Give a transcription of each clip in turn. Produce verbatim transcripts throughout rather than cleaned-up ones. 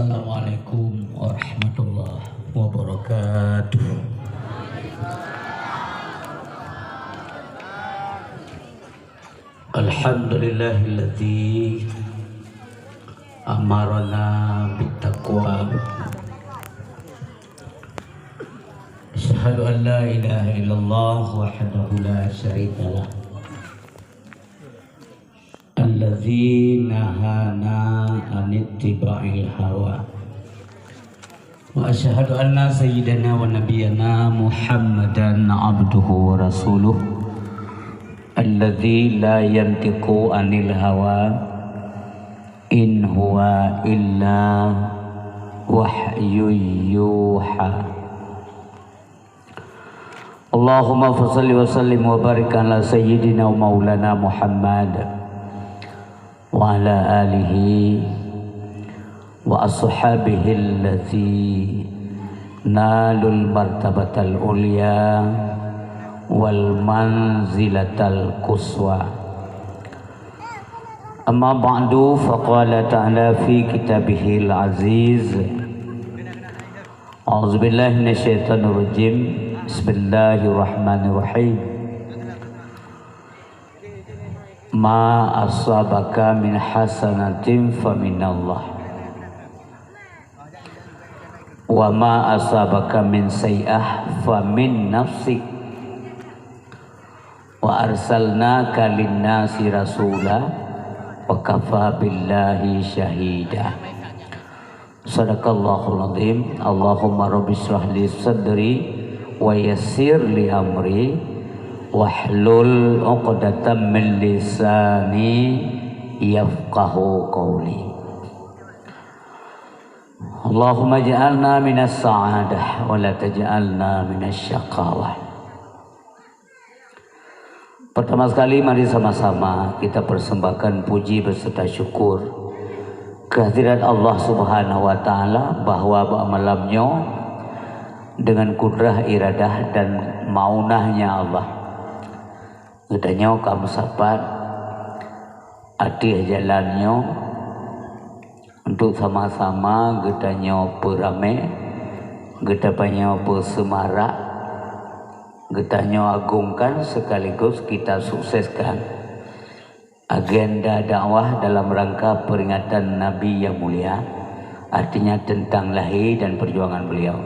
Assalamualaikum warahmatullahi wabarakatuh. Alhamdulillahilladzi amarana bittaqwa. Asyhadu an la ilaha illallah wahdahu la syarikalah. Alladzi nahana an ittiba'il hawa. Wa asyhadu anna sayyidana wa nabiyyana Muhammadan abduhu wa rasuluh. Alladzi la yantiqu anil hawa. In huwa illa wahyun yuha. Allahumma fasalli wa sallim wa barik ala sayyidina wa maulana Muhammad wa ala alihi wa ashabihi allazi nalul martabatal ulya wal manzilatal quswa. Amma ba'du, faqala ta'ala fi kitabihil aziz. A'udzubillahi minasyaitonirrajim. Bismillahirrahmanirrahim. Ma asabaka min hasanatin faminallah. Wa ma asabaka min sayyi'ah famin nafsik. Wa arsalnaka linnasi rasula wa kafa billahi syahida. Sadaqallahul azim. Allahumma rabbi shrah li sadri wa yassir li amri wahlul 'uqdatam min lisani yafqahu qawli. Allahumma ja'alna minas sa'adah wa la taj'alna minasy syaqawah. Pertama sekali, mari sama-sama kita persembahkan puji beserta syukur kehadirat Allah Subhanahu wa Ta'ala, bahwa bak malam nyoe, dengan kudrah, iradah dan maunahnya Allah, geutanyoe ka meusapat ateueh jalan nyoe untuk sama-sama geutanyoe peuramé, geutanyoe peuseumarak, geutanyoe agongkan, sekaligus kita sukseskan agenda dakwah dalam rangka peringatan Nabi yang mulia, artinya tentang lahé dan perjuangan beliau.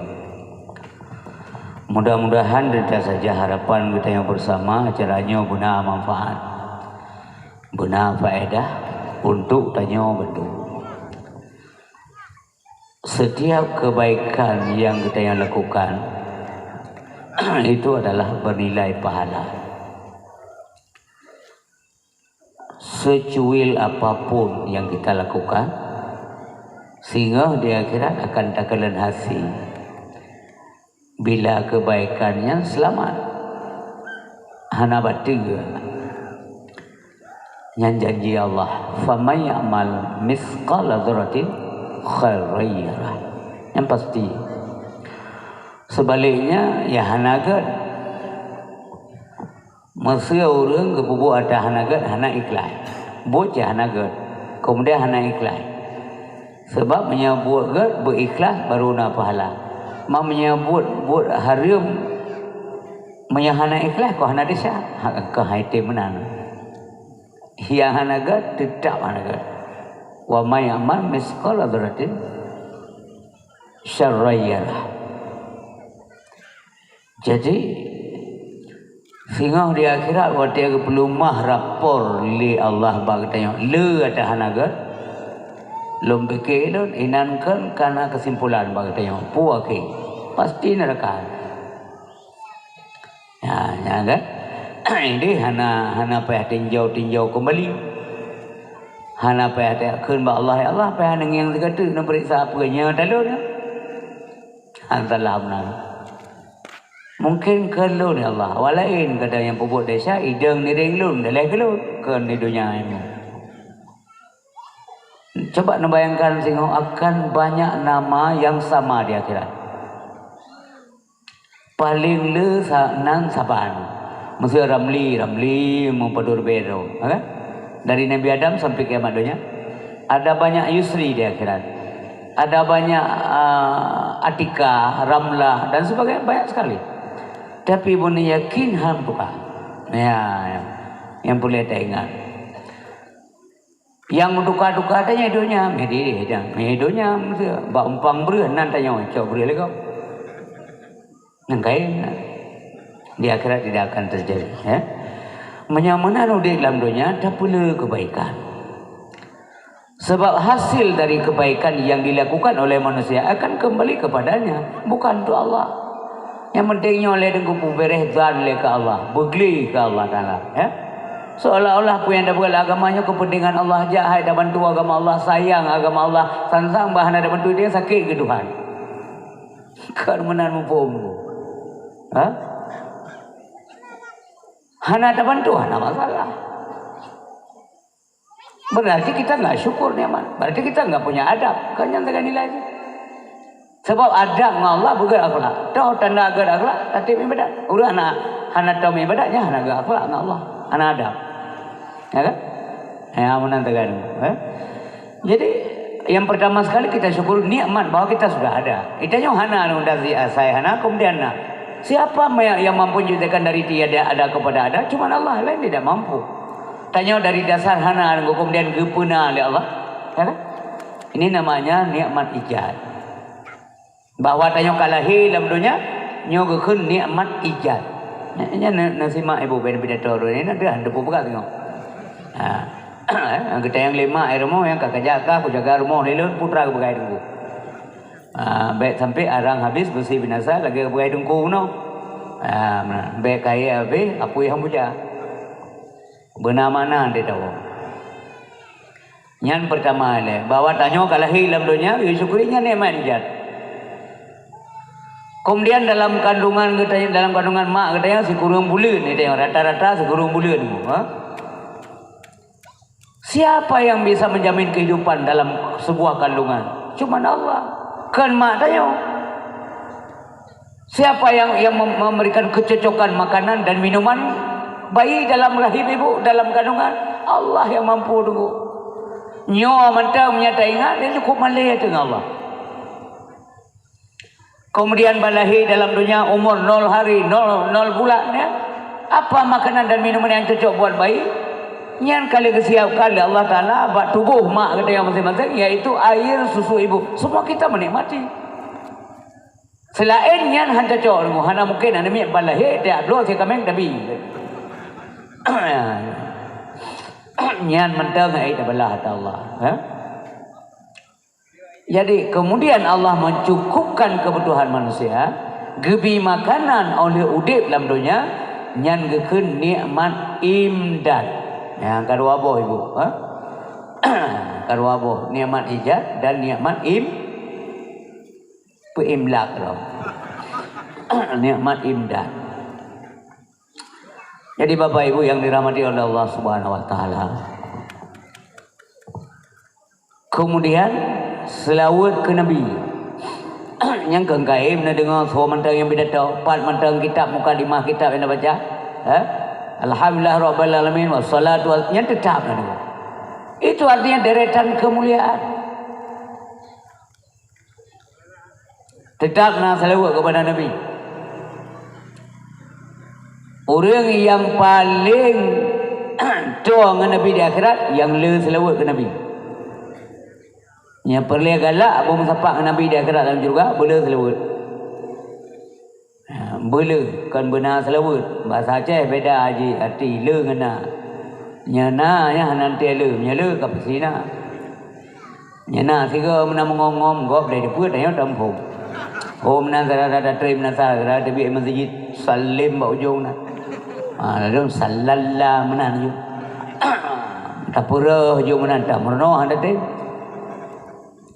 Mudah-mudahan dan saja harapan geutanyoe bersama acara nyoe beuna manfaat, beuna faedah untuk tanyoe bandum. Setiap kebaikan yang kita yang lakukan itu adalah bernilai pahala. Secuil apapun yang kita lakukan, singoh di akhirat akan takalon hasi. Bila kebaikan nyan seulamat, hana bateue. Nyan janji Allah, "Faman ya'mal mitsqala dzarratin khairan yarah." Nyan pasti. Sebaliknya, ya hana gét. Meuseu ureuëng geupeubuet atra hana gét, hana ikhlaih. Buet cit hana gét, keumudian hana ikhlaih. Sabab meunyoe buet gét, beu ikhlaih, barô na pahala. Ma meunyoe buet, buet hareuem, meunyoe hana ikhlaih, kon hana desya, ha, kon hai tem meunan. Nyang hana gét, teutap hana gét. "Wa may ya'mal mitsqala dzarratin syarran yarah." Jadi, singoh di akhirat watée geupeuleumah rapor lé Allah bak geutanyoe, le atra hana gét, lôn pike lôn, inan kon kana keusimpulan bak geutanyoe, peue akhé? Pasti neuraka. Ya, ya kan? Jadi hana, hana payah tinjau-tinjau keumbali. Hana payah takheun bak Allah, "Ya Allah, payah neungieng sigoe teuk neupeuriksa peue nyoe talon nyoe." Hana salah meunan. Mungken keu lôn, ya Allah, awak laén kadang nyang peubuet desya, idong nireng lôn, daleh keu lôn, kon di donya nyoe. Coba neubayangkan singoh akan banyak nama yang sama di akhirat. Paleng le sa-, nan saban. Meuseu Ramli, Ramli meupadub ribée droe, ha kan? Dari Nabi Adam sampai kiamat donya, ada banyak Yusri di akhirat. Ada banyak, ah, Atikah, Ramlah dan sebagainya, banyak sekali. Tapi bunoe yakin han meutuka. Ya, ya. Nyang peureulée taingat. Nyang meutuka-tuka tanyoe donya, meuhidéh donya, meuhidéh donya, bak umpang breueh nan tanyoe cok breueh lé gob. Nyang kayém na. Di akhirat tidak akan terjadi, ya. Meunyoe meunan udeb lam donya, tapeulé kebaikan. Sebab hasil dari kebaikan yang dilakukan oleh manusia akan kembali kepadanya, bukan untuk Allah. Nyang penting nyoe lé teungku peubéréh zan lé keu Allah, beugli keu Allah Taala, ya. Seolah-olah peue nyang tabuet lam agama nyoe keupeuntengan Allah, jak hai tabantu agama Allah, sayang agama Allah, sang-sang bah hana tabantu dia sakét keu Tuhan. Kon meunan muphom. Ha? Hana tabantu, hana masalah. Berarti kita nggak syukur nikmat. Berarti kita nggak punya adab. Kan nyang taga nilai tu. Sebab adab ngon Allah beugét akhlak. Toh tanda gét akhlak, tatém ibadat. Ureueng hana, hana tom ibadat, nyan hana gét akhlak ngon Allah. Hana adab. Ya kan? Ya, meunan taga nyoe, eh? Jadi, yang pertama sekali kita syukur nikmat bahwa kita sudah ada. Kita nyoe hana anu dari asai hana, kemudian na. Siapa yang, yang mampu menciptakan dari tiada ada kepada ada? Cuma Allah, lain tidak mampu. Tanyoe dari dasar hana, kemudian geupeuna lé Allah. Ya kan? Ini namanya nikmat ijad. Bahwa tanyoe ka lahé lam donya, nyoe geukheun nikmat ijad. Nyan na, na simak ibu ben pidato dua ni, na deuh hana peugah tengok. Ha. Geutanyoe lé mak ai rumoh nyang ka kaja ka kujaga rumoh lé lôn putra geupeugah teungku. Ha, bèk sampai arang habis beusi binasa lagèe geupeugah teungku bunoe. Ha, meunan. Bèk kayèe habis apui hana buja. Beuna makna di tawoe. Nyan peurtama ilèe, bahwa tanyoe ka lahé lam donya, geusyukuri nyan nikmat ijad. Kemudian dalam kandungan geutanyoe, dalam kandungan mak geutanyoe sikureueng buleuen, geutanyoe rata-rata sikureueng buleuen, ha? Siapa yang bisa menjamin kehidupan dalam sebuah kandungan? Cuman Allah. Kon mak tanyoe. Siapa yang, yang mem-, memberikan kecocokan makanan dan minuman bayi dalam rahim ibu, dalam kandungan? Allah yang mampu, teungku. Nyoe mantong meunyo taingat, dia cukup malèe teungoh Allah. Kemudian ban lahé dalam donya umur nol hari, nol, nol bulan, ya. Apa makanan dan minuman yang cocok buat bayi? Nyan ka lheueh geusiapkan lé Allah Taala bak tuboh mak geutanyoe maséng-maséng, yaitu air susu ibu. Semua kita menikmati. Selaén nyan han cocok, hana mungken aneuk miet ban lahé, tiak bloe si kaméng tabi. Nyan mantong hai tabalah ata Allah, ha? Jadi, kemudian Allah mencukupkan kebutuhan manusia, geubi makanan óh lheueh udeb lam donya, nyan geukheun nikmat imdad. Nyang ka dua boh, Ibu, ha? Ka dua boh, nikmat ijad dan nikmat im-, Peuimlak droe. Nikmat imdad. Jadi, Bapak Ibu yang dirahmati oleh Allah Subhanahu wa Taala. Kemudian, selawat ke Nabi. Nyang keu engkai neudeungoe soe mantong nyang pidato, pat mantong kitab, mukadimah kitab nyang neubaca. Ha? Alhamdulillah Rabbil Alamin, wassalatu was-, nyan teutap neudeungoe. Itu artinya deretan kemuliaan. Teutap na seulaweuet keupada Nabi. Ureuëng nyang paleng toe ngon Nabi di akhirat, nyang le seulaweuet keu Nabi. Nyang peureulée galak beumeusapat ngon Nabi di akhirat lam syeuruga, beule seulaweuet. Ha, beule, kon beuna seulaweuet. Bahasa Aceh beda jih arti le ngon na. Nyang na nyan hana teuntée le, meunyoe le ka pasti na. Nyang na sigoe meunan meungom-ngom gob lé dipeue tanyoe tamuphom. Oh, meunan sira-sira tatrém meunan sira-sira teubiet meuseujid salém bak ujong na. Ha, lalu salalla meunan ju. Tapeureuh ju meunan tameurunoe hana tém.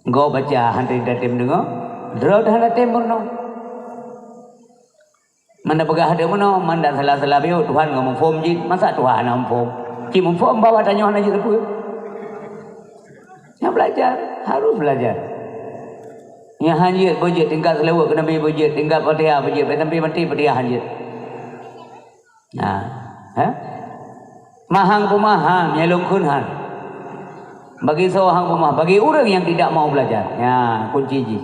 Gob baca hana tém tatem deungoe. Droe hana tém meurunoe. Meunan peugah deungon meunoe, meunan salah-salah biôh, Tuhan ngon muphom jih, masa Tuhan hana muphom? Cit muphom bahwa tanyoe hana jeuet teupeu. Nyang belajar, harus belajar. Nyang han jeuet, beujeuet tingkat seulaweuet keu Nabi beujeuet, tingkat Fatihah beujeuet, sampai maté Fatihah han jeuet. Nah, ha? Mahang peumahang, nyang lôn kheun han. Bagi soe han peumeu'ah, bagi ureuëng nyang tidak mau belajar. Nyan kunci jih.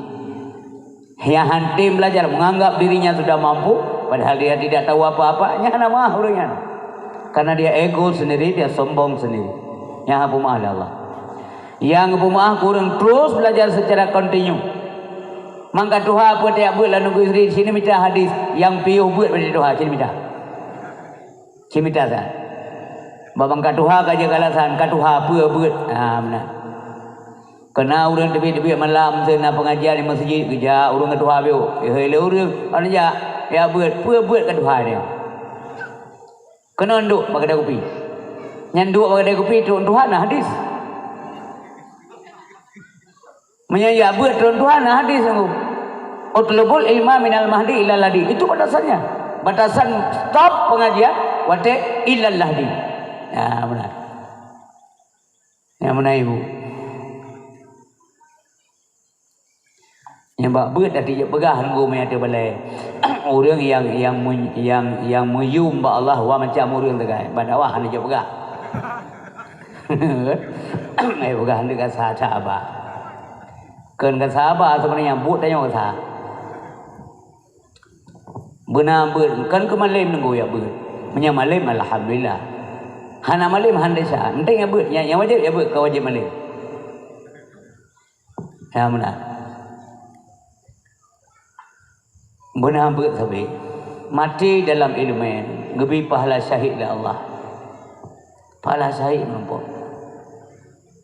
Nyang han tem belajar, menganggap dirinya sudah mampu, padahal dia tidak tahu apa-apa, nyan hana meu'ah ureuëng nyan. Karena dia ego sendiri, dia sombong sendiri. Nyan han peumeu'ah lé Allah. Nyang peumeu'ah ureuëng terus belajar secara kontinu. Mangka tuha peue tajak beuet lam nanggroe Sri, sini mita hadis, nyang piôh beuet bak tuha, sini mita. Cimita sa. Babang ka tuha ka jeuet alasan, ka tuha peue beuet. Ha, meunan. Keu na ureuëng teubiet-teubiet malam, seuna pengajian di masjid, geujak ureuëng ka tuha biôh. Eh, hai lé ureuëng, anu jak, ya beuet, peue beuet ka tuha nyan. Keunoe duek bak keude kupi. Nyan duek bak keude kupi, trok tuha na hadis. Meunyoe ya beuet trok tuha na hadis nunggu. Utlubul ilma minal mahdi ilal lahdi. Itu batasannya. Batasan stop pengajian watée ilal lahdi. Ya, benar. Ya, benar, Ibu. Nyang bak beuet ati jeuet peugah nunggu meunyoe teubalai. Ureuëng nyang, nyang, nyang, nyang meuyum bak Allah, wa macam ureuëng teugai. Bak dakwah hana jeuet peugah. Ai peugah hana ka sa-sa ba. Kheun ka sa ba, sebenarnya buet tanyoe ka sa. Beuna beuet, kon keu malem nunggu ya beuet. Meunyoe malem, alhamdulillah. Hana malem, hana desya. Penting ya beuet, nyang, nyang wajéb ya beuet, ka wajéb malem. Ya, meunan. Beuna beuet sabe. Maté dalam ileumèe, geubri pahala syahid lé Allah. Pahala syahid meurumpok.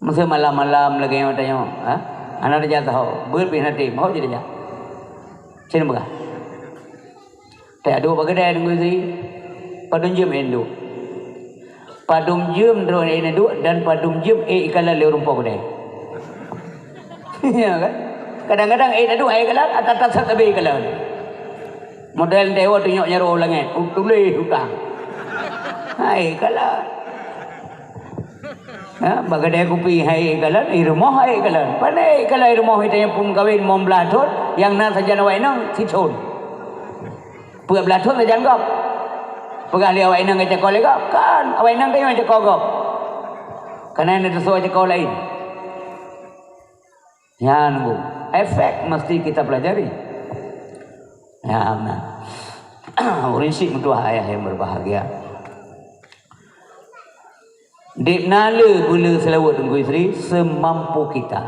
Masa malam-malam lagèe nyoe tanyoe, ha? Hana tajak saho, beuet pih hana tem, ho jeuet tajak. Sinoe peugah. Tajak duek bak keudè nunggu isi. Padum jeuem ék duek. Padum jeuem droe ék duek dan padum jeuem ék ikalon lé ureueng po keudè. Ya kan? Kadang-kadang ék duek ék ikalon, ata-ata sat sabe ikalon. Model dewa tunyok nyaroe langèt, tuléh utang. Hai kalon. Ha, bak keudè kupi hai kalon, i rumoh hai kalon. Pane kalon i rumoh, i tanyoe phon kawin limong blaih thon, nyang na sajan awak inong sithon. Peuet blaih thon sajan gob. Peugah lé awak inong geucako lé gob. Kan, awak inong tanyoe cako gob. Kana na teusoe cako laén. Nyan, Bu, efek mesti kita pelajari. Ya, nah. Ureueng syiek meutuah ayah yang berbahagia. Dibna le beule seulaweuet Teungku Yusri semampu kita.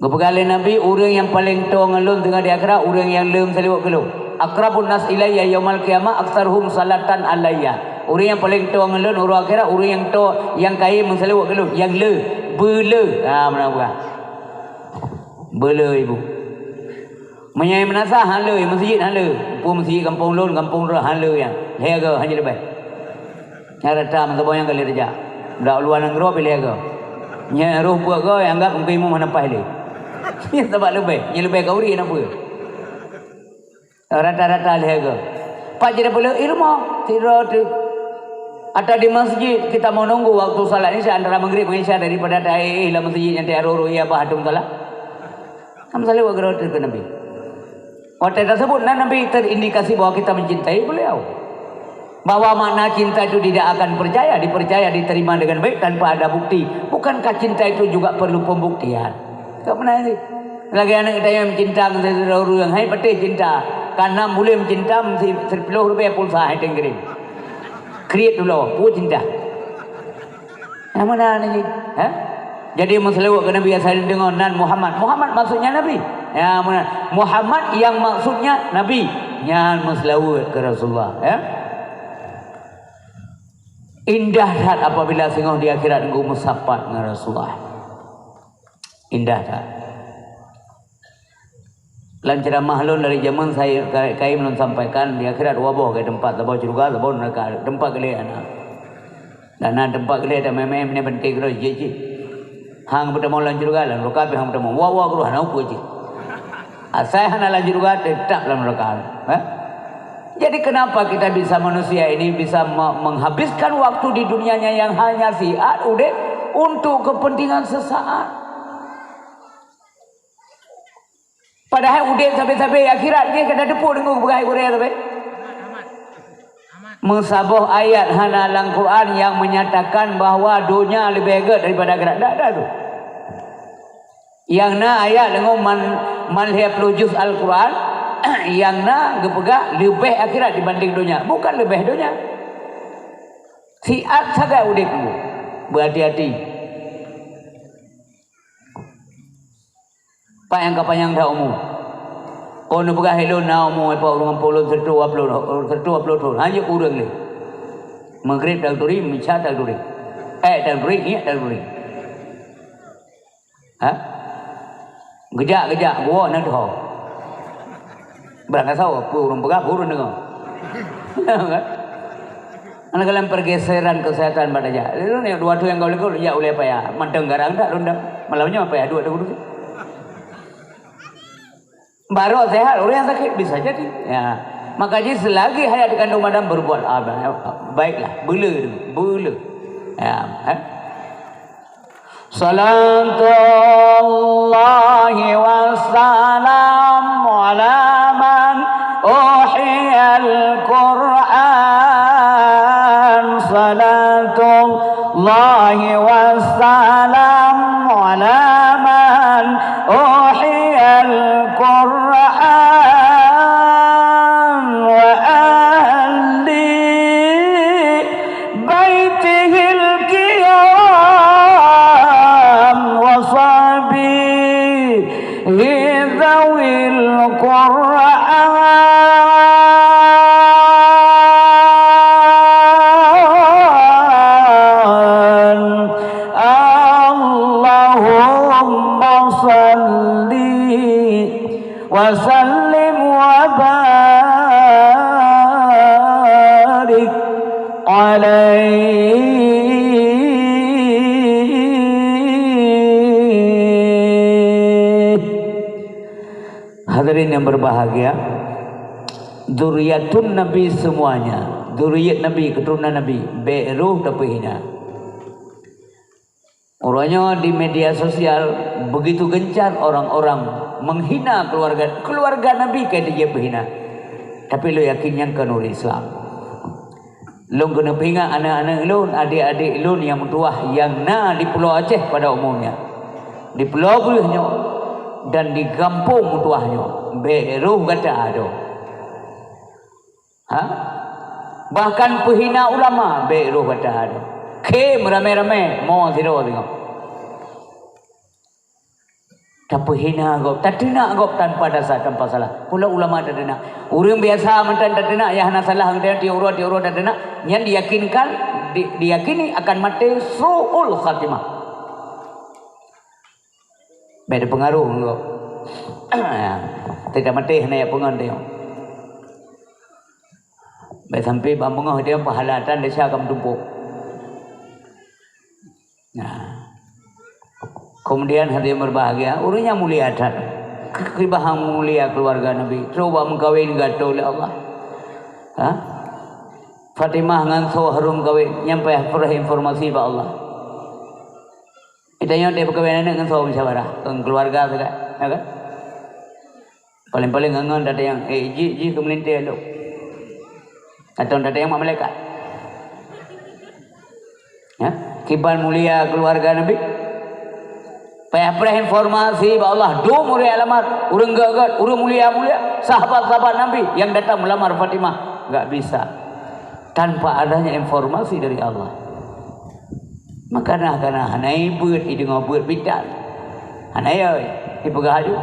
Geupeugah lé Nabi, ureueng nyang paleng toe ngon lôn teungoh di akhirat, ureueng nyang le meuseulaweuet keu lôn. Aqrabun nas ilayya yaumal qiyamah aktsaruhum salatan alayya. Ureueng nyang paleng toe ngon lôn uroe akhirat, ureueng nyang toe, nyang kayém meuseulaweuet keu lôn, nyang le, beule. Ha, meunan peugah. Beule, Ibu. Meunyoe meunasah, han le, meuseujid han le. Peue meuseujid gampông lôn, gampông droe han le nyan. Lhèe goe, han jeuet leubeh. Nyan rata meusaboh nyang ka lheueh teujak. Dak luwa nanggroe pih lhèe goe. Nyan roh peuet goe, nyang anggab mungken imum hana paih lé. Nyan sabab leubeh, nyan leubeh keu ureueng hana peue. Rata-rata lhèe goe. Pat jeuet peuleueh ilmu, sidroe teuk. Atau di masjid, kita menunggu waktu salat Isya antara Maghrib dengan Isya daripada taéh lam masjid nyan taroh-roh iya bah atom salat. Kan meuseulaweuet keudroe teuh keu Nabi. Watèe tasebut nan Nabi terindikasi bahwa kita mencintai beliau. Bahwa makna cinta itu tidak akan percaya, dipercaya, diterima dengan baik tanpa ada bukti. Bukankah cinta itu juga perlu pembuktian? Ka meunan sih. Lagèe aneuk geutanyoe meucinta ngon sidroe ureueng, hai patéh cinta. Ka nam buleuen meucinta, meusi-, siploh ribèe pulsa hai teuh kirém. Kriet ulo, peue cinta. Nyang meunan nyan jih, ha? Jadi meuseulaweuet keu Nabi asai deungon nan Muhammad. Muhammad maksudnya Nabi. Ya, meunan. Muhammad yang maksudnya Nabi. Nyan meuseulaweuet keu Rasulullah, ya. Indah that apabila singoh di akhirat Teungku meusapat ngon Rasulullah. Indah that. Lam ceuramah lôn dari jameun saya ka-, kayém lôn sampaikan, di akhirat dua boh, ka teumpat saboh syeuruga, saboh neuraka, teumpat geuléh hana. Dan na teumpat geuléh tamè-mè, meunan penting keudroe jih-jih. Han peutamong lam syeuruga, lam neuraka pih han peutamong. Wa-wa keudroe hana peue jih. Asai hana lam syeuruga, teutap lam neuraka. Eh? Jadi kenapa kita bisa, manusia ini bisa me-, menghabiskan waktu di dunianya yang hanya siat udép untuk kepentingan sesaat? Padahai udép sabe-sabe, akhirat jih ka na teupeu deungon peugah gurèe sabe. Meusaboh ayat hana lam Quran nyang menyatakan bahwa donya leubeh gét daripada akhirat. Dak, dak tu. Nyang na ayat deungon man, man lhèe ploh juz Al-Quran, nyang na geupeugah leubeh akhirat dibanding donya. Bukan leubeh donya. Siat sagai udép nyoe. Beuhati-hati. Pat nyang ka panyang that umu? Kon neupeugah ilôn na umu, eh, pat ureueng puluh, sireutoh dua puluh, sireutoh dua puluh thon. Hanjeuet ureueng lé. Maghrib taturi, isya taturi. Eh, taturi, ngiek taturi. Ha? Geujak-geujak, buok na tho. Barang kasa, peue ureueng peugah, peue ureueng deungoe. Kan? Ana dalam pergeseran kesehatan bak tajak. Lalu ni dua tu nyang gaul-gaul, jak ulèe payah. Mantong garang dak rundang. Malam nyoe payah dua tu. Baru sehat, orang yang sakit bisa jadi. Ya. Maka jadi selagi hayat dikandung badan berbuat, ah, baiklah. Bela, bela. Ya, eh? Salatullahi wassalamu ala man uhiyal Qur'an. Salatullahi wassalamu ala man uhiyal Qur'an wa ahli baitihil kiram wa sahbihi dzawil qur'an. Allahumma shalli wa sallim wa barik alaihi. Hadirin yang berbahagia, zuriatun Nabi semuanya, zuriat Nabi, keturunan Nabi, bèk roh tapeuhina. Uroe nyoe di media sosial begitu gencar orang-orang menghina keluarga, keluarga Nabi ka dijeuet peuhina. Tapi lôn yakin nyan kon ureueng Islam. Lôn keuneuk peuingat aneuk-aneuk lôn, adék-adék lôn nyang meutuwah nyang na di Pulo Aceh pada umumnya, di Pulo Breueh nyoe, dan di gampông meutuwah nyoe. Bèk roh gata adoe. Ha? Bahkan peuhina ulama, bèk roh gata adoe. Khém ramé-ramé, mo sidroe singoh. Tapeuhina gob, tateunak gob tanpa dasar, tanpa salah. Pula ulama tateunak. Ureueng biasa mantong tateunak, nyang hana salah, tiep uroe, tiep uroe tateunak, nyan diyakinkan, di-, diyakini akan maté su'ul khatimah. Bèk teupeungaruh ngon gob. Teuka maté hana jak peungon teuh. Bèk sampai bak beungoh teuh pahala tan desya ka meutumpôk. Nah. Kemudian hadirin berbahagia, ureueng nyang mulia that. Kiban mulia keluarga Nabi. Coba meukawen gata lé Allah. Ha? Fatimah ngon soe hareuem kawen, nyan payah peureuh informasi bak Allah. Geutanyoe deh peukawen aneuk ngon soe musyawarah, ngon keuluwarga sagai, ya kan? Paléng-paléng ngon-ngon tatanyong, "Eh, jih, jih keu meulintèe lôn." Atau tatanyong bak malaikat. Ya, kiban mulia keuluwarga Nabi. Payah preh informasi bak Allah, dum ureueng alamat, ureueng gét-gét, ureueng mulia-mulia, sahabat-sahabat Nabi nyang datang meulamar Fatimah, enggak bisa. Tanpa adanya informasi dari Allah. Maka na kana hana beuet, ideungoe beuet bidan. Hana ya, ipeugah aju.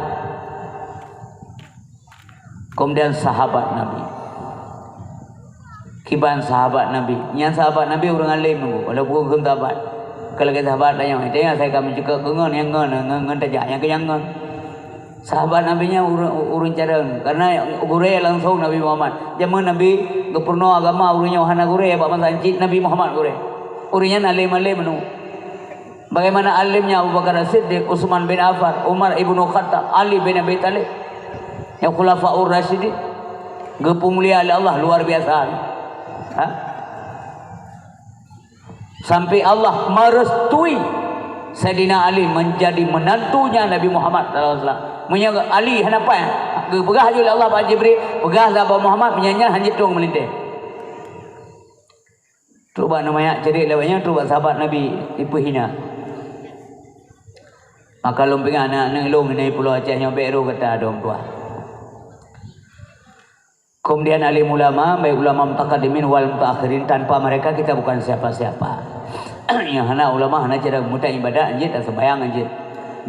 Kemudian sahabat Nabi. Kiban sahabat Nabi. Nyan sahabat Nabi ureueng além, walaupun ureueng sahabat. Kalau lagèe sahabat tanyong, "Tanya saya kami cukôp keu ngon, nyang ngon, ngon, ngon tajak, nyang keu nyang ngon." Sahabat Nabi nyan ureueng, ureueng carông, karena gurèe langsung Nabi Muhammad. Jameun Nabi geupeurunoe agama ureueng nyoe hana gurèe, bak masa cit Nabi Muhammad gurèe. Ureueng nyan além-além meunurot. Bagaimana alémnya Abu Bakar As-Siddiq, Utsman bin Affan, Umar ibnu Khattab, Ali bin Abi Thalib. Nyang Khulafaur Rasyidin. Geupeumulia lé Allah luar biasa. Ha? Sampai Allah merestui Saidina Ali menjadi menantunya Nabi Muhammad sallallahu alaihi wasallam. Meunyoe Ali hana paih, geupeugah lé Allah bak Jibril, "Peugah lé Abu Muhammad, meunyoe nyan hana jitueng meulintèe." Trok bak aneuk manyak cedek lewat nyan, trok bak sahabat Nabi ipeuhina. Maka lôn peugah aneuk-aneuk lôn di Pulo Aceh nyoe, bèk rôh gata dong tuah. Kemudian alim ulama, baik ulama mutaqaddimin wal mutaakhirin, tanpa mereka kita bukan siapa-siapa. Nyang hana ulama, hana cara meutai ibadat, jeuet dan sembahyang jeuet.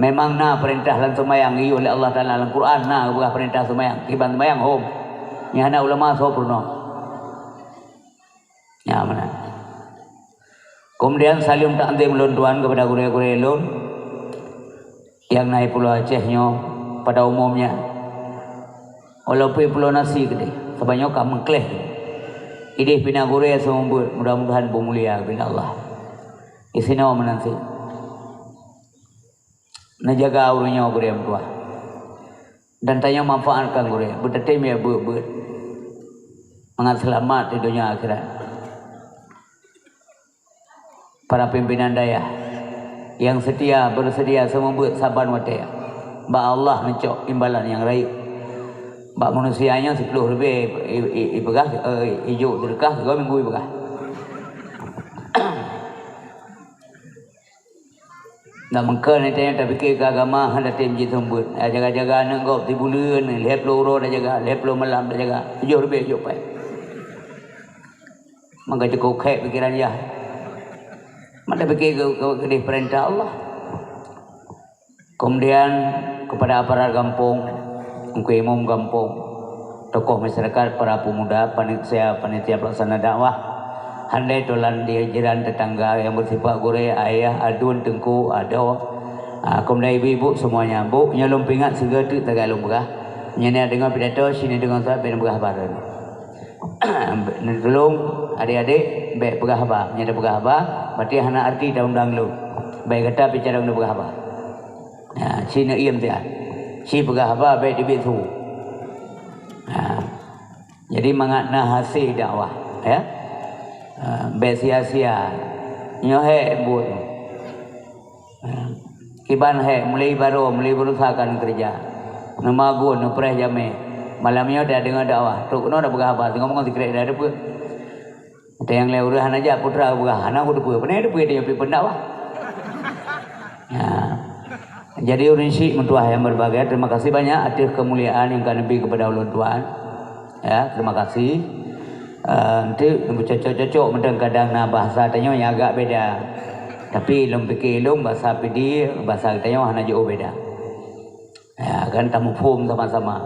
Memang na peurintah lam sembahyang, geuyue lé Allah Taala lam Quran, na geupeugah peurintah sembahyang, kiban sembahyang hom. Nyang hana ulama, soe peurunoe. Nyan meunan. Kemudian saleuem takzim lôn tuan kepada gurèe-gurèe lôn nyang na i Pulo Aceh nyoe pada umumnya. Walaupun i Pulo Nasi keudeh, sabab nyoe ka meukleh. Ideh pih na gurèe seumeubeuet, mudah-mudahan beumulia bak Allah. Isinoe meunan cit. Neujaga ureueng nyoe gurèe meutuah. Dan tanyoe manfaatkan gurèe, beutatem ya beuet-beuet. Mangat seulamat di donya akhirat. Para pimpinan dayah nyang seutia, beuseudia seumeubeuet saban watèe, bak Allah neucok imbalan nyang rayeuk. Bak manusia nyoe siplôh ribèe i-, i-, ipeugah, eh, ijok seudeukah, sigoe minggu ipeugah. Dak meukon, tanyoe tapike keu agama, hana tem jiseumeubeuet. Jaga-jaga aneuk gob sibuleuen, lhèe plôh uroe tajaga, lhèe plôh malam tajaga, tujoh ribèe jok paih. Maka cukôp khèk pikeran yah. Maka tapike keu, keu, keudeh peurintah Allah. Kemudian kepada aparat gampông, Teungku Imum gampông, tokoh masyarakat, para pemuda, panitia, panitia pelaksana dakwah, handai tolan di jiran tetangga nyang beusifat gurèe, ayah, aduen, teungku, adoe. Ah, keumudian ibu-ibu seumuanya, Bu, nyoe lôn peuingat sigoe teuk tagak lôn peugah. Nyoe na deungoe pidato, sinoe deungoe surat, bèk neupeugah haba droeneuh. Neutulông adék-adék, bèk peugah haba. Nyoe tapeugah haba, berarti hana arti taundang lôn. Bèk gata pih carông neupeugah haba. Nah, ci neuiem siat. Ci peugah haba bèk teubiet su. Nah, jadi mangat na hasé dakwah, ya. Ah, bèk sia-sia. Nyoe hék buet. Kiban hék, mulai baroe, mulai berusaha kan keureuja. Neumagun, neupreh jamèe. Malam nyoe tadeungoe dakwah. Trok keunoe tapeugah haba, singoh-singoh sikrek dah teupeue. Watèe nyang lhèe ureueng hana jak, putra peugah, hana ku teupeue. Pane teupeue tanyoe pih pendakwah. Ya. Jadi ureueng syik meutuah nyang berbahagia, terima kasih banyak atas kemuliaan yang ka neubi kepada ulôn tuan. Ya, terima kasih. Eh, enteuk neucocok-cocok meudan kadang na bahasa tanyoe nyang agak beda. Tapi lôn pike lôn bahasa Pidie, bahasa geutanyoe hana jiôh beda. Ya, kan tamuphom sama-sama.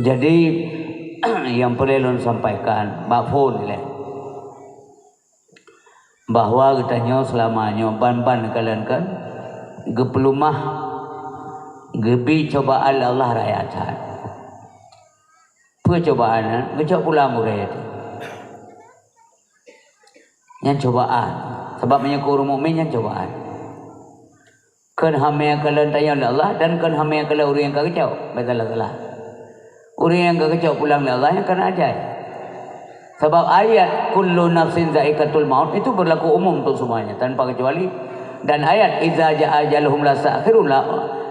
Jadi, nyang peureulèe lôn sampaikan, bak phôn ilèe, bahwa geutanyoe seulama nyoe ban-ban kalon kan geupeuleumah, geubi cobaan lé Allah raya that. Peue cobaan nyan? Geucok pulang gurèe teuh. Nyan cobaan. Sabab meunyoe keu ureueng mukmin nyan cobaan. Kheun hamé kalon tanyoe lé Allah dan kheun hamé kalon ureueng nyang ka geucok. Bèk salah-salah. Ureueng nyang ka geucok pulang lé Allah nyan kana ajai. Sabab ayat kullu nafsin zaikatul maut itu berlaku umum untuk semuanya tanpa kecuali. Dan ayat idza jaa ajaluhum la yastakhiruna,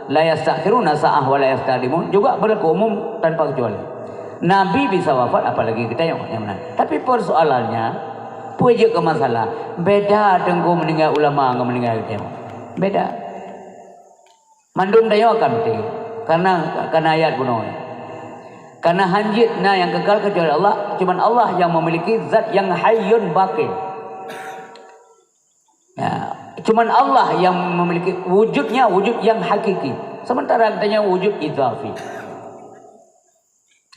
la yastakhiruna sa'ah wa la yastaqdimun juga berlaku umum tanpa kecuali. Nabi bisa wafat, apalagi geutanyoe nyang meunan. Tapi persoalannya, peue jeuet keu masalah, beda teungku meuninggai ulama ngon meuninggai geutanyoe. Beda. Mandum tanyoe akan maté. Karena, karena ayat bunoe. Karena hanjeuet na nyang kekal kecuali Allah, cuman Allah yang memiliki zat yang hayyun baqin. Ya, cuman Allah yang memiliki wujudnya, wujud yang hakiki. Sementara geutanyoe wujud idhafi.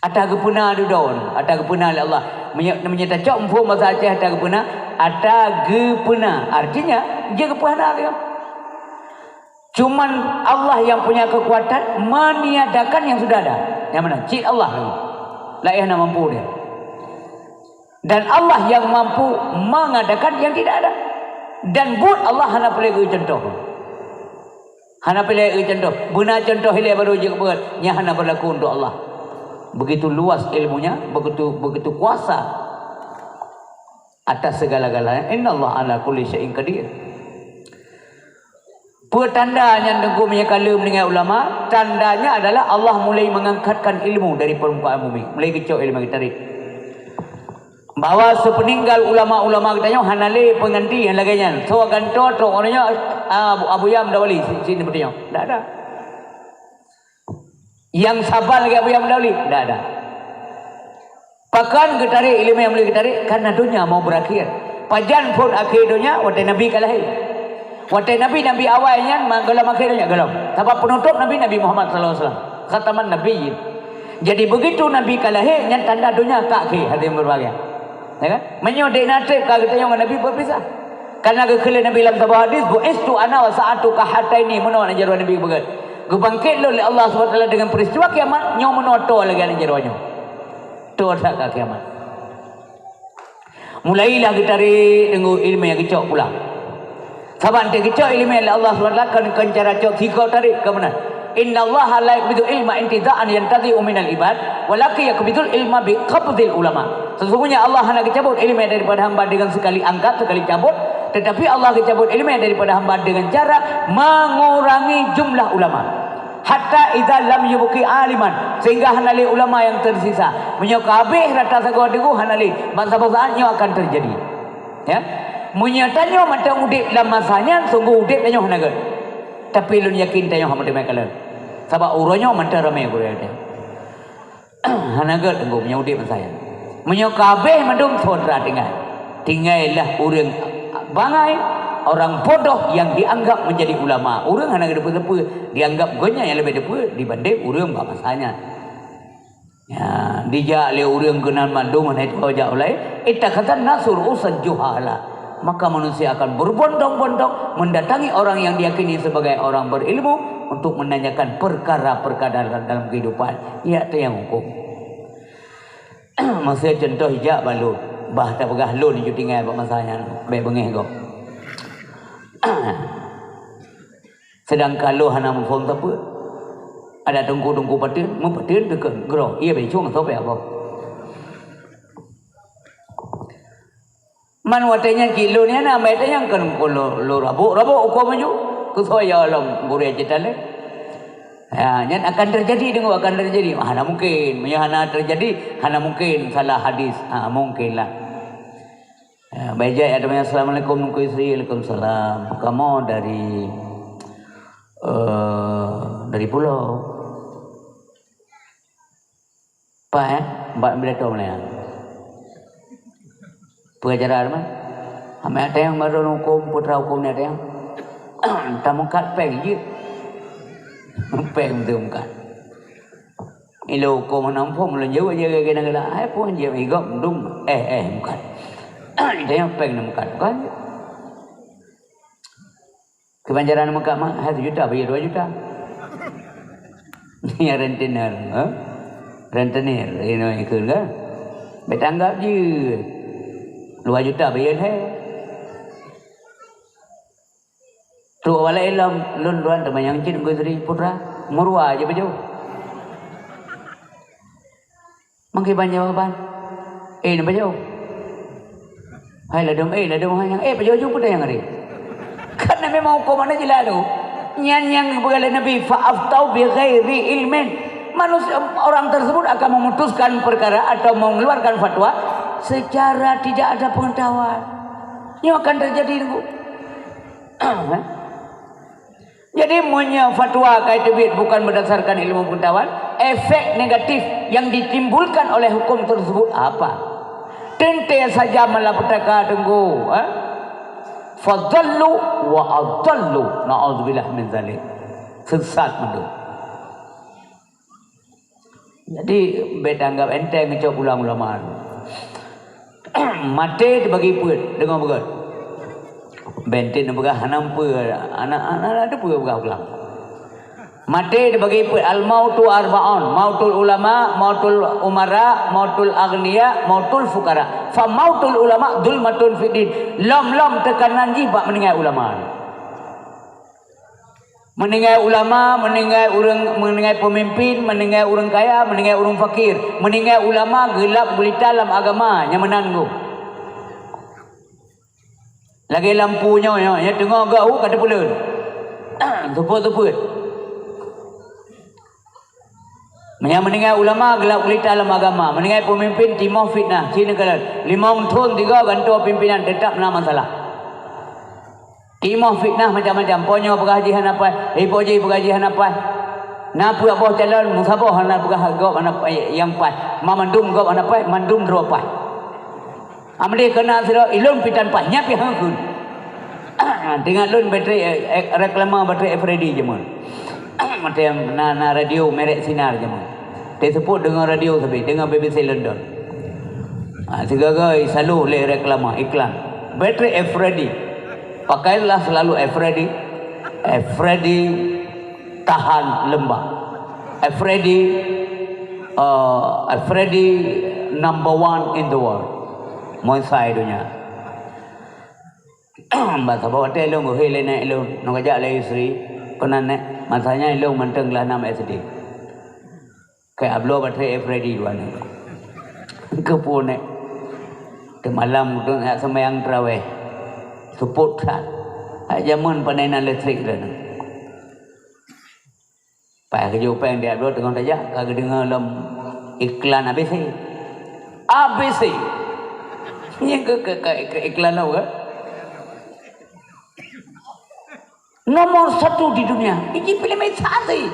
Ata geupeuna dudoe, ata geupeuna lé Allah. Meunyoe, meunyoe tacok muphom basa Aceh ata geupeuna, ata geupeuna. Artinya, jeuet geupeuhana lé Allah. Cuman Allah yang punya kekuatan meniadakan yang sudah ada. Nyang meunan, cit Allah lagi. Laén hana mampu dia. Dan Allah yang mampu mengadakan yang tidak ada. Dan buet Allah hana peureulèe geu contoh. Hana peureulèe geu contoh. Beuna contoh ilèe baru jeuet buet. Nyan hana berlaku untuk Allah. Begitu luas ilmunya, begitu, begitu kuasa atas segala-galanya. Innallaha ala kulli syai'in qadir. Peue tanda nyan teungku meunyoe ka lheueh meuninggai ulama? Tandanya adalah Allah mulai mengangkatkan ilmu dari permukaan bumi. Mulai geucok ilmu, geutarek. Bahwa sepeninggal ulama-ulama geutanyoe hana lé pengganti nyang lagée nyan. Soe gantoe trok uroe nyoe, ah, Abu, Abu Yam Dawali si, si seperti nyoe. Ndak ada. Nyang saban lagée Abu Yam Dawali, ndak ada. Pakon geutarek ileumé nyang meuleueh geutarek? Karena donya mau berakhir. Pajan phon akhé donya, watée Nabi ka lahé. Watée Nabi, Nabi awai nyan ma-, golom akhé donya, golom. Sabab penutup Nabi, Nabi Muhammad sallallahu alaihi wasallam. Khataman Nabiyyin. Jadi begitu Nabi ka lahé, nyan tanda donya ka akhé, hadirin berbahagia. Ya kan? Meunyoe dek na treb ka geutanyong ngon Nabi, beupisah. Karena geukheun lé Nabi lam saboh hadis, "Bu'istu ana wa sa'atu kahataini," meunoe na jaroe Nabi beugét. Geubangkét lôn lé Allah Subhanahu wa Taala dengan peristiwa kiamat, nyoe meunoe toe lagée na jaroe nyoe. Toe that ka kiamat. Mulailah geutarek deungon ileumé nyang geucok pulang. Sabab teuh geucok ileumé lé Allah Subhanahu wa Taala kon, kon cara cok sikoe tarek, kon meunan. "Innallaha la yaqbidu ilma intiza'an yantazi'u minal ibad, walakin yaqbidul ilma bi qabdil ulama." Sesungguhnya Allah hana geucabut ileumé daripada hamba dengan sekali angkat, sekali cabut, tetapi Allah geucabut ileumé daripada hamba dengan cara mengurangi jumlah ulama. Hatta idza lam yubqi aliman, sehingga hana lé ulama nyang tersisa. Meunyoe ka habéh rata sagoe teungku, hana lé, ban saboh saat nyoe akan terjadi. Ya. Meunyoe tanyoe mantong udeb lam masa nyan, sungguh udeb tanyoe hana gét. Tapi lôn yakin tanyoe hana meuteumé kalon. Sabab uroe nyoe mantong ramé gurée teuh. Hana gét teungku meunyoe udeb masa nyan. Meunyoe ka habéh mandum, saudara tinggai. Tinggai lah ureuëng bangai, orang bodoh yang dianggap menjadi ulama. Ureuëng hana geuteupeu-teupeu, dianggap gobnyan nyang leubeh teupeu dibanding ureuëng bak masa nyan. Ya, dijak lé ureuëng keunan mandum hana tuha jak ulai, ittakhadhan nasu ru'usan juhala. Maka manusia akan berbondong-bondong mendatangi orang yang diyakini sebagai orang berilmu untuk menanyakan perkara-perkara dalam, dalam kehidupan. Ia tu yang hukum. Maksudnya contoh ijak balon. Bah tapeugah lôn ju tinggai bak masa nyan, bék beungéh gob. Sedangkan lôn hana muphom sapeue. Ada teungku-teungku pateuen, meupateuen teukeun groe. Iya bécong atau payah boh. Man watée nyan cit lôn nyan, amai tanyong keu lôn, lôn rabôk-rabôk uko maju. Keu soe ya lom gurée cit talé. Ya, nyan akan terjadi deungoe, akan terjadi. Hana mungkin. Meunyoe hana terjadi, hana mungkin salah hadis. Ha, mungkin lah. Ya, baik jai ada yang, "Assalamualaikum, Teungku Yusri." "Waalaikumsalam. Kamoe dari, eh, dari pulau." Paih, eh? Bak bila tom lé. Peue ajaran mah? Amai tayang baru hukum, putra hukum ni tayang. Tamungkat péng jih. Péng tu mungkat. Ilo hukum hana muphom, ulôn jaweueb je kena kena. Hai pun je igop dum. Eh, eh, mungkat. Tayang péng na mungkat. Bukan je. Keubanjaran meukat mah, hai sejuta, bayar dua juta. Ya rentenir, ha? Rentenir, inoe ikheun kan? Bék tanggap jih. Dua juta bayar hai. Trok awak laén lom, lôn tuan teumanyong cit Teungku Yusri Putra, meurua je bajôh. Mangkeubah jawaban. Eh, na bajôh. Hai ladôm, eh, ladôm hai nyang, eh, bajôh jumpa tayang hari. Karena memang hukum mana jelas tu. Nyan nyang peugah lé Nabi, "Fa aftau bi ghairi ilmin." Manusia, orang tersebut akan memutuskan perkara atau mengeluarkan fatwa secara tidak ada pengetahuan. Nyoe akan terjadi tu. Jadi, meunyoe fatwa ka teubiet bukan berdasarkan ilmu pengetahuan, efek negatif yang ditimbulkan oleh hukum tersebut apa? Teuntée saja malapetaka teungku, eh? Fadhallu wa adhallu. Na'udzubillah min zalik. Sesat mandum. Jadi, bék tanggap enteng ngeucok pulang ulama. Maté teubagi peuet, deungoe beugét. Bék enteuk neupeugah hana peue, hana, hana, hana teupeue peugah pulang. Maté teubagi peuet, al-mautu arba'un, mautul ulama, mautul umara, mautul aghnia, mautul fuqara. Fa mautul ulama zulmatun fid din. Lom-lom teukanan jih bak meuninggai ulama. Meuninggai ulama, meuninggai ureuëng, meuninggai peumimpin, meuninggai ureuëng kaya, meuninggai ureuëng fakir. Meuninggai ulama geulap gulita lam agama, nyan meunan geuh. Lagée lampu nyoe, nyoe, nyoe teungoh geu ka teupeuleuen. Seupôt-seupôt. Meunyoe meuninggai ulama, geulap gulita lam agama, meuninggai peumimpén, timoh fitnah, ci neukalon. Limong thon tiga gantoe pimpinan, teutap na masalah. Timoh fitnah macam-macam. Po nyoe peugah jih hana paih, eh, po jih peugah jih hana paih. Na peuet boh calon, meusaboh hana peugah gob hana paih, nyang paih. Ma mandum gob hana paih, mandum droe paih. Amdeh keunan sidroe, ilôn pih tan paih, nyan pih hana kheun. Teuingat lôn batri, eh, eh, reklama batri F R D jameun. Macam na, na radio merek Sinar jameun. Teuseuôt deungon radio sabe, deungon B B C London. Ha, sigaga isaloe lé reklama, iklan. Batri F R D. Pakailah selalu F R D. F R D tahan leumbah. F R D, eh, F R D number one in the world. Meusa i donya. Bah saboh watèe lôn geuhôi lé nèk lôn, nyoe geujak lé istri, keunan nèk, masa nyan lôn mantong glah nam S D. Keu abloe batri F R D dua nèk. Keupeue nèk? Teumalam udeueng jak seumayang tarawèh. Seupôt that. Hai jameun pandai na listrik lôn. Paih keujeuet péng di abloe teungoh tajak, ka geudeungoe lom iklan A B C. A B C. Nyan keu, keu, keu, keu iklan lom, kan? Nomor satu di dunia. Iji filem sasi.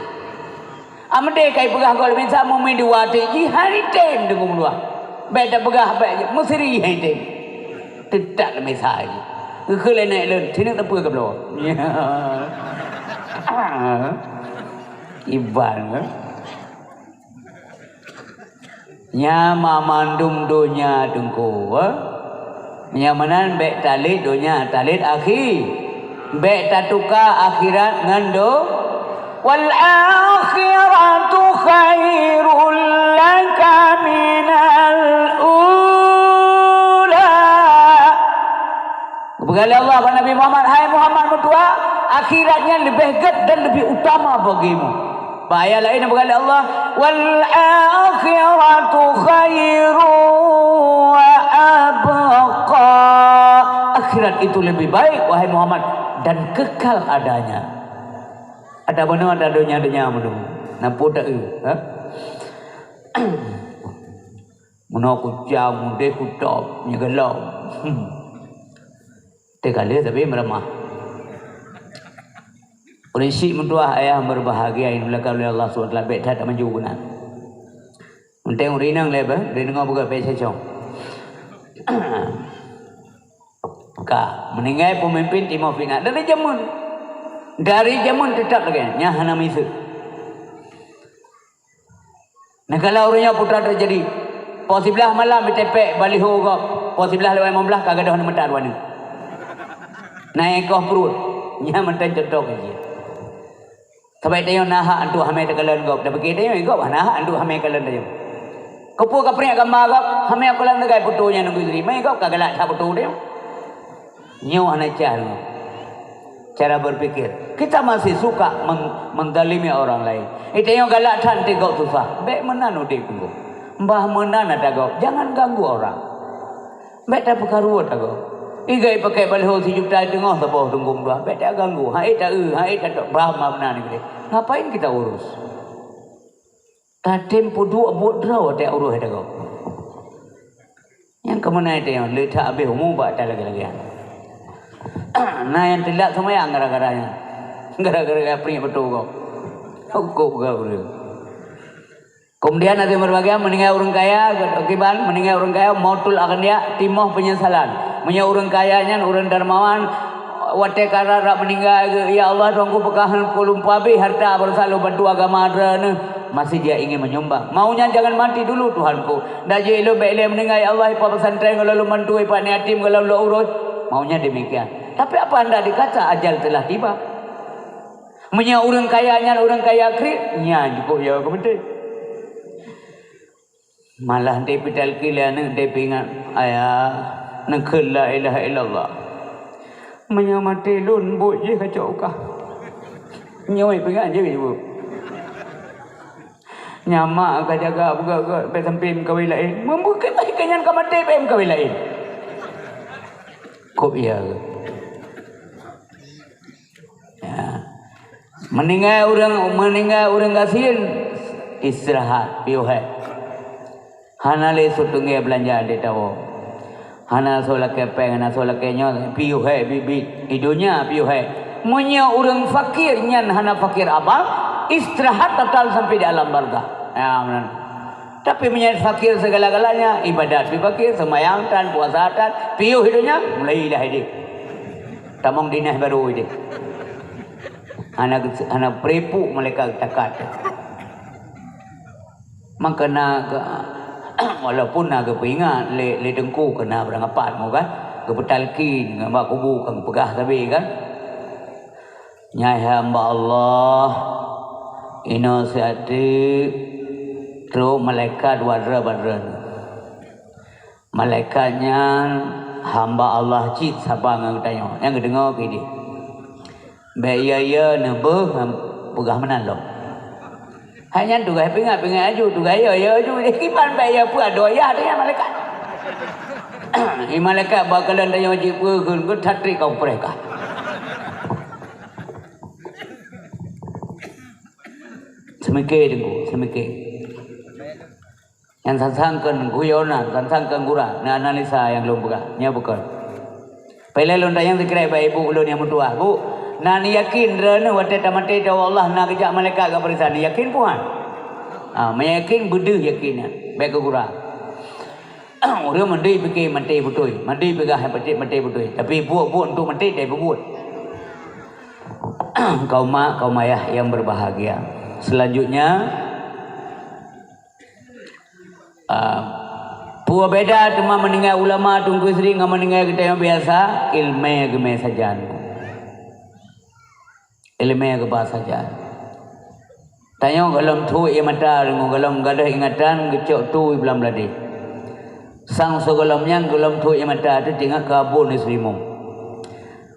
Amdeh kai peugah gob lom sa meumi dua ti ji hari tem deungon luah. Bèk tapeugah bèk meusiri hai tem. Teutap lom sa ji. Geukheun lé nèk lôn, sineuk teupeu keubloe. Iban, eh. Nya ma mandum donya teungku, eh. Nya meunan bèk talét donya, talét akhi. Bèk tatuka akhirat ngon do-, wal akhiratu khairul laka minal ula. Geupeugah lé Allah bak Nabi Muhammad, "Hai Muhammad, meutuah, akhirat nyan leubeh gèt dan leubeh utama bagimu." Bak ayat laén geupeugah lé Allah, "Wal akhiratu khairu wa abqa." Akhirat itu lebih baik, wahai Muhammad, dan kekal adanya. Ada beuna ada donya-donya meunurot. Nampu tak, eh? Ha? Meunoe kucang, mudeh kutop, nyeugeulam. Hmm. Teuka lheueh sabe meuramah. Prinsip meutuah ayah berbahagia yang dimuliakan oleh Allah subhanahu wa taala, bèk that maju guna. Meunteng ureueng inong lé beh, ureueng inong beugèt bèk sesong. Ka, meuninggai peumimpin timoh fitnah. Dari jameun. Dari jameun teutap lagèe nyan. Nyan hana miseue. Nah, kalau ureueng nyoe peue teujadi, poh siblaih malam jitepèk baliho gob, poh siblaih lewat limong blaih ka gadôh aneuk meuta dua nyoe. Na nyang ikoh pruet, nyan mantong cuntoh keu jih. Sabab tanyoe na hak untuk hamé takalon gob, tapike tanyoe gob hana hak untuk hamé kalon tanyoe. Keupeue ka peureulèe gamba gob, hamé kalon sagai peutu nyang nunggu istri, mé gob ka galak that peutu tanyoe. Nyoe hana cah nyoe. Cara berpikir. Kita masih suka men-, menzalimi orang lain. Ita nyoe galak that tigok susah. Bèk meunan udép teungku. Bah meunan ata gob. Jangan ganggu orang. Bèk tapeukaru ata gob. Igai pakai baliho sijuta teungoh saboh teungku dua. Bèk taganggu. Hai ta-, hai tatok. Bah meunan udép. Ngapain kita urus? Tatem peuduek buet droe watèe ureueng dagoe. Nyang keumeunai teuh nyoe, le that habéh umu bak that lagèe-lagèe nyan. Na nyang teulat seumayang gara-gara nyan. Gara-gara peuet beutôi gob. Hukôm gob ureueng. Keumudian, hadirin berbahagia, meuninggai ureueng kaya, kiban, meuninggai ureueng kaya, mautul aghnia, timoh peunyesalan. Meunyoe ureueng kaya nyan ureueng dermawan, watèe ka rab-rab meuninggai geuh, "Ya Allah, Tuhanku, peukah lôn peulumpa abéh harta, barosa lôn bantu agama Droeneuh." Masih dia ingin menyumbang. Maunya jangan mati dulu, Tuhanku. Dak jeuet lôn bèk ilèe meuninggai, ya Allah, ipa pesantren gohlom lôn bantu, ipa aneuk yatim gohlom lôn urus. Maunya demikian. Tapi apa hendak dikata, ajal telah tiba. Meunyoe ureueng kaya nyan ureueng kaya kriet, nyan jukôb ya keu meuté. Malah dipeutalki lé aneuk, dipeuingat, "Ayah, neukheun la ilaha illallah. Meunyoe maté lôn, buet jih kacok u kah." Nyoe peuingat jih ibu. Nyan mak ka jaga beugèt-gèt, bèk sampai meukawen laén. Meubeukeue bahi keu nyan ka maté, bèk meukawen laén. Kôb iya. Ya. Meuninggai ureueng, meuninggai ureueng gasien, Istirahat, piôh hék. Hana lé seuteunggée beulanja di tawoe. Hana soe lakée péng, hana soe lakée nyoe, piôh hék biet-biet. Di donya piôh hék. Meunyoe ureuëng fakir nyan hana fakir abang, istirahat total sampai di alam barzakh. Ya, meunan. Tapi meunyoe fakir segala-galanya, ibadat pih fakir, seumayang tan, puasa tan, piôh di donya, mulai dah idéh. Tamong dinah baru idéh. Hana, hana peuripuk malaikat takat. Maka na ke, walaupun na geupeuingat lé, lé teungku keu na beurangkapat mu kan, geupeutalkin ngon bak kubu kan geupeugah sabe kan. Nyai hamba Allah, inoe siat trok malaikat wadra-badra. Malaikat nyan hamba Allah cit saban ngon geutanyoe. Nyang geudeungoe keu idéh. Bék iya-iya neubeuh ngon peugah meunan lom. Hai nyan tugaih pingat-pingat aju, tugaih iya-iya aju. Idéh kiban bék iya peue adoe yah teuh nyan malaikat. Di malaikat bak kalon tanyoe jipeue kheun, keu that trek kau preh kah. Seumike teungku, seumike. Nyang sang-sang kheun guyonan, sang-sang kheun gura, na analisa nyang lôn peugah, nyoe bukon. Peureulée lôn tanyong sikrek bak ibu ulôn nyang meutuah, "Bu, na neuyakin droeneuh watée tamaté tawoe Allah na geujak malaikat geupeuriksa, neuyakin puhan?" Ha, meuyakin beudeuh yakin nyan, bék keu gura. Ureuëng mandum pike maté beutôi, mandum peugah maté, maté beutôi, tapi buet-buet untuk maté tai peubuet. Kaum mak, kaum ayah yang berbahagia. Selanjutnya, Ah, peue beda teuma meuninggai ulama Teungku Sri ngon meuninggai geutanyoe biasa? Iéleumé geumé sajan. Iéleumé geuba sajan. Tanyoe gohlom thok ié mata, deungon gohlom gadôh ingatan geucok tui blam ladé. Sang sigohlom nyan gohlom thok ié mata teuh teuingat keu Abu Nusri Mung.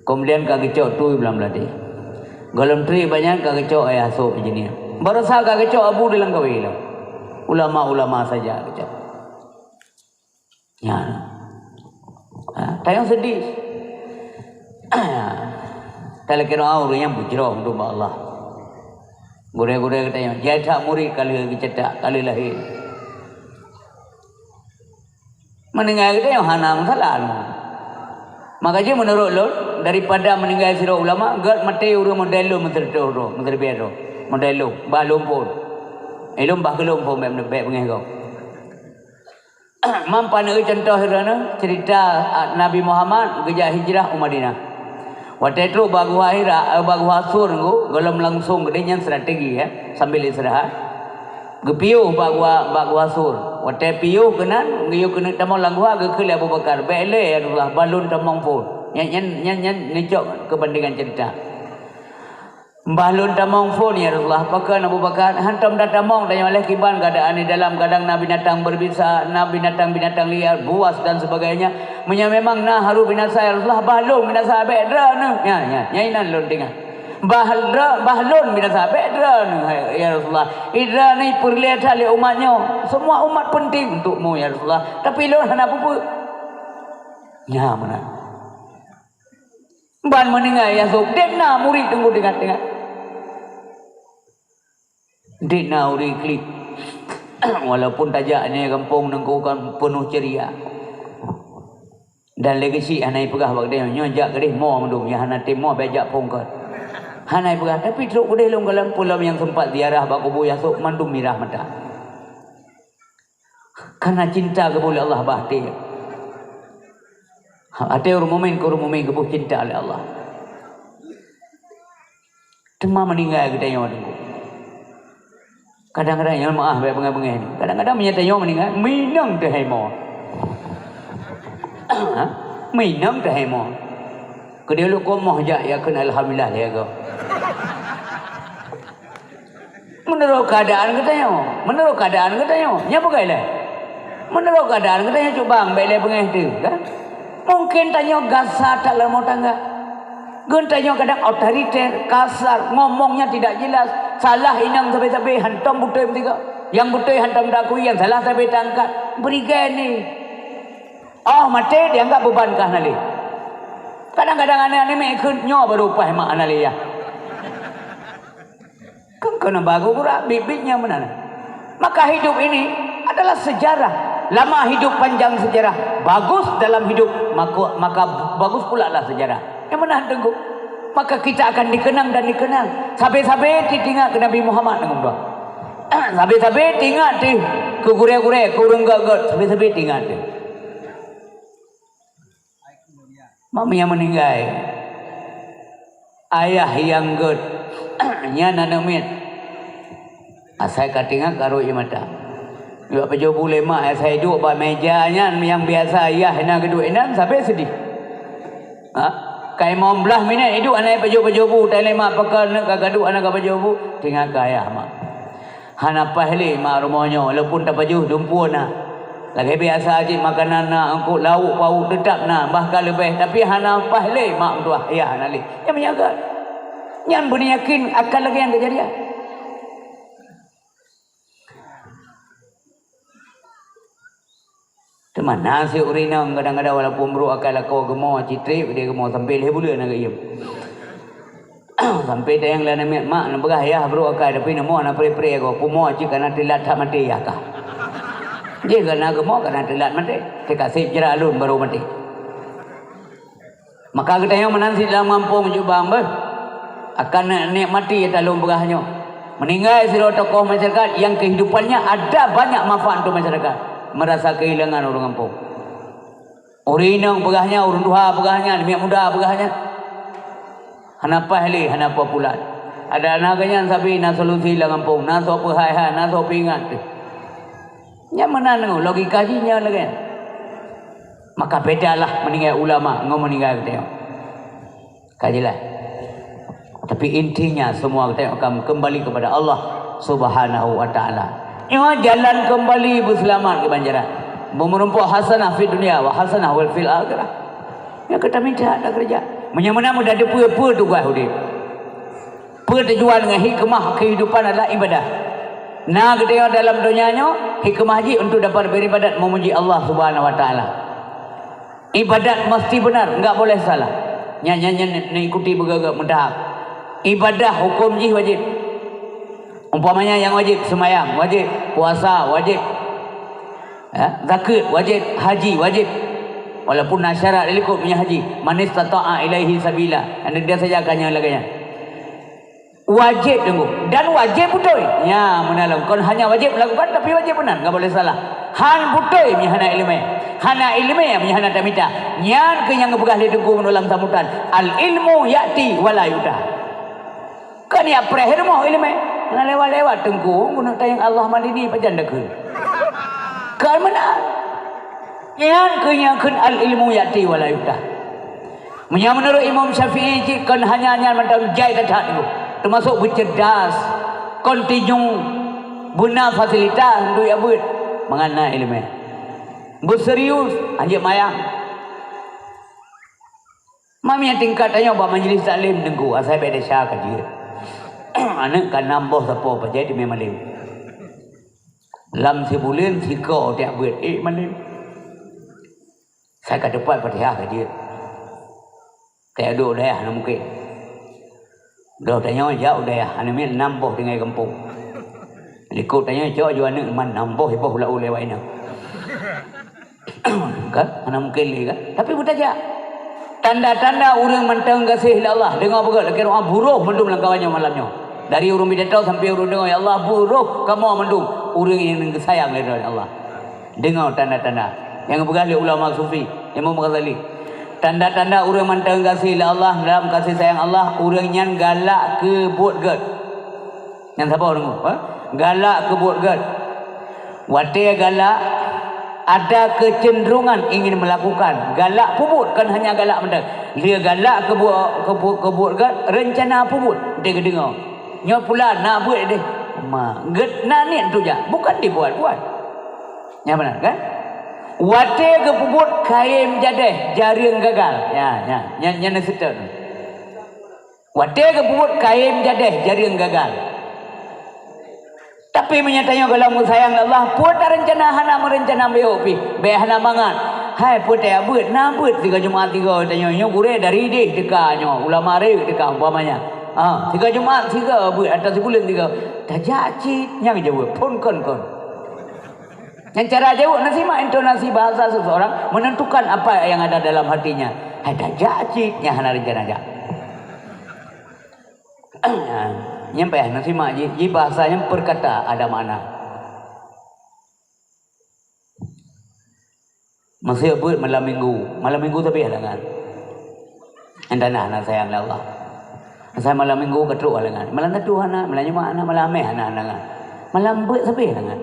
Keumudian ka geucok tui blam ladé. Gohlom treb bak nyan ka geucok ayah sôk jeuniet. Baroesa ka geucok abu di lam kawé lom. Ulama-ulama saja geucok. Nyan. Ha, tayang sedih. Talakée doa ureuëng nyang beujroh untuk bak Allah. Gurée-gurée geutanyoe, jai that murit ka lheueh geucetak, ka lheueh lahé. Meuninggai geutanyoe hana masalah. Maka jih meunurot lôn, daripada meuninggai sidroe ulama, gét maté ureuëng model lôn meuteureutoh droe, meuteureubiet droe, model lôn, bah lôn phon. Eh, lôn bah keu lôn phon bék, bék beungéh gob. Mam paneuk cuntoh droeneuh, ceurita, ah, Nabi Muhammad geujak hijrah u Madinah. Watée trok bak Guha Hira, eh, bak Guha Sur nyoe, gohlom langsong keudeh nyan strategi, ya, sambil istirahat. Geupiôh bak guha, bak Guha Sur. Watée piôh keunan, geuyue keuneuk tamong lam guha, geukheun lé Abu Bakar, "Bék lé, ya Rasulullah, bah lôn tamong phon." Nyan, nyan, nyan, nyan neucok keubandengan ceurita. "Bah lôn tamong phon, ya Rasulullah." Pakon Abu Bakar, "Hántom tatamong, tanyoe lé kiban keuadaan di dalam, kadang na binatang berbisa, na binatang-binatang liar, buas dan sebagainya. Meunyoe memang na harôh binasa, ya Rasulullah, bah lôn binasa, bék droeneuh." Nyan, nyan, nyan inan lôn teuingat. Bah lôn, bah lôn binasa, bék droeneuh, hai, ya Rasulullah. Droeneuh peureulée that lé umat nyoe. Semua umat penting untukmu, ya Rasulullah. Tapi lôn hana peue-peue. Nyan meunan. Ban meuninggai Yusuf, dek na murit teungku teuingat-teuingat. Dek na ureuëng klik. Walaupun tajak nyoe gampông nangku kan peunoh ceria. Dan lé geuchik hana ipeugah bak geutanyoe, "Nyoe jak keudeh mo mandum, nyang hana tem mo bék jak phon kon." Hana ipeugah, tapi trok keudeh lom gohlom, peue lom nyang seumpat ziarah bak kubu Yusuf mandum mirah mata. Karena cinta geuboh lé Allah bah até. Até ureuëng mumin keu ureuëng mumin geuboh cinta lé Allah. Teuma meuninggai geutanyoe teungku. Kadang-kadang nyan meuah bék beungéh-beungéh ni. Kadang-kadang meunyoe tanyoe meuninggai, minong teuh hai mo. Ha? Minong teuh hai mo. Keudeh lôn komoh jak ya kheun alhamdulillah lé gob. Meunurot keuadaan geutanyoe, meunurot keuadaan geutanyoe, nyan peugah ilée. Meunurot keuadaan geutanyoe cubang bék lé beungéh teuh, kan? Mungken tanyoe gasa that lam rumoh tangga. Geutanyoe kadang otoriter, kasar, ngomongnya tidak jelas, salah inong sabe-sabe, hantom beutôi meusigoe. Nyang beutôi hantom takui, nyang salah sabe taangkat. Beurigée ni. Oh, maté dianggap beban kah hana lé. Kadang-kadang aneuk-aneuk meu'en kheun nyoe baru paih mak hana lé yah. Kan keuneuk bagoe gura, biet-biet nyang meunan. Maka hidup ini adalah sejarah. Lama hidup, panjang sejarah. Bagus dalam hidup, maka, maka bagus pula lah sejarah. Yang mana tengok? Maka kita akan dikenang dan dikenang. Sabe-sabe teuingat keu Nabi Muhammad dengan doa. Sabe-sabe teuingat teuh keu gurée-gurée, keu ureuëng gét-gét. Sabe-sabe teuingat teuh. Mak nyang meuninggai, ayah nyang gét, nyan aneuk miet. Asai ka teuingat ka rhot ie mata. Yue pajoh bu lé mak, asai duek bak meja nyan nyang biasa ayah na geuduek inan sabe seudeh. Ha? Ka limong blaih minét iduek hana pajoh-pajoh bu, tai lé mak pakon neuk ka gaduek hana ka pajoh bu, teuingat keu ayah mak. Hana paih lé mak rumoh nyoe, walaupun tapajoh dumpeue na. Lagée biasa cit makanan na, eungkôt lauk pauk teutab na, bah ka leubeh, tapi hana paih lé mak meutuah, ya hana lé. Nyan meunyaga. Nyan beuneuyakin akan lagée nyan keujadian. Teuma na si ureuëng inong kadang-kadang walaupun brok akai lakoe geumo, cit trép dia geumo sampai lhée buleuen na geuiem. Sampai tayang lé aneuk miet, "Mak, neupeugah yah brok akai, tapi neumo na pre-pre goe, kumo cit kana teulat that maté yah kah." Jih kana geumo kana teulat maté, teuka seb jrat lôn barô maté. Maka geutanyoe meunan cit lam gampông Jubang beuh, akan nikmati ata lôn peugah nyoe. Meuninggai sidroe tokoh masyarakat yang kehidupannya ada banyak manfaat untuk masyarakat, merasa kehilangan ureuëng gampông. Ureuëng inong peugah nyan, ureuëng tuha peugah nyan, miet muda peugah nyan. Hana paih lé, hana peue pulan. Ada na geuh nyan sabe na solusi lam gampông, na soe peuhai-hai, na soe peuingat teuh. Nyan meunan logika jih nyan lagée nyan. Maka bedalah meuninggai ulama ngon meuninggai geutanyoe. Ka jelas. Tapi intinya semua geutanyoe akan kembali kepada Allah Subhanahu wa Taala. Nyoe jalan kembali beuseulamat keu banjaran. Meureumpok hasanah fid dunya wa hasanah wal fil akhirah. Nyang ka taminta takeureuja. Meunyoe meunan mudah teupeue peue tugaih udeb. Peue tujuan ngon hikmah kehidupan adalah ibadah. Na geutanyoe dalam donya nyoe, hikmah jih untuk dapat beribadat memuji Allah Subhanahu wa Taala. Ibadat mesti benar, enggak boleh salah. Nyan, nyan, nyan neuikuti beugét-gét meudahab. Ibadah huköm jih wajéb. Umpamanya nyang wajéb, seumayang wajéb, puasa wajéb, ya, zakeuet wajéb, haji wajéb. Walaupun na syarat dilikot meunyoe haji, "Man istata'a ilaihi sabila." Hana dia saja ka nyan lagée nyan. Wajéb teungku dan wajéb beutôi. Nya meunan lom, kon hanya wajéb melakukan tapi wajéb meunan, enggak boleh salah. Han beutôi meunyoe hana iéleumé. Hana iéleumé meunyoe hana tamita. Nyan keuh nyang geupeugah lé teungku meunurot lam sambutan, "Al ilmu ya'ti wa la yu'ta." Kon jak preh rumoh iéleumé. Hana lewat-lewat teungku, geuneuk tanyong Allah Madini pajan dakeuh. Kon meunan. Nyan keuh nyang kheun al ilmu ya'ti wa la yu'ta. Meunyoe meunurot Imam Syafi'i cit kon hanya nyan mantong jai that-that teungku, teumasok beucerdas, kontinu, beuna fasilitas untuk jak beuet, mangat na iéleumé. Beuserius, hanjeuet mayang. Mami nyang tingkat tanyoe bak majelis taklim teungku, asai bèk desya ka jeuet. Aneuk ka nam boh sapo pajan teumé malém. Lam sibuleuen siko tiep beuet, ék malém. Sai ka teupat Fatihah ka jeuet. Kaya duek u dayah hana mungken. Doh tanyoe jak u dayah, aneuk miet nam boh tinggai gampông. Likot tanyoe cok ju aneuk man nam boh iboh u laôt lewat inong. Kan? Hana mungken lé kan? Tapi beutajak. Tanda-tanda ureuëng mantong gaséh lé Allah. Deungoe beugét lakée doa buroh mandum lam kawan nyoe malam nyoe. Dari ureuëng pidato sampai ureuëng deungoe, "Ya Allah, buroh kamoe mandum ureuëng nyang geusayang lé droe Allah." Deungoe tanda-tanda nyang geupeugah lé ulama sufi, Imam Ghazali. Tanda-tanda ureuëng mantong gaséh lé Allah, dalam kasih sayang Allah, ureuëng nyan galak keu buet gét. Nyan saboh ureuëng, ha? Galak keu buet gét. Watée galak, ada kecenderungan ingin melakukan. Galak peubuet, kon hanya galak mantong. Dia galak keu buet, keu buet, keu buet gét, rencana peubuet. Dia geudeungoe. Nyoe pulan na buet deh. Ma, gét na niet untuk jak. Bukan dibuat-buat. Nyan meunan kan? Watée geupeubuet kayém jadeh, jareueng gagal. Ya, ya. Nyan, nyan na seutôt. Watée geupeubuet kayém jadeh, jareueng gagal. Tapi meunyoe tanyoe gohlom meusayang lé Allah, peue tarencana hana meurencana miyueb pih, bèk hana mangat. Hai peue tajak beuet, na beuet sigoe Jumat sigoe tanyoe, nyoe gurée dari idéh teuka nyoe, ulama rayeuk teuka umpamanya. Ah, sigoe Jumat, sigoe beuet, atau sibuleuen sigoe. Tajak cit, nyang jaweueb, phon kon-kon. Nyang cara jaweueb na simak intonasi bahasa seseorang menentukan apa yang ada dalam hatinya. Hai tajak cit, nyang hana rencana jak. Nyan payah na simak ji, ji bahasa nyan perkata ada makna. Masa beuet malam minggu, malam minggu sabé halangan. Entah na, na sayang lé Allah. Asai malam minggu ka trok halangan. Malam Sabtu hana, malam Jumat hana, malam Hamèh hana halangan. Malam beuet sabé halangan.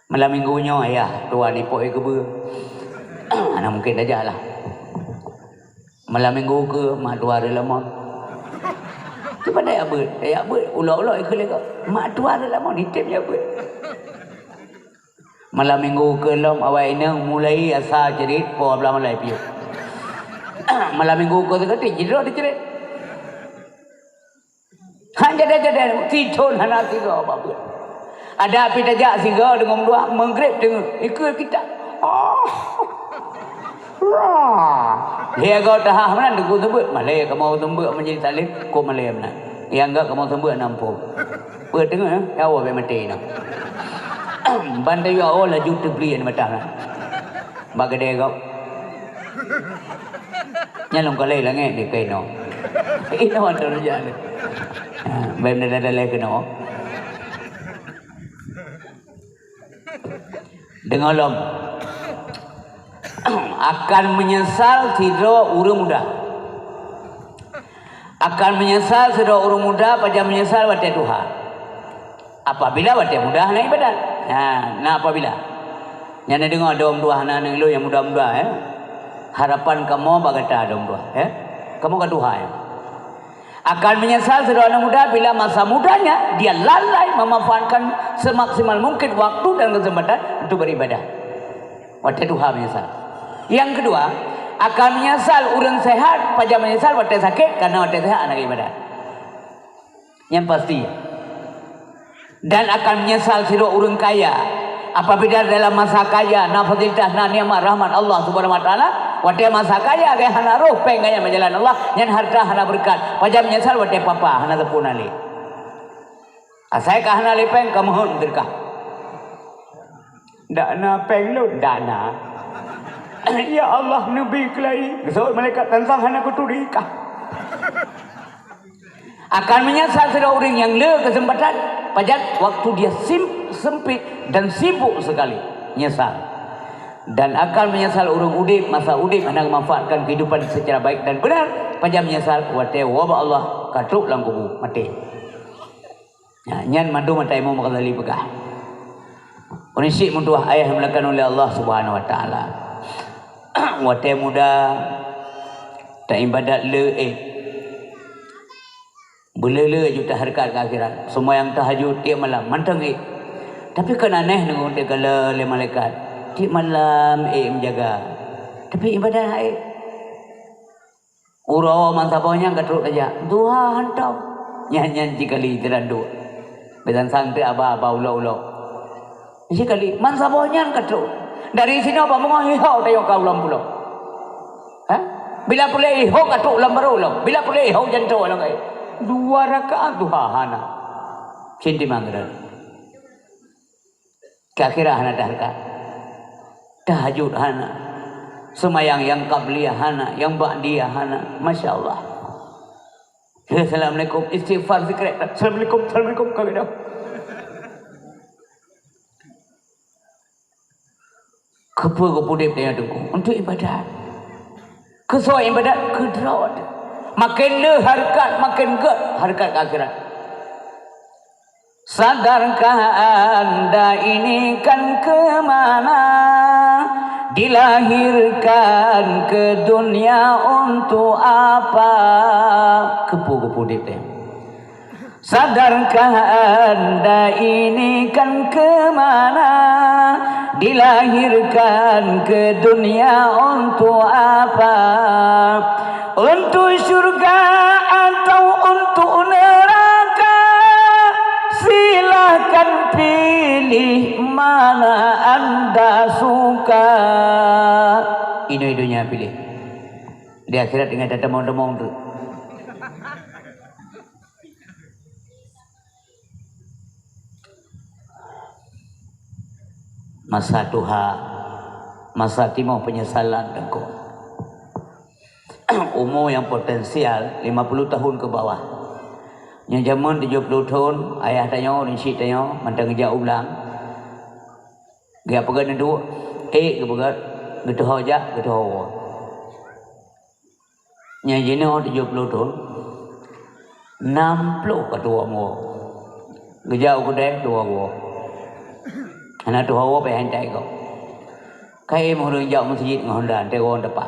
Malam minggu nyoe ayah tuan ipok keubeu. Hana mungkin tajak lah. Malam minggu ke mak tuan reulamon. Cuba daya beuet, daya beuet, ulok-ulok ikeu lego. Mak tuan reulamon, item ya beuet. Malam minggu ke lom awai inong mulai asa cerit, po belah malai piôh. Malam minggu ke seketik, jidro dicerit. Han jadeh-jadeh, sithon hana sigoe bak beuet. Ada pi tajak sigoe deungon dua, Maghrib teungoh, ikeu kita. Oh. Wah. Lhèe goe tahah meunan teungku seubeut, malèe kamoe seubeut menjadi salib, kok malèe meunan. Nyang gak kamoe seubeut na muphom. Peue teungoh, eh? Nyawa bèk maté na. Ban tayue awai laju teubri aneuk mata na. Bak keudè gob. Nyan lôn kalon langèt di keunoe. Inoe atoe rujak lé. Ha, bèk meudalai-dalai keunoe. Deungoe lom. Akan meunyeusal sidroe ureueng muda. Akan meunyeusal sidroe ureueng muda, pajan meunyeusal watèe tuha. Apabila watèe muda hana ibadat. Nah, na apabila. Nyan neudeungoe dom dua hana nang lôn nyang muda-muda, eh. Harapan kamoe bak gata dom dua, eh. Kamoe ka tuha, eh. Akan menyesal sidroe aneuk muda bila masa mudanya dia lalai memanfaatkan semaksimal mungkin waktu dan kesempatan untuk beribadah. Watèe tuha menyesal. Yang kedua, akan menyesal ureueng sehat, pajan menyesal watèe sakét, karena watèe sehat hana ibadat. Nyang pasti. Dan akan menyesal sidroe ureueng kaya, apabila dalam masa kaya na fasilitas, na nikmat rahmat Allah Subhanahu wa Taala, watèe masa kaya gaya hana roh péng gaya meujalan Allah, nyan harta hana beureukat. Pajan menyesal watèe papa hana teupeu na lé. Asai ka hana lé péng, ka meuheuet meuseudeukah. Dak na péng lôn, dak na. Ya Allah, neubi keulai. Geuseuôt malaikat tansang hana kuturi kah. Akan menyesal sidroe ureueng nyang le keuseumpatan, pajan waktu dia sim-, sempit dan sibuk sekali. Nyesal. Dan akan menyesal ureueng udép, masa udép hana manfaatkan kehidupan secara baik dan benar, pajan menyesal watèe woe bak Allah ka trok lam kubu, maté. Nah, nyan mandum ata Imam Ghazali peugah. Ureueng syik meutuah ayah meulakan ulèh Allah Subhanahu wa Taala. Watèe muda, taibadat le, eh. Beule-le aju tahareukat keu akhirat. Seumayang tahajud tiep malam, mantong ék. Tapi kon aneh deungon teuka lé malaikat. Tiep malam ék meujaga. Tapi ibadat hana ék. Uroe mansaboh nyan ka trok tajak. Duha hantom. Nyan-nyan jikali teulandok. Beusansang teuk aba-aba ulok-ulok. Jikali, mansaboh nyan ka trok. Dari sinoe bak beungoh ihok tayong ka u lôn pulo. Ha? Bila puléh ihok ka trok lôn barô lôn. Bila puléh ihok janto lôn kai. Dua rakaat duha hana. Sintimang keudroe. Keu akhirat hana tahareukat. Tahajud hana. Seumayang nyang qabliyah hana, nyang ba'diyah hana. Masya Allah. Hei, assalamualaikum. Istighfar, zikir. Assalamualaikum, assalamualaikum. Ka geudah. Keupeue geupeuudép tanyoe Teungku? Untuk ibadat. Keusoe ibadat? Keudroe. Makin le hareukat, makin gèt hareukat keu akhirat. Sadarkah anda ini kan ke mana? Dilahirkan ke dunia untuk apa? Keupeue geupeuudép tanyoe? Sadarkah anda ini kan ke mana? Dilahirkan ke dunia untuk apa? Untuk syurga atau untuk neraka? Silahkan pilih mana anda suka. Inoe donya pilih. Di akhirat ingat tatamong-tamong tu. Masa tuha, masa timoh peunyesalan teungku. Umu nyang potensial lima puluh tahun keu bawah. Nyan jameun tujoh puluh thon, ayah tanyoe, ureueng chik tanyoe, mantong geujak u blang. Geujak peugöt neuduek, ék geupeugöt, geutuho jak, geutuho woe. Nyang jinoe tujoh puluh thon, nam ploh ka tuwo muwoe. Geujak u keudè tuwo woe. Hana tuwo woe pih han that gob. Kayém ureueng jak meuseujid ngon honda, teuron tepak.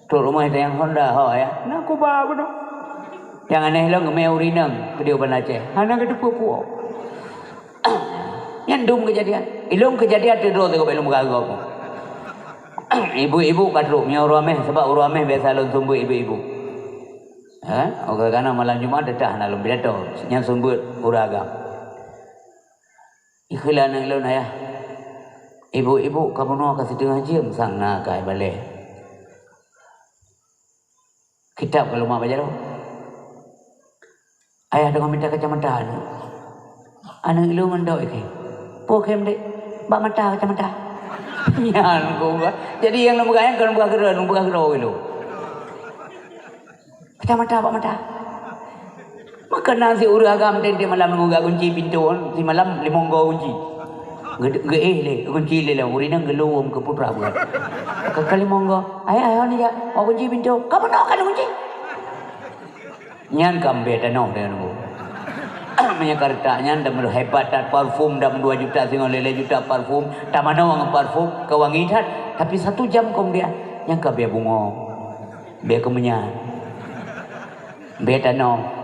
Trok rumoh tanyong honda, "Ho, ayah?" "Na kuba bunoe." Nyang aneh lom geumè ureueng inong keudéh u Banda Aceh. Hana geuteupeue puwoe. Nyan dum keujadian. Ilôn keujadian teudroe sigoe bak ilôn peugah lom. Ibu-ibu ka trok meunyoe uroe meh, sabab uroe meh biasa lôn seumeubeuet ibu-ibu. Ha? Oke, karena malam Jumat teutap hana lôn pidato. Nyan seumeubeuet ureueng agam. Ikheun lé aneuk lôn, "Ayah, ibu-ibu ka bunoe ka siteungoh jeuem sang na keu balèe." Kitab ka lôn mak bak jaroe. Ayah teungoh mita kacamata aneuk. Aneuk ilôn mandok ikheun. Peue kheun dek? Bak mata kacamata. Nyan ku peugah. Jadi nyang lôn peugah nyan kon lôn peugah keudroe, lôn peugah keudroe ilôn. Kacamata bak mata. Maka na si ureueng agam teuntèe malam ngon gak kunci pintoe, si malam limong goe kunci. Geu-, geuéh lé, kunci lé lam ureueng inong geulom keu putra buet. Ka, ka limong goe, "Ayah, ayah, ni jak, oh, kunci pintoe." "Ka meunoe ka kunci?" Nyan ka bèe tanoh deungon bu. Meunyoe kareta nyan dah meuleuh hebat that parfum, dah meudua juta singoh lhèe lhèe juta parfum, tamanoe ngon parfum, ka wangi that, tapi satu jam kemudian, nyan ka bèe bungoe, bèe keumeunyang. Bèe tanoh.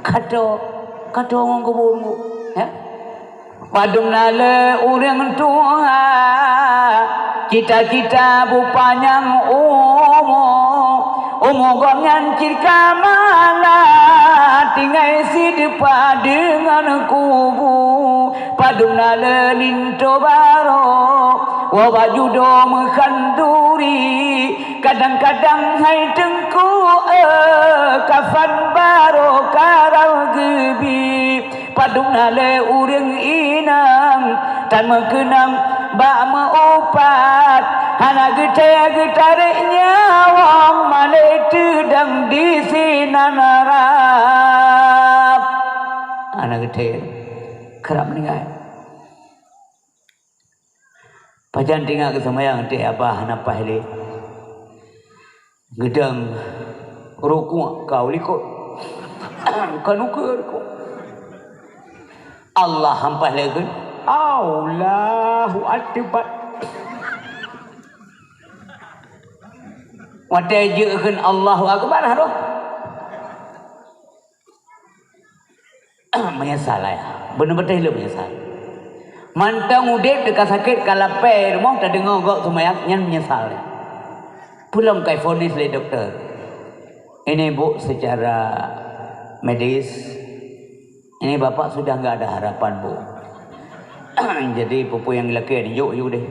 Ka tô, ka tô ngon kubu, ya. Padum na lé ureueng tuha, cita-cita beupanyang umu. Umu gobnyan cit ka malam, tinggai sideupa deungon kubu. Padum na lé linto barô, woe bak judoe meukhanduri. Kadang-kadang hai teungku, eh, kafan barô karau geubi. Padum na lé ureueng inong tan meukeunong bak meu-upat, hana geuthèe geutarek nyawöng malèe teudong disinan rab. Hana geuthèe, karab meuninggai. Pajan teuingat geuseumayang teuh abah hana paih lé. Geudong rukuk ka u likot. Ka nukeue rukuk. Allah han paih lé kheun. Allahu Akbar. Watèe jeuet kheun Allahu Akbar, roh. Meunyeusal, ya. Beuneubeuteh lôn meunyeusal. Mantong udép teuka sakét ka lapèe rumoh tadeungoe gob seumayang nyan meunyeusal, ya. Peue lom ka ivonis lé dokto. Ini, Bu, secara medis, ini Bapak sudah nggak ada harapan, Bu. Jadi, peue-peue nyang lakèe nyoe yue deh.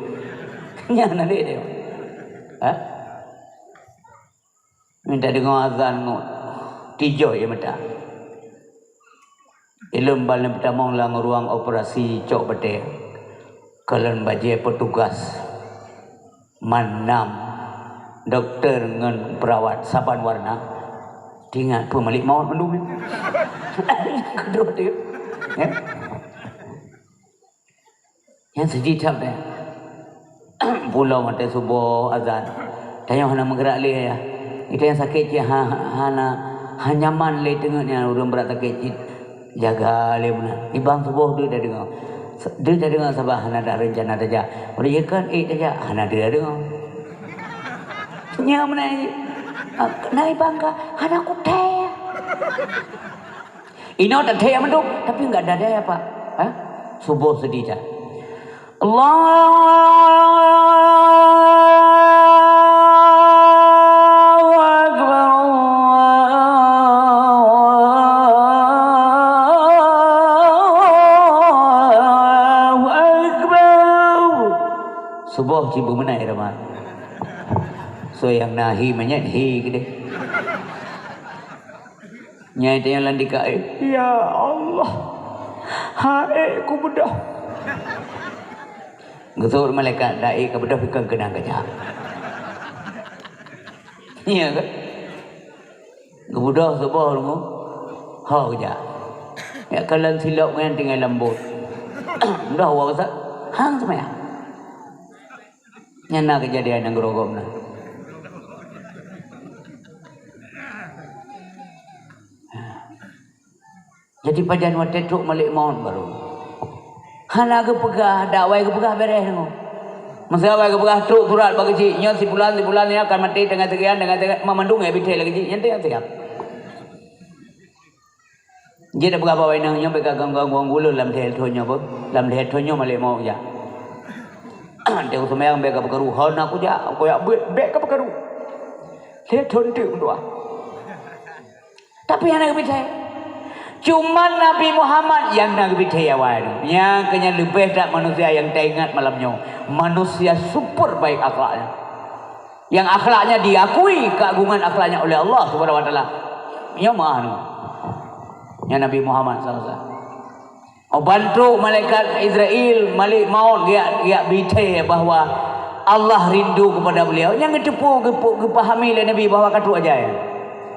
Nyan adék deh. Ha? Mita deungoe azan ngon tijôh ie mata. Ilôn ban lôn peutamong lam ruang operasi cok batèe. Kalon bajèe petugas. Mandum dokto ngon peurawat saban warna. Teuingat peue malik mawöt mandum. Keudroe teuh. Ya. Nyan sijih that deh. Pulo watèe suboh azan. Tanyoe hana meugerak lé, ya. Geutanyoe sakét cit ha-, ha-, hana, hana nyaman lé teungeut nyan ureueng brat sakét cit. Jaga lé meunan. Ibang suboh deuh tadeungoe. Se-, deuh tadeungoe sabab hana that reuncana tajak. Udah jeuet kan, eh, tajak. Hana deuh tadeungoe. Nyan meunan. Ah, na ibang ka, hana kuthèe. Inoe tathèe mandum, tapi enggak ada daya, Pak. Ha? Suboh seudih that. Allahu Akbar, Allahu Akbar. Suboh cit beumeunan, Rahman. Soe nyang na hi manyét hi keudeh. Nyai teuh nyang lam dika, eh, "Ya Allah, hai kubeudôh." Geuseuôt malaikat, "Da'i ka beudôh pikeue keunan ka jak." Iya kan? Geubeudôh suboh rumoh, ho geujak. Jak kalon silop nyan tinggai lam bot. Dah wa sa, hang seumayang. Nyan na keujadian nyang geurogom na. Jadi pajan watèe trok malaikat maut baru. Hana geupeugah, dak wai geupeugah beres deungoe. Meuseu wai geupeugah trok surat bak geuchik, nyoe si fulan, si fulan nyoe akan maté teungoh sekian, teungoh sekian, mamandum ya bithai lagèe jih, nyan teuh nyang siap. Jeuet peugah bak wai nyoe, nyoe bèk ka ganggu-ganggu ulôn lam lhèe thôn nyoe beuh. Lam lhèe thôn nyoe malaikat maut jak. Teuh seumayang bèk ka peukaru, hana kujak, kujak beuet, bèk ka peukaru. Lhèe thôn teuk meutuah. Tapi hana geubithai. Cuma Nabi Muhammad nyang na geubithai awai nyoe. Nyang keuh nyan leubeh that manusia nyang taingat malam nyoe. Manusia super baik akhlaknya. Yang akhlaknya diakui keagungan akhlaknya oleh Allah Subhanahu wa Taala. Nyoe meuah nyoe. Nyan Nabi Muhammad sallallahu alaihi wasallam. Oh, ban trok malaikat Israel, malaikat maut geujak, geujak bithai bahwa Allah rindu kepada beliau. Nyang geuteupeue, geupe-, geupahami lé Nabi bahwa ka trok ajai.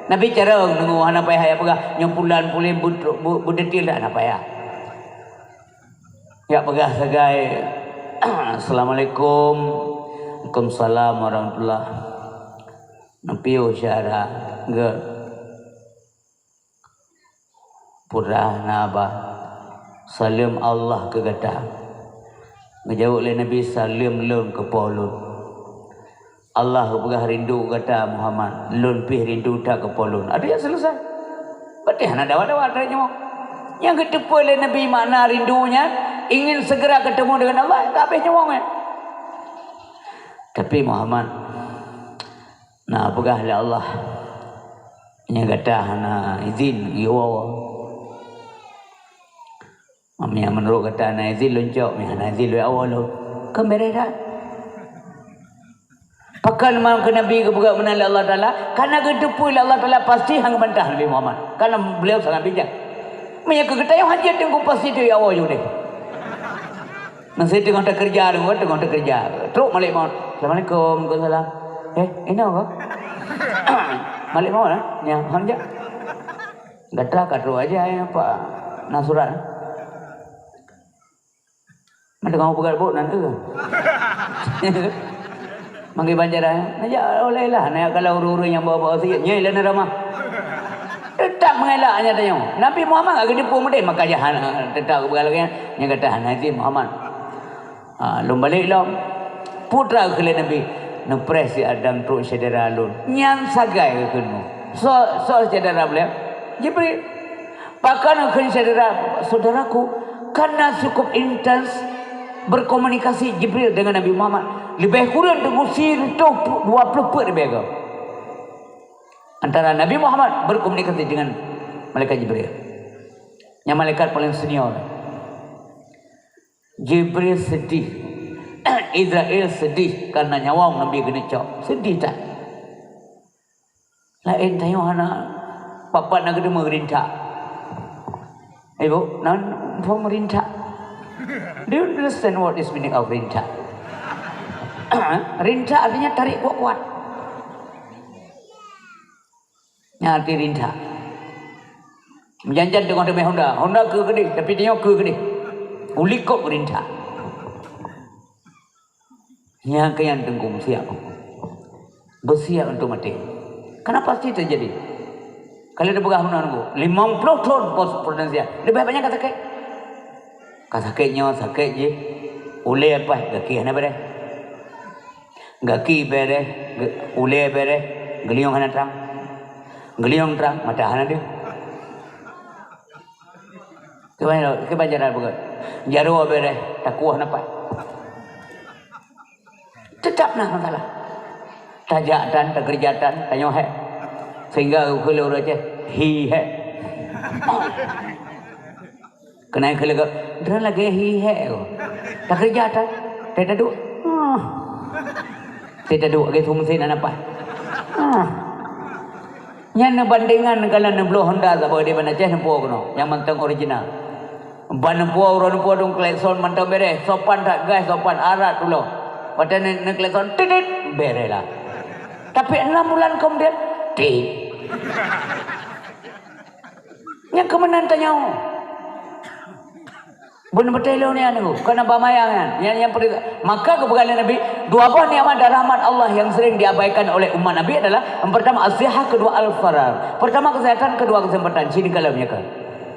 Nabi carông deungoe, hana payah jak peugah, "Nyoe pulan puléh beutrok, beu-, beudetil," hana payah. Jak peugah sagai, "Assalamualaikum." "Waalaikumsalam warahmatullah." Neupiôh syedara, geu- Peurah na ba, saleuem Allah keu gata. Geujaweueb lé Nabi, "Saleuem lôn keu Po lôn. Allah geupeugah rindu gata Muhammad, lôn pih rindu that keu Po lôn." Ada nyang selesai. Berarti hana dawa-dawa tarék nyawöng. Nyang geuteupeue lé Nabi makna rindu nyan, ingin segera ketemu dengan Allah, ka habéh nyawöng nyan. Tapi Muhammad, na peugah lé Allah, "Nyan gata hana izin geuwoe." "Meunyoe meunurot gata hana izin lôn cok, meunyoe hana izin lôn woe lôn." Kan beres that. Pakon man keu Nabi geupeugah meunan lé Allah Taala, karena geuteupeue lé Allah Taala pasti hana geubantah Nabi Muhammad. Karena beliau sangat bijak. Meunyoe keu geutanyoe hana jeuet teungku pasti teuh woe jih udeh. Meusti teungoh takeureuja, teungoh, teungoh takeureuja. Trok malaikat maut. "Assalamualaikum." "Waalaikumsalam." "Eh, inoe kah?" "Malaikat maut, eh? Nyan, han jak." "Gata ka trok ajai, apa na surat?" "Meuteungoh peugah buet nan, eh." Manggé banjaran, "Na jak oleh lah, na jak kalau ureuëng-ureuëng nyang bawa-bawa sikit, nyoe lé na ramah." Teutap mengelak nyan tanyoe. Nabi Muhammad ka geuteupeue meudeh, maka jahan, teutap geupeugah lagée nyan, "Nyan gata hana izin Muhammad." Ha, lôn balek lom. Putra keu lé Nabi, neupreh si Adam trok syedara lôn. Nyan sagai keu keunoe. Soe, soe syedara beliau? Jibril. Pakon kheun syedara, saudaraku, karena cukup intens berkomunikasi Jibril dengan Nabi Muhammad. Leubeh kureueng teungku sireutoh dua ploh peuet leubeh goe. Antara Nabi Muhammad berkomunikasi dengan malaikat Jibril. Nyang malaikat paling senior. Jibril sedih. Israel sedih karena nyawöng Nabi keuneuk cok. Sedih that. Laén tanyoe hana, pat-pat na geudeungoe geurintak. Ibu, nan phon meurintak. Do you understand what is meaning of rintak? Rintak artinya tarik kuat-kuat. Nyan arti rintak. Meujan-jan teungoh teumé Honda. Honda keu keudeh, tapi tanyoe keu keudeh. Ulikot meurintak. Nyang keu nyan teungku meusiap. Beusiap untuk maté. Kenapa sih terjadi? Kalau dipeugah meunan teungku, limong ploh thon pos Prudensia. Leubeh banyak ka sakét. Ka sakét nyoe, sakét jih. Ulée paih, gaki hana beureh. Gaki beureh, ge-, ulée beureh, geuliong hana trang. Geuliong trang, mata hana deuh. Kiban, kiban jalan beugét. Jaroe beureh, takuah napat. Teutap na masalah. Tajak tan, takeureuja tan, tanyoe hék. Sehingga geukheun lé ureuëng Aceh, hi hék. Keunan kheun lé gob, droe lagée hi hék. Takeureuja tan, teuh taduek. Ah. Teuh taduek lagée su meusén hana paih. Ah. Nyan neubandengan ngon neubloe Honda saboh di Banda Aceh neupo keunoe, nyang mantong original. Ban neupue, uroe neupue dong klakson mantong bereh, sopan that gaih, sopan arat tuloe. Watée ne-, neuklakson, titit, bereh lah. Tapi enam bulan kemudian, tit. Nyang keumeunang tanyoe. Bun beutôi lôn nyan, kon na bamayang nyan. Nyan nyang peurintah. Maka geupeugah lé Nabi, dua boh nikmat dan rahmat Allah yang sering diabaikan oleh umat Nabi adalah, yang pertama, as-sihah, kedua, al-farar. Pertama kesehatan, kedua kesempatan. Sini kalau meunyoe ka.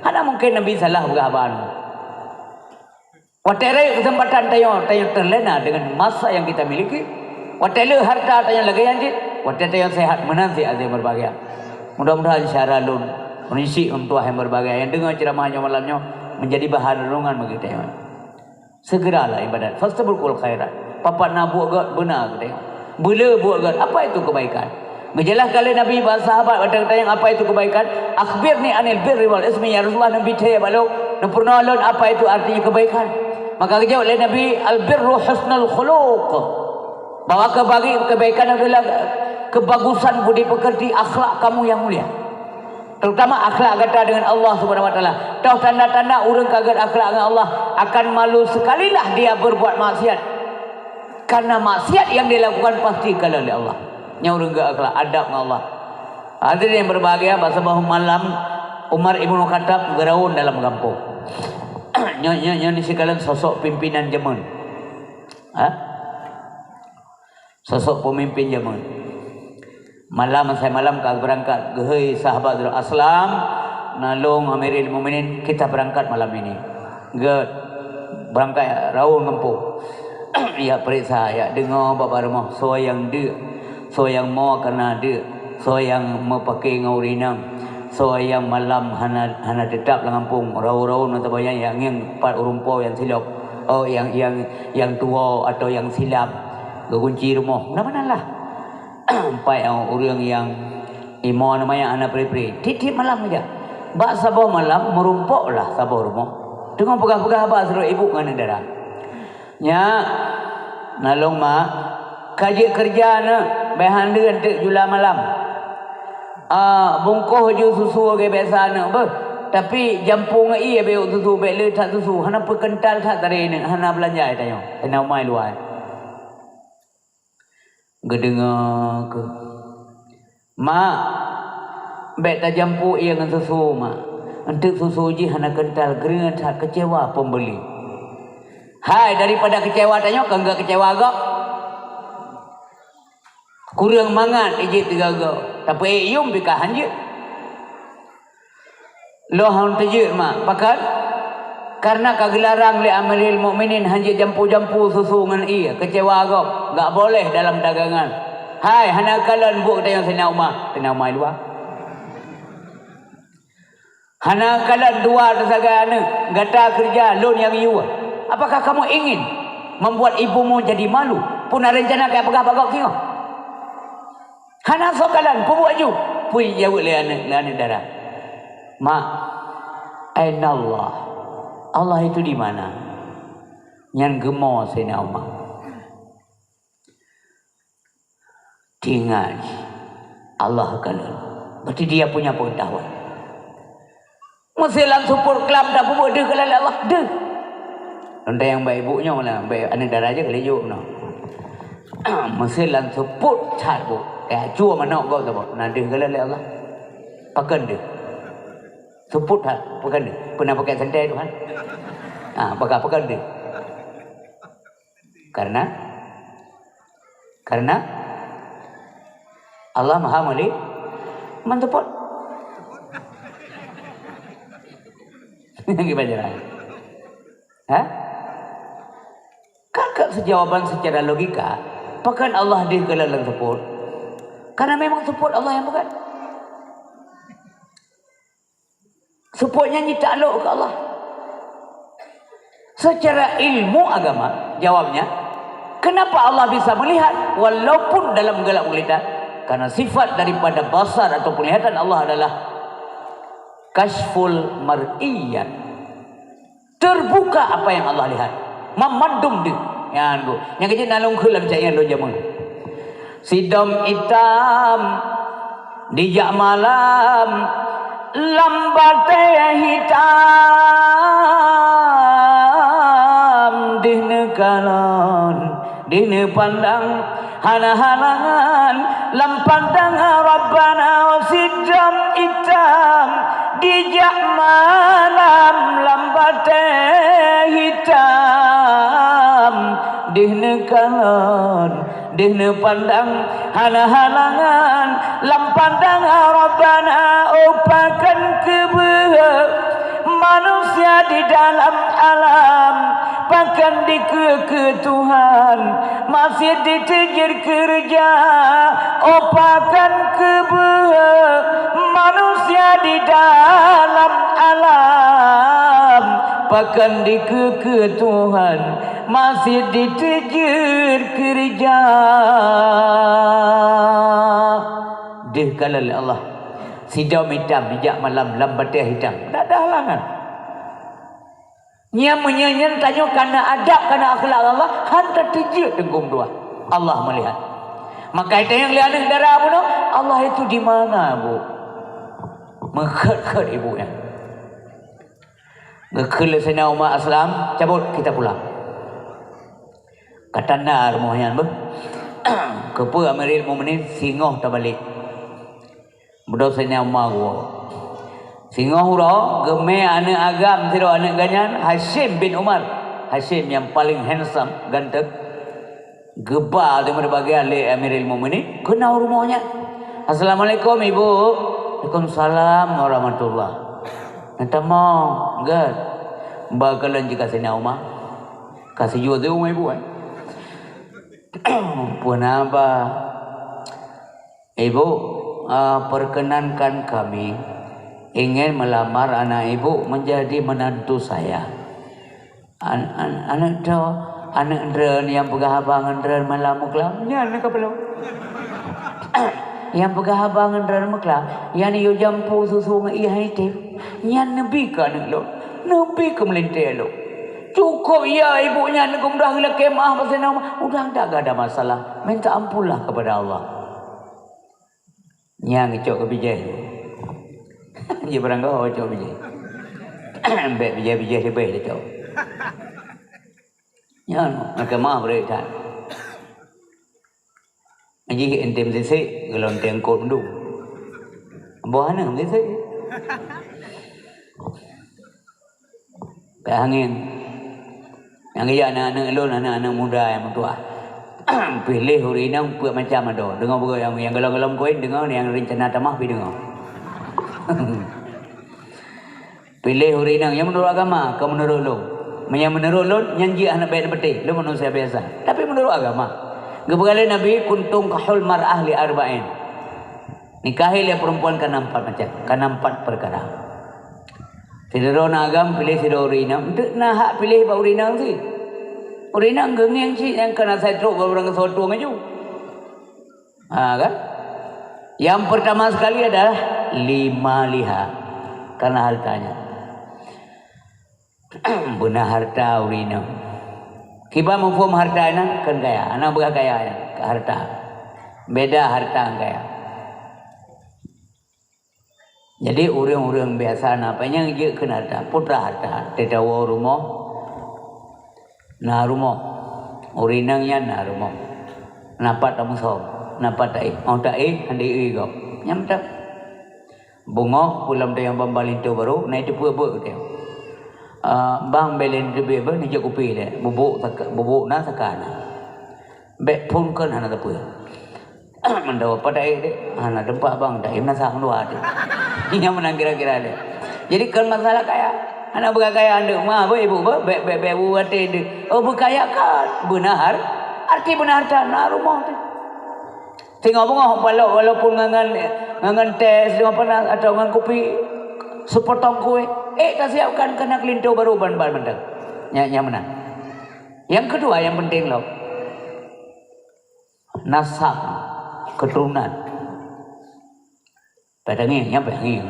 Hana mungkin Nabi salah peugah haba nyoe. Watée rayeuk kesempatan tanyoe, tanyoe terlena dengan masa yang kita miliki. Watée le harta tanyoe lagée nyan cit, watée tanyoe sehat meunan cit, até berbahagia. Mudah-mudahan syedara lôn, meunyoe syiek meutuah nyang berbahagia, nyang deungoe ceramah nyoe malam nyoe, menjadi bahan renungan bagi tanyoe. Segeralah ibadat, fastabiqul khairat. Papat na buet gét beuna geutanyoe. Beule buet gét, apa itu kebaikan? Geujeulaih lé Nabi bak sahabat watée geutanyong apa itu kebaikan, "Akhbirni anil birri wal ismi ya Rasulullah," Nabi thée bak lôn, "Neupeurunoe lôn apa itu artinya kebaikan." Maka geujaweueb lé Nabi, "Al birru husnul khuluq." Bahwa kebagi-, kebaikan adalah kebagusan budi pekerti, akhlak kamu yang mulia. Terutama akhlak gata dengan Allah Subhanahu wa Taala. Toh tanda-tanda ureuëng ka gét akhlak dengan Allah, akan malu sekalilah dia berbuat maksiat. Karena maksiat yang dia lakukan pasti dikalon lé Allah. Nyan ureuëng gét akhlak, adab ngon Allah. Hadirin yang berbahagia, bak saboh malam Umar Ibnu Khattab geuraun dalam gampông. Nyoe, nyoe, nyoe sikalon sosok pimpinan jameun. Ha? Sosok pemimpin jameun. Malam, asai malam ka beurangkat, geuhôi sahabat Abdul Aslam, na lôn Amirul Mukminin, kita berangkat malam ini. Gét, beurangkat raun gampông. Yak peuriksa, yak deungoe bak rumoh, soe nyang deuk, soe nyang mo kareuna deuk, soe nyang meupake ngon ureuëng inong, soe nyang malam hana, hana teutap lam gampông, raun-raun atau banyak yak ngieng pat ureuëng po nyang silop, oh, nyang, nyang, nyang tuwoe atau nyang silap. Geukunci rumoh, na meunan lah. Empat ureuëng nyang imo nama nyang hana pri-pri. Tiep-tiep malam geujak. Bak saboh malam, meurumpok lah saboh rumoh. Teungoh peugah-peugah haba sidroe ibu ngon aneuk dara. "Nyak, na lôn mak, ka jeuet keureuja neuh, bèk han lheueh teuk jula malam. Ah, bungkôh ju susu lagèe biasa neuh beuh. Tapi jampu ngon ié bèk yôk susu, bèk le that susu, hana peukeuntal that taré neuh, hana beulanja tanyoe, hana umai luwa." Geudeungoe keuh, "Mak, bèk tajampu ié ngon susu, Mak. Eunteuk susu jih hana keuntal, geureuen that keucewa peumbeli." Hai, daripada keucewa tanyoe, kon geuh keucewa gob. Kureueng mangat ijeuet tiga goe, tapi ék yuem pih ka han jeuet. Lôn han teujeuet, Mak. Pakon? Kareuna ka geularang lé Amirul Mukminin han jeuet jampu-jampu susu ngon ié, keucewa gob, gak boleh dalam dagangan. Hai, hana kalon buet geutanyoe Saidina Umar, Saidina Umar luwa. Hana kalon dua teusagai aneuk, gata keureuja, lôn nyang yue. Apakah kamu ingin membuat ibumu jadi malu? Peue na reuncana keu peugah bak gob singoh? Hana soe kalon, peubuet ju. Peue jaweueb lé aneuk, lé aneuk dara? "Mak, ainallah? Allah itu di mana?" Nyan geumo Saidina Umar. Teuingat, Allah kalon. Berarti dia punya pengetahuan. Meusé lam seupôt klam tapeubuet deuh kalon lé Allah, deuh. Teuntang nyang bak ibu nyoe lah, bak aneuk dara jih ka lheueh jaweueb nyoe. Meusé lam seupôt that bu, kaya cue manok gob saboh, na deuh kalon lé Allah. Pakon deuh? Seupôt that, pakon deuh? Peue na pakai santai Tuhan? Ha, pakon, pakon deuh? Karena, karena Allah Maha Meli-, Manteupat. Gimana? Ha? Kakak sejawaban secara logika, pakon Allah deuh kalon lam seupôt? Karena memang seupôt Allah nyang peugah. Seupôt nyan jitaklok keu Allah. Secara ilmu agama, jawabnya, kenapa Allah bisa melihat walaupun dalam gelap gulita? Karena sifat daripada basar atau penglihatan Allah adalah kasyful mar'iyat. Terbuka apa yang Allah lihat. Mamandum deuh. Nyan bu. Nyang keuh jeuet na lôn kheun lam cak nyan lôn jameun. Sidom itam dijak malam lam batée hitam. Deuh neupandang hana halangan, lam pandang Rabbana sidroe itam, dijak malam lam batée hitam. Deuh neukalon, deuh neupandang hana halangan, lam pandang Rabbana, oh pakon keubeue manusia di dalam alam, pakon dikeue-keue Tuhan, masih diteujeuet keureuja, oh pakon keubeue manusia di dalam alam, pakon dikeue-keue Tuhan, masih diteujeuet keureuja. Deuh kalon lé Allah. Sidroe itam dijak malam lam batée hitam. Dak ada halangan. Nyan meunyoe nyan tanyoe kana adab, kana akhlak Allah, han tateujeut teungku meutuah. Allah melihat. Maka tanyoe lé aneuk dara bunoe, Allah itu di mana, Bu? Meukhot-khot ibu nyan. Geukheun lé Saidina Umar Aslam, "Cabot, kita pulang." Ka tanda rumoh nyan beuh. Keupeue Amirul Mukminin singoh tabalek. Beudôh Saidina Umar geuwoe. Singoh uroe geumé aneuk agam sidroe aneuk geuh nyan, Hasyim bin Umar. Hasyim nyang paleng handsome, ganteng. Geuba teuma bagian lé Amirul Mukminin, keunoe rumoh nyan. "Assalamualaikum, Ibu." "Waalaikumsalam warahmatullah." "Nyan tamong, gét." Ba kalon jih ka Saidina Umar. Ka sijuek-juek Umar ibu, eh. Peue na ba? "Ibu, eh, perkenankan kami ingin melamar anak ibu menjadi menantu saya." An-, an-, aneuk droe, aneuk droen nyang peugah haba ngon droen malam meuklam, nyan ka peulom. Nyang peugah haba ngon droen meuklam, nyan yue jampu susu ngon ié han item. Nyan neubi keu aneuk lôn, neubi keu meulintée lôn. Cukup ya ibu nyan geumeudoa geulakée meuah bak Saidina Umar, udah dak ada masalah. Minta ampunlah kepada Allah. Nyang geucok keu bijéh. Jibaranggoe cok bijéh. Bék bijéh-bijéh leubeh tacok. Nyan, meukeumah brek that. Jih item sisek, geulon tengkot meudu. Boh aneuk sisek. Ka angén. Nyang geujak aneuk-aneuk lôn, aneuk-aneuk muda nyang meutuah. Piléh ureueng inong peuet macam adoe. Deungoe beugöt nyang, nyang golom-golom kawén, deungoe nyang reuncana tamah pi deungoe. Piléh ureueng inong nyang meunurot agama, kon meunurot lôn. Meunyoe meunurot lôn, nyan jeuet hana bèk neupeuteh. Lôn manusia biasa. Tapi meunurot agama. Geupeugah lé Nabi, "Kuntum kahul mar'ah li arba'in." Nikahi lé perempuan kana empat macam, kana empat perkara. Sidroe na agam piléh sidroe ureueng inong, enteuk na hak piléh bak ureueng inong cit. Ureueng inong geungieng cit nyang kana sai trok bak ureueng keu satu laju. Ha kan? Yang pertama sekali adalah li maliha, karena hartanya. Beuna harta ureueng inong. Kiban muphom harta inong, kon kaya. Hana beukaya nyan, harta. Beda harta ngon kaya. Jadi, ureueng-ureueng biasa na, pajan jeuet keu harta, putra harta, teuh tawoe rumoh, na rumoh, ureueng inong nyan na rumoh, na pat tameusom, na pat taéh, 'oh taéh, han taéh gob. Nyan mantong. Beungoh, pulang tayang ban linto barô, na iteupeue beuet teuh. Ah, bang bèk lé neuteubiet beuet, neujok kupi lé, bubôk saka-, bubôk na, saka na. Bèk phôn kon hana sapeue. Mandua pat taéh deh, hana teumpat bang, taéh meunasah mandua deh. Nyang meunan kira-kira deh. Jadi kon masalah kaya, hana beukaya aneuëk ma, beuh ibu beuh, bèk, bèk, bèk bu até deh. Oh beukaya kan, beuna har-, arti beuna harta na rumoh deh. Singoh beungoh balok walaupun ngon, ngon teh singoh panas atau ngon kupi, seupotong kueh, ék tasiapkan keunan keu linto barô ban-ban mantong. Nya, nyang meunan. Nyang keudua nyang penting lom. Nasab, keuturonan. Padang ngieng, nyang padang ngieng.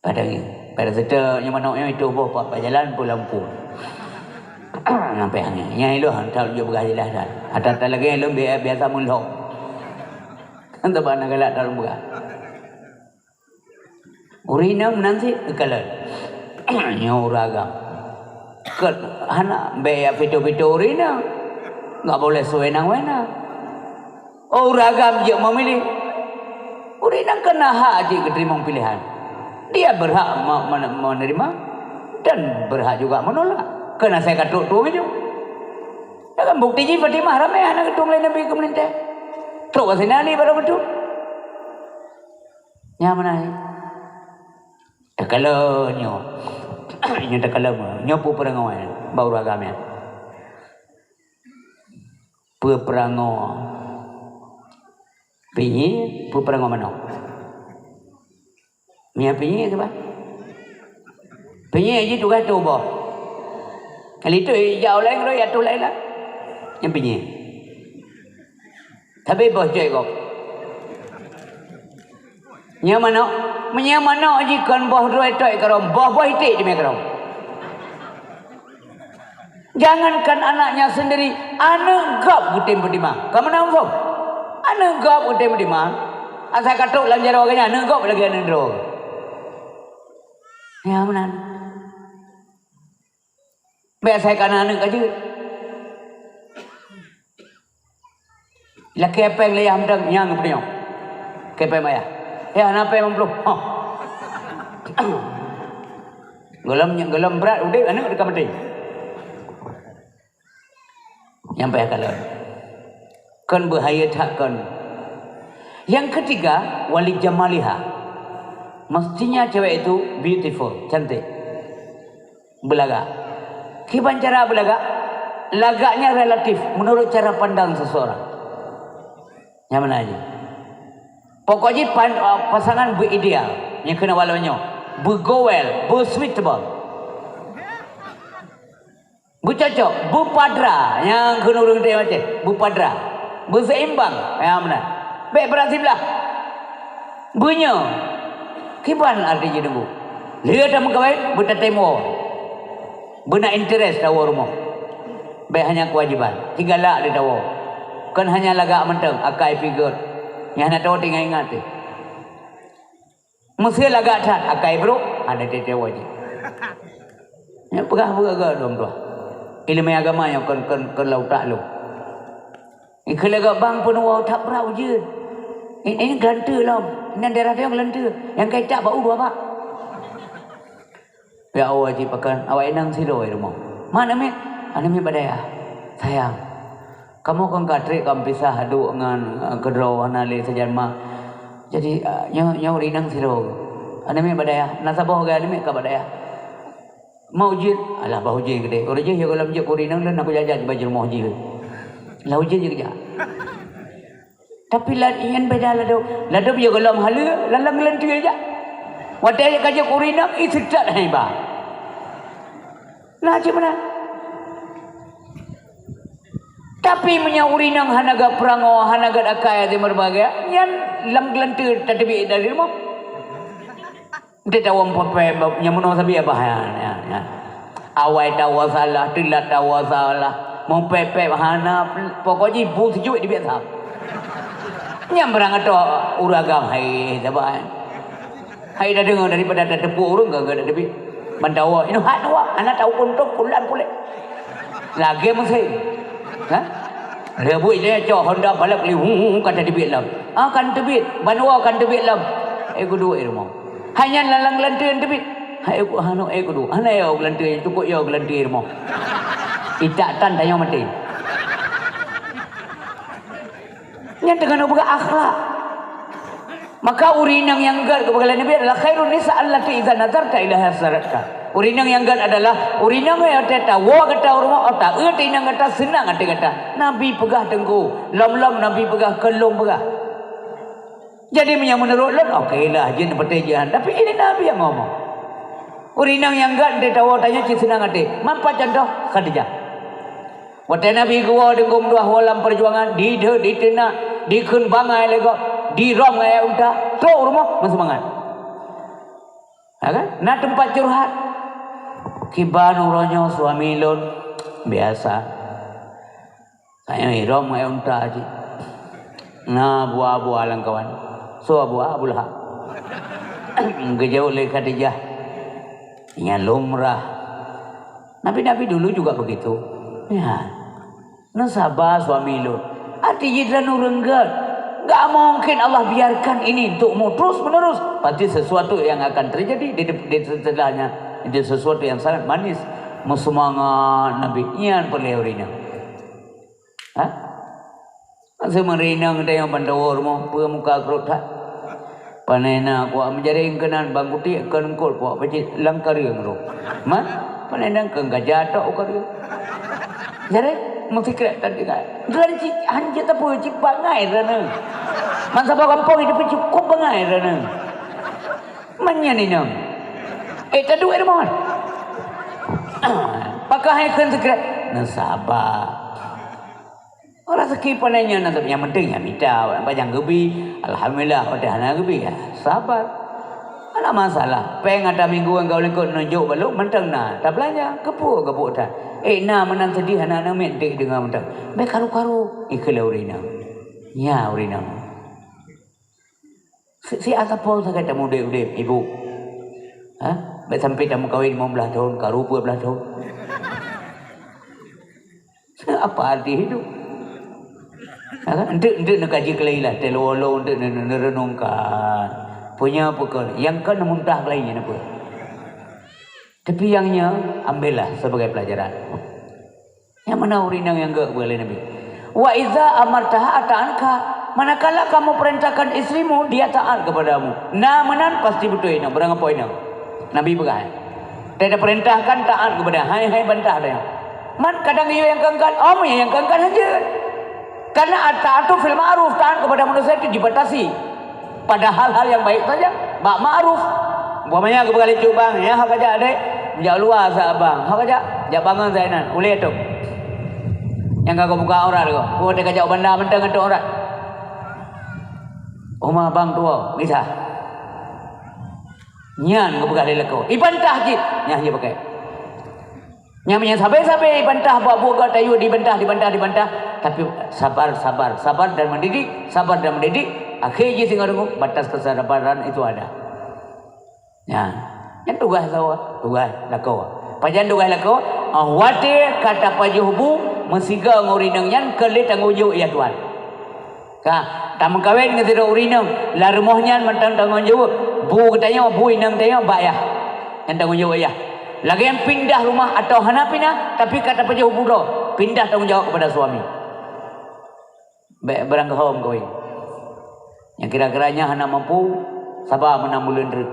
Padang ngieng. Pada seutôt nyang manok nyoe itu boh pak, pak jalan pulang pu. Sampai angin. Nyang ilôn hantom jok peugah jeulaih that. Ata-ata lagèe lôn bi-, biasa meulhok. Kan teubana galak dalam peugah. Ureueng inong meunan cit geukalon. Nyoe ureueng agam. Hana, bèk jak pito-pito ureueng inong. Enggak boleh sewenang-wenang. Oh, ureueng agam jeuet meumiléh. Ureueng inong kan na hak jeuet geuteurimong piléhan. Dia berhak me-, me-, menerima dan berhak juga menolak. Keu na asai ka trok tueng ju. Nyan kan bukti jih Fatimah ramè hana geutueng lé Nabi keu meulintèe. Trok ka Saidina Ali barô geutueng. Nyan meunan. Takalon nyoe. Nyoe takalon nyoe. Nyoe peue peurangoe bak ureueng agam nyan. Peue peurangoe pinyéh, peue peurangoe manok. Meunyo pinyéh kiban? Pinyéh jih tugaih tuboh. Kali tu ijak ulèe ngon atoh laén lah. Nyan pinyéh. Tapi boh cok gob. Nyan manok, meunyo manok jih kon boh droe tok karom, boh-boh iték jimè karom. Jangankan anaknya sendiri, aneuk gob geutem peutimang. Ka meunan, Ufom? Aneuk gob geutem peutimang. Asai ka trok lam jaroe geuh nyan, aneuk gob lagèe aneuk droe. Ya, meunan. Bèk asai ka na aneuk ka jeuet. Lakèe péng lé yah mantong nyang geupeutunyok. Lakèe péng bak yah. Yah, na péng limong ploh. Hah. Gohlom, gohlom brat udép, aneuk ka maté. Nyan payah kalon. Kon beuhayeu that kon. Yang ketiga, wali jamaliha. Mestinya cewek itu beautiful, cantik. Beulagak. Kiban cara beulagak? Lagaknya relatif menurut cara pandang seseorang. Nyan meunan jih. Pokok jih pan-, pasangan beuideal. Nyang keuneuk walau nyoe. Beugoel, beusuitable. Beucocok, beupadra, nyang keuneuk ureueng teuh macam, beupadra. Beuseimbang, nyang meunan. Bèk brat siblah. Beunyoe, kiban arti jih teungku. Lheueh tameukawen, beutatem woe. Beuna interest tawoe rumoh. Bèk hanya keuwajéban, sigalak lé tawoe. Kon hanya lagak mantong, akai pih gèt. Nyang hana tawoe teuingat-ingat teuh. Meusé lagak that akai brôk, hana teuteue jih. Nyan peugah peugah lom tuah. Ileumèe agama nyoe kon, kon, kon lam utak lôn. Ikheun lagak bang peunuwoe that brat ujeuen. Ini, ini geulanteue lom. Nyan daerah tanyoe geulanteue. Nyang ka itak bak u dua bak. Ya Allah, jih pakon awak inong sidroe rumoh. Ma aneuk miet? Aneuk miet bak dayah. Sayang. Kamoe kon ka trép ka meupisah duek ngon, eh, keudroe hana lé sajan ma. Jadi, eh, nyoe, nyoe ureueng inong sidroe. Aneuk miet bak dayah, na saboh lagèe aneuk miet ka bak dayah. Ma ujeuen, alah bah ujeuen keudéh. Ureueng jih ya gohlom jeuet keu ureueng inong lôn, aku jak-jak bak rumoh jih. Lah ujeuen jih keujak. Tapi la-, nyan beda ladôm. Ladôm ya gohlom haleue, lam-lam geulanteue jak. Watèe ka jeuet keu ureueng inong, ih, seutat hai ba. Nah, cit meunan. Tapi meunyoe ureueng inong hana gèt peurangoe, hana gèt akai, hana meubahagia, nyan lam geulanteue tateubiet dari rumoh. Nte tawoe meupeupée, nyang meunoe sabe bah, ya, ya, ya. Awai tawoe salah, teulat tawoe salah, meupép-pép hana, pokok jih bu sijuek dibiet sam. Nyan barang atoe ureueng agam hai saban. Hai tadeungoe daripada tateupeue ureueng gagah tateubiet. Ban tawoe, inoe hat tawoe, hana tawoe untung pulan puléh. Lagèe meusén. Ha? Lheuh buet nyan cok honda balap li, hu, hu, hu, ka tateubiet lom. Ah, ka tateubiet, ban woe ka tateubiet lom. Eh, geuduek i rumoh. Hai nyan lalang geulanteue teubiet. Hai, eh, hana, eh, geuduek. Hana yo geulanteue, cukôp yo geulanteue i rumoh. Itak tan tanyoe maté. Nyan teungoh neupeugah akhlak. Maka ureueng inong nyang gèt keu peukalai Nabi adalah khairun nisa allati idza nazarta ilaiha saratka. Ureueng inong nyang gèt adalah ureueng inong nyang watèe tawoe gata u rumoh, oh, taeu teuh inong gata, seunang até gata. Nabi peugah teungku, lom-lom Nabi peugah, kon lôn peugah. Jadi meunyoe meunurot lôn, oke lah, jeuet neupatéh jihan. Tapi ini Nabi nyang ngomong. Ureueng inong nyang gèt watèe tawoe tanyoe cit seunang até. Man pat contoh Khadijah. Watèe Nabi geuwoe deungon dua woe lam peujuangan, dideuek, diteunak, dikheun bangai lé gob, dirhom ngon ayak unta, trok u rumoh meuseumangat. Ha kan? Na teumpat curhat. Kiban uroe nyoe suami lôn biasa. Tanyoe irhom ngon ayak unta cit. Na Abu Lahab lam kawan. Soe Abu Lahab? Abu Lahab. Geujaweueb lé Khadijah. Nyan lumrah. Nabi-nabi dulu juga begitu. Ya. Neusaba suami lôn. Arti jih droeneuh ureuëng gét. Gak mungkin Allah biarkan ini untukmu terus menerus. Pasti sesuatu yang akan terjadi di, di setelahnya. Itu sesuatu yang sangat manis. Meuseumangat Nabi nyan peureulée ureuëng nyan. Ha? Masa meurinang tayong bandawa rumoh, peue muka krot that. Panai na kuak meujaring keunan bang kutik keu eungkot puak pacit lam kareueng roh. Man, panai na keu gajah tok u kareueng. Jaring, meusikrek that tinggai. Dalam cit, han cit teupeu cit bangai rana. Man saboh gampông itu pun cukup bangai rana. Man nyan inong. Eh, taduek rumoh. Pakah hai kheun sikrek. Neusaba. Rezeki pane nyan, nyang penting nyan mita, bajang geubi, alhamdulillah, watée hana geubi, ya, sabar. Hana masalah. Péng ata minggu nyang ka likot neujok balok mantong na, tabeulanja, keupeue geubuet that. Eh, na meunan seudeh hana neumiet dek deungoe mantong. Bék karu-karu, ikheun lé ureuëng inong. Nya ureuëng inong. Si, si ata po sagai tamudeb-udeb, ibu. Ha? Bék sampai tameukawen limong blaih thon, karu dua blaih thon. Apa arti hidup? Ha kan? Enteuk, enteuk neukaji keulai lah, teulo-lo enteuk neu-, neu-, neurenungkan. Punya apa ke? Yang kan muntah keulai nyan apa? Tapi yang nya ambillah sebagai pelajaran. Nyang mana ureuëng inong nyang geuh lé Nabi. Wa iza amartaha ata'atka. Manakala kamu perintahkan istrimu, dia taat kepadamu. Na meunan pasti beutôi inong, beurangkapeue inong. Nabi peugah, "Teuka perintahkan taat kepada hai, hai bantah dia." Man kadang iyo nyang kangkan, om nyang kangkan hanjeuet. Karena at-ta'atu fil ma'ruf, taat kepada manusia itu dibatasi. Pada hal-hal yang baik saja, bak ma'ruf. Umpamanya geupeugah lé cut bang, "Ya, hok kajak, Dek, jak luwa sa abang. Hok kajak, jak bangon sa inan, ulée tok." Nyang ka buka aurat ko. Ko teuka jak u banda mantong tok aurat. Uma bang tuwo, gisa. Nyan geupeugah lé lakoe. Ibantah cit, nyan hana pakai. Nyang meunyoe sabe-sabe ibantah, buet-buet gata yue dibantah, dibantah, dibantah, tapi sabar, sabar, sabar dan mendidik, sabar dan mendidik, akhé jih singoh deungoe batas kesabaran itu ada. Nyan, nyan tugaih lakoe, tugaih lakoe. Pajan tugaih lakoe? Oh, watée ka tapajoh bu meusigoe ngon ureuëng inong nyan keu lé tanggong jaweueb, ya Tuhan. Ka, tameukawen ngon sidroe ureuëng inong, lam rumoh nyan mantong tanggong jaweueb, bu geutanyoe, bu inong tanyoe bak yah. Nyan tanggong jaweueb yah. Lagée nyan pindah rumoh atawa hana pindah, tapi ka tapajoh bu droe, pindah tanggong jaweueb kepada suami. Bék beurangkaho meukawen. Nyang kira-kira nyan hana mampu, saba meunan buleuen treuk.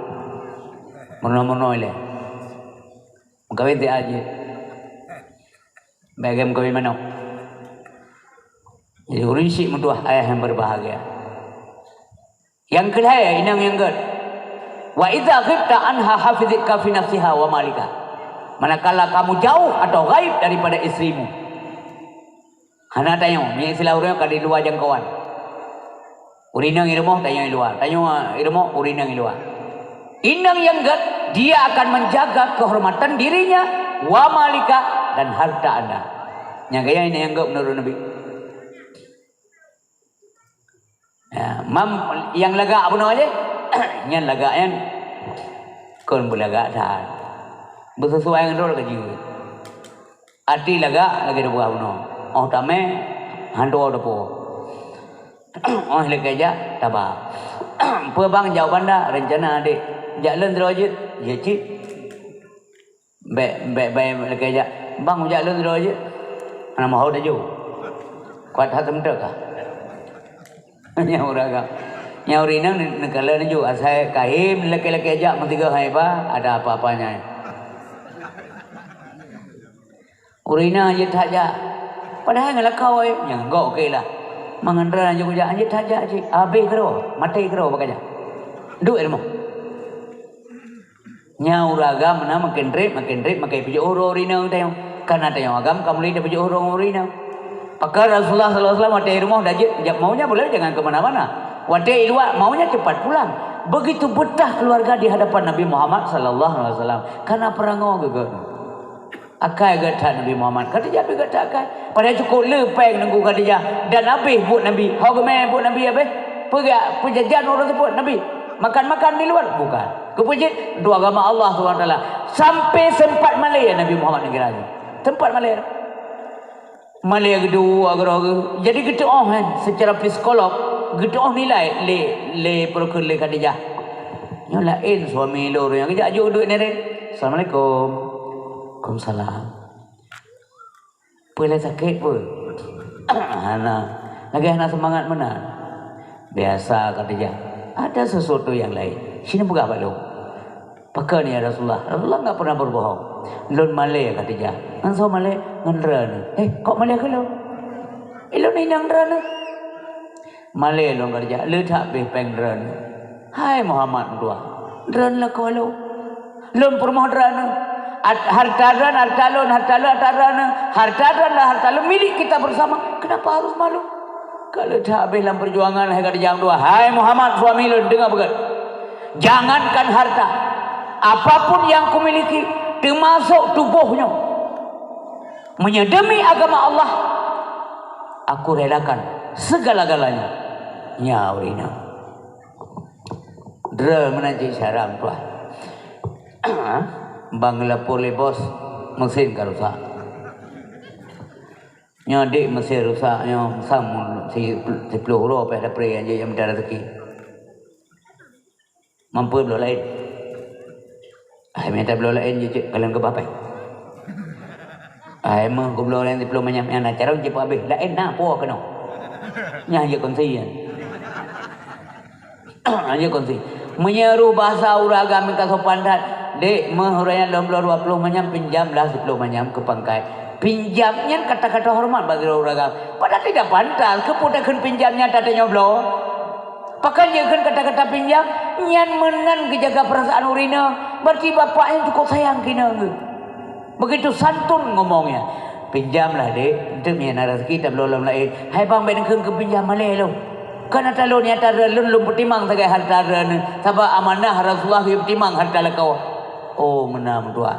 Meurunoe-meurunoe ilée. Meukawen siat jeuet. Bék lagée meukawen manok. Jadi, ureuëng syiek meutuah ayah nyang berbahagia. Nyang keulhée, inong nyang gét. Wa idza ghibta anha hafizatka fi nafsiha wa malika. Manakala kamu jauh atau gaib daripada istrimu. Hana tanyoe, meunyoe istilah ureuëng ka di luwa jangkauan. Ureuëng inong i rumoh, tanyoe i luwa. Tanyoe i rumoh, ureuëng inong i luwa. Inong nyang gét, dia akan menjaga kehormatan dirinya, wa malika, dan harta anda. Nyang gaya inong nyang gét menurut Nabi. Ya, mam, nyang lagak bunoe jih, nyan lagak nyan kon beulagak that. Beusesuai ngon droe lagak jih. Até lagak lagée dua buah bunoe. Oh tamé, handoe teupeu. Oh lagée jak, taba. Peue bang jak u banda, rencana adék. Jak lôn droe jeuet, ya cit. Bék, bék, bék lakée jak. Bang, ujak lôn sidroe jeuet. Hana meuhôi taju. Kuat that teumeuteuka. Nyang ureueng agam. Nyang ureueng inong neukalon laju. Asai kahém lakée-lakée jak meusigoe hai ba, ada apa-apa nyan. Ureueng inong jeuet that jak. Padahai ngon lakoe, nyang gok keu lah. Mangan droe laju kujak, jeuet that jak cit. Abéh keudroe, maté keudroe bak kajak. Duek rumoh. Nyan ureueng agam meunan makén trép, makén trép, makén peujiôh uroe ureueng inong tanyoe. Kana tanyoe agam ka mulai tapeujiôh uroe ureueng inong. Pakon Rasulullah sallallahu alaihi wasallam watée i rumoh dak jeuet, jak maunya boleh jangan ke mana-mana. Watée i luwa maunya cepat pulang. Begitu betah keluarga di hadapan Nabi Muhammad sallallahu alaihi wasallam. Kana peurangoe geuh. Akai gét that Nabi Muhammad. Khadijah pih gét that akai. Padahai cukôp le péng Teungku Khadijah dan abéh buet Nabi. Ho geumé buet Nabi abéh. Peugah peujajan ureueng seupôt Nabi. Makan-makan di luar? Bukan. Keupeue jeuet? Untuk agama Allah Subhanahu Wa Taala. Sampai sempat malèe Nabi Muhammad ngon kira nyoe. Sempat malèe. Malèe geuduek keudroe geuh. Jadi geuteu'oh, eh, secara psikolog, geuteu'oh nilai lé, lé peureukeuen lé Khadijah. Nyoe laén suami lôn nyang geujak jok duek nere. Assalamualaikum. Waalaikumsalam. Peue lé sakét peue? Hana. Lagèe hana seumangat meunan. Biasa Khadijah. Ada sesuatu yang lain. Sinoe peugah bak lôn. Pakon ya Rasulullah? Rasulullah enggak pernah berbohong. Lôn malèe Khadijah. Ngon soe malèe? Ngon droeneuh. Eh, kok malèe keu lôn? Ilôn inong droeneuh. Malèe lôn Khadijah, le that beh péng droeneuh. Hai Muhammad meutuah, droeneuh lakoe lôn. Lôn peurumoh droeneuh. At-, harta droeneuh, harta lôn, harta lôn, harta droeneuh. Harta droeneuh, harta lôn, milik kita bersama. Kenapa harus malu? Ka le that beh lam perjuangan, hai Khadijah meutuah. Hai Muhammad suami lôn, deungö beugöt. Jangankan harta, apapun yang kumiliki, termasuk tuboh nyoe. Meunyoe demi agama Allah, aku relakan segala-galanya. Nyan ureueng inong. Droe meunan cit cara meutuah. Ban geulapor lé bos, mesin ka rusak. Nyoe dek mesin rusak nyoe, sam si, siploh uroe payah dapre nyang jeuet nyang mita raseuki. Mampu bloe laén. Ai mita bloe laén jeuet, jeuet kalon keubah pai. Ai meuh geubloe laén siploh manyam nyang na carông jipeuhabéh. Laén na po keunoe. Nyan jeuet kongsi nyan. Nyan jeuet kongsi. Meunyoe roh basa ureueng agam ka sopan that, dek, meuh ureueng nyan lôn bloe dua ploh manyam, pinjamlah siploh manyam keu pangkai. Pinjam nyan kata-kata hormat bak sidroe ureueng agam. Padahal tidak pantas, keupeue takheun pinjam nyan tateunyoe bloe. Pakon jikheun kata-kata pinjam, nyan meunan geujaga peurasaan ureueng inong, berarti bapak nyan cukup sayang keu inong geuh. Begitu santun ngomongnya. "Pinjamlah, Dek, eunteuk meunan na raseuki tabloe lom laén. Hai bang, bèk neukheun keu pinjam malèe lôn. Kan ata lôn nyang ata lôn, lôn peutimang sagai harta droeneuh, sabab amanah Rasulullah geupeutimang harta lakoe." Oh, meunan meutuah.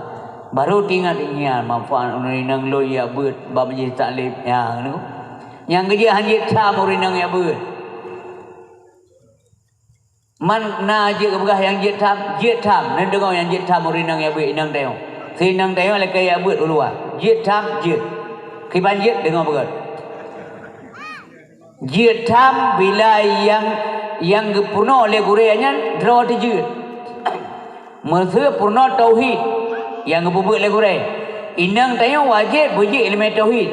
Baru teuingat nyan manfaat ureueng inong lôn jak beuet bak majelis taklim. Nyan, nyang geujeuet han jeuet tham ureueng inong jak beuet. Man na jeuet geupeugah nyang jeuet tham, jeuet tham. Neudeungoe nyang jeuet tham ureueng inong jak beuet, inong tanyoe. Si inong tanyoe lakèe jak beuet u luwa. Jeuet tham, jeuet. Kiban jeuet, deungoe beugöt. Jeuet tham bila nyang, nyang geupeurunoe lé gurèe nyan droe teujeuet. Meuseu peurunoe tauhid nyang geupeubuet lé gurèe. Inong tanyoe wajéb beujeuet ileumèe tauhid.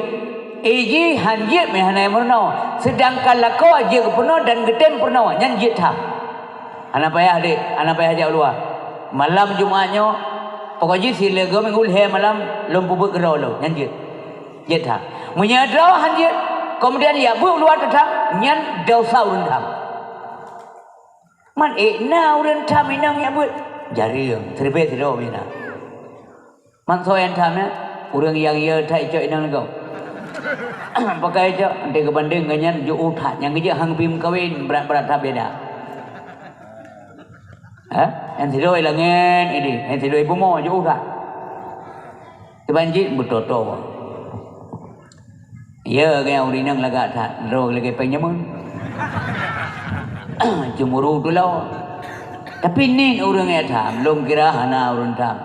Iji han jeuet meuhana meurunoe, seudangkan lakoe jeuet geupeurunoe dan geutem peurunoe, nyan jeuet tham. Hana payah, Dek, hana payah jak u luwa. Malam Jumat nyoe, pokok jih sileue minggu lhèe malam lôn peubuet keudroe lôn, nyan jeuet. Jeuet tham. Meunyoe droe han jeuet, keumudian jak beuet u luwa teutham, nyan desya ureueng tham. Man ék na ureueng tham inong jak beuet, jareueng, siribèe sidroe meunan. Man soe nyang tham nyan, ureueng nyang yö that icok inong leugo. Pakai icok, eunteuk geubandeng ngon nyan jiôh that, nyang geujeuet han geupeukawen, brat-brat that beda. Ha? Nyang sidroe langèt idéh, nyang sidroe bumoe jiôh that. Kiban jih beutoe-toe. Ya, gaya ureueng inong lagak that, droe lagèe péng jameun. Cemburu tulông. Tapi niet ureueng nyang tham, lôn kira hana ureueng tham.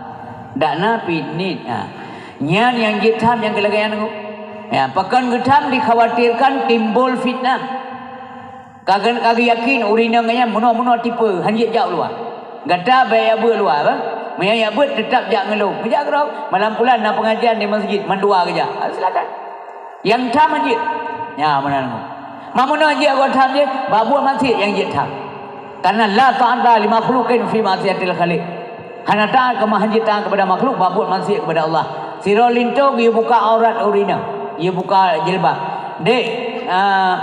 Dak na pih niet, ha. Nyan nyang jeuet tham nyang keu lagèe nyan. Ya, pakon geutham dikhawatirkan timbul fitnah. Ka geu-, ka geuyakin ureueng inong nyan meunoe-meunoe tipe, han jeuet jak u luwa. Gata bèk jak beuet luwa, bah. Meunyo jak beuet, teutap jak ngon lôn. Meujak keudroe, malam pulan na peungajian di meuseujid, mandua geujak. Ah, silakan. Nyang tham han jeuet. Nyan meunan. Meunyo jeuet, gata tham jih, bak buet maksiet nyang jeuet tham. Karena la ta'ata li makhluqin fi ma'siyatil khaliq. Hana taat keu ma-, han jeuet taat keupada makhluk bak buet maksiet keupada Allah. Sidroe linto geuyue buka aurat ureueng inong, geuyue buka jilbab. Dek, ah,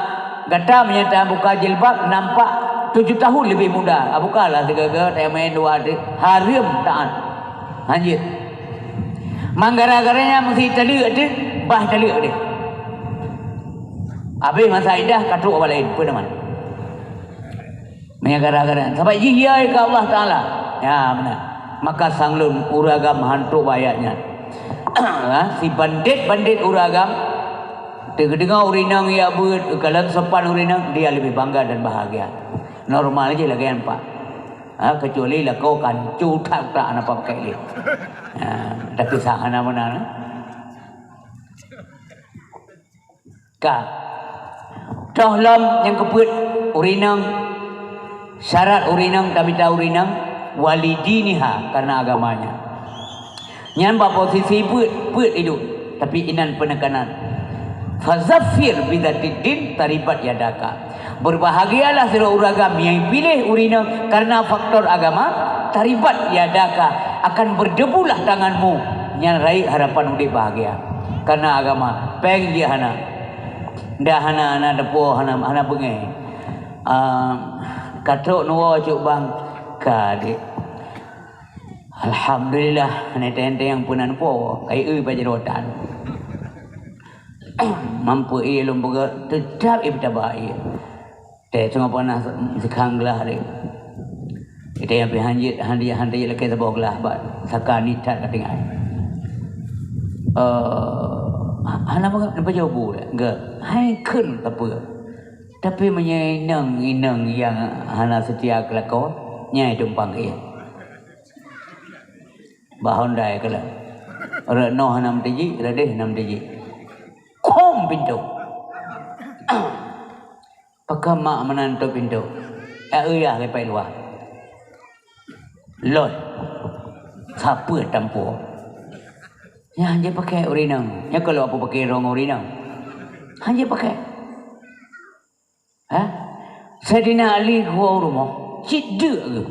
gata meunyo tabuka jilbab nampak tujoh tahun leubeh muda. Ah, bukalah sigoe-goe, tamè dua dek. Hareuem taat. Han jeuet. Man gara-gara nyan meusi taleuek deh, bah taleuek deh. Habéh masa iddah ka trok bak laén, peue teuma. Meunyo gara-gara nyan. Sabab jih ya keu Allah Taala. Ya, meunan. Maka sang lôn ureueng agam han trok bak ayat nyan. Ha, si bandét-bandét ureueng agam, teuk geudeungoe ureueng inong jak beuet, kalon sopan ureueng inong, dia leubeh bangga dan bahagia. Normal jih lagèe nyan, Pak. Ha, kecuali lakoe kanco that-that hana pakai lé. Ha, tapi sah hana meunan. Ka. Toh lom nyang keupeuet ureueng inong, syarat ureueng inong, tamita ureueng inong, walidiniha, karena agamanya. Nyan bak posisi peuet, peuet idup, tapi inan peunekanan. Fazafir bidzatiddin taribat yadaka. Berbahagialah sidroe ureueng agam nyang piléh ureueng inong karena faktor agama, taribat yadaka, akan berdebulah tanganmu, nyan rayeuk harapan udép bahagia. Karena agama, péng jih hana. Dah hana, hana depo, hana, hana beungéh. Ah, ka trok neuwoe cuk bang, ka dek. Alhamdulillah, hana teuntang nyang peunan po, kai eu bak jaroe tan. Mampu ie lôn peugah, teutap ie peutaba ie. Teh teungoh panas seukang glah deh. Ite nyang pih hanjeuet, han jeuet, han jeuet lakée saboh glah bak saka nit that ka tinggai. Eh, hana peugah, neupajoh bu deh. Geuh, hai kheun sapeue. Tapi meunyoe inong-inong nyang hana seutia keu lakoe, nyan tumpang keu ie. Bah Honda keulak. Rot noe hana meuteuji, rot deh hana meuteuji. Khom pintoe. Pakon mak meunan tôp pintoe. Ya, uyah leupah luwa. Lôn. Sapeue tampo? Nyan han jeuet pakai ureueng inong. Nyan kalau apa pakai rong ureueng inong. Han jeuet pakai. Ha? Saidina Ali geuwoe u rumoh, cit deuk geuh.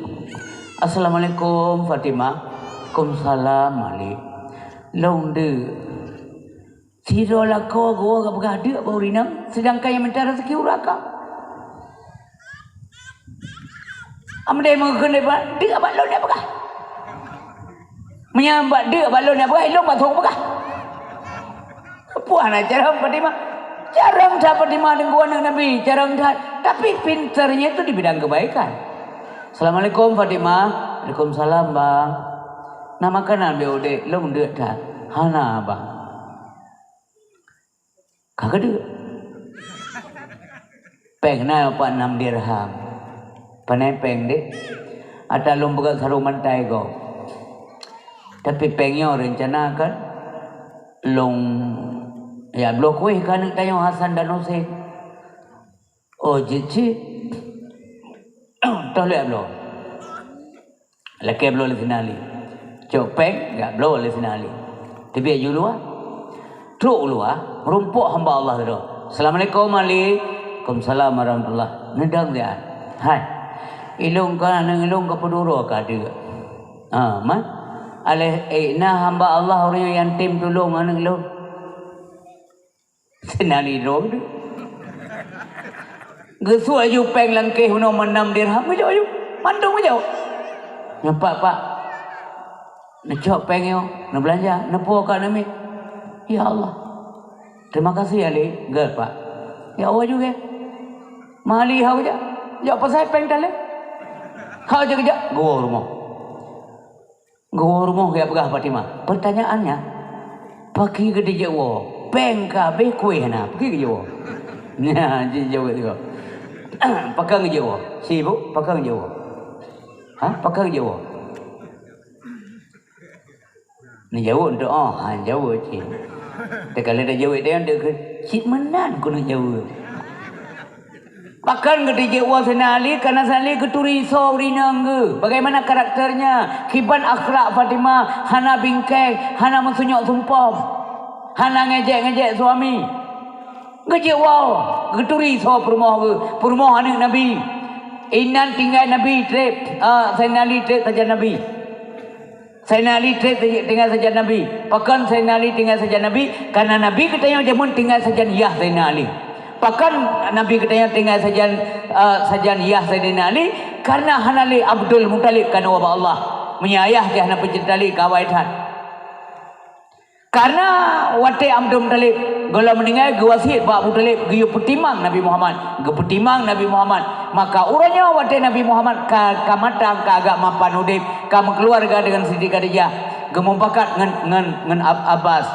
"Assalamualaikum, Fatimah." "Waalaikumsalam, Ali." "Lôn deuk." Sidroe lakoe geuwoe geupeugah deuk bak ureueng inong, seudangkan nyang minta raseuki ureueng agam. Amdai meukheun deuk bak lôn nyang peugah. Meunyoe bak deuk bak lôn nyang peugah, ilôn bak thok peugah. Peue hana carông Fatimah? Carông that Fatimah deungon aneuk Nabi, carông that. Tapi pinternya itu di bidang kebaikan. "Assalamualaikum, Fatimah." "Waalaikumsalam, Bang." "Na makanan beu udép?" "Lôn deuk that." "Hana, Bang." Ka geudeuk. Péng na pat nam dirham. Panai péng deh. Ata lôn peugah sarong bantai gob. Tapi péng nyoe rencana kan lôn ya bloe kueh keu aneuk tanyoe Hasan dan Husein. Oh, jeuet cit. Toh lheueh bloe. Lakée bloe lé Saidina Ali. Cok péng, jak bloe lé Saidina Ali. Teubiet ju luwa. Trok u luwa, meurumpok hamba Allah keudroe. "Assalamualaikum, Ali." "Waalaikumsalam warahmatullah." Neudong siat. "Hai. Ilôn ka aneuk ilôn ka peuduro ka deuk." "Ah, man?" "Aléh, eh, na hamba Allah ureueng nyang tem tulông aneuk ilôn." Saidina Ali droe deh. Geusuet aju péng lam kéh unoe meunan dirham, geujok aju. Mandum geujok. Nyoe, Pak, Pak. Neucok péng nyoe, neubeulanja, neupo keu aneuk miet. Ya Allah. Terima kasih, Ali. Gèt, Pak. Ya Allah juga. Mali hau jak. Jak pasai péng talé. Hau jak, jak. Geuwoe rumoh. Geuwoe rumoh geujak peugah Fatimah. Pertanyaannya, pakri geuteujeuk woe? Péng ka habéh, kueh hana. Pakri geujak woe? Nyan, jijaweueb juga. Pakon geujak woe? Sibuk, pakon geujak woe? Ha? Pakon geujak woe? Neujaweueb untuk, oh, ha, jaweueb cit. Teuka lé tajaweueb, dia untuk cit meunan keuneuk jaweueb. Pakon geuteujeuk woe Saidina Ali, karena Saidina Ali geuturi soe ureueng inong geuh. Bagaimana karakternya? Kiban akhlak Fatimah, hana bingkeng, hana meusunyok sumpom, hana ngejek-ngejek suami. Geujeuet woe, geuturi soe peurumoh geuh, peurumoh aneuk Nabi. Inan tinggai Nabi trép, ah, Saidina Ali trép sajan Nabi. Saidina Ali trép tinggai sajan Nabi. Pakon Saidina Ali tinggai sajan Nabi? Karena Nabi geutanyoe jameun tinggai sajan yah Saidina Ali. Pakon Nabi geutanyoe tinggai sajan, eh, sajan yah Saidina Ali? Karena hana lé Abdul Muthalib ka neuwoe bak Allah. Meunyoe ayah jih hana peucit tali ka awai that. Karena watée Abdul Muthalib gohlom meuninggai, geuwasiet bak Abu Thalib geuyue peutimang Nabi Muhammad, geupeutimang Nabi Muhammad. Maka uroe nyoe watée Nabi Muhammad ka, ka matang, ka agak mapan udép, ka meukeuluwarga deungon Siti Khadijah, geumupakat ngon, ngon, ngon Ab-, Abbas.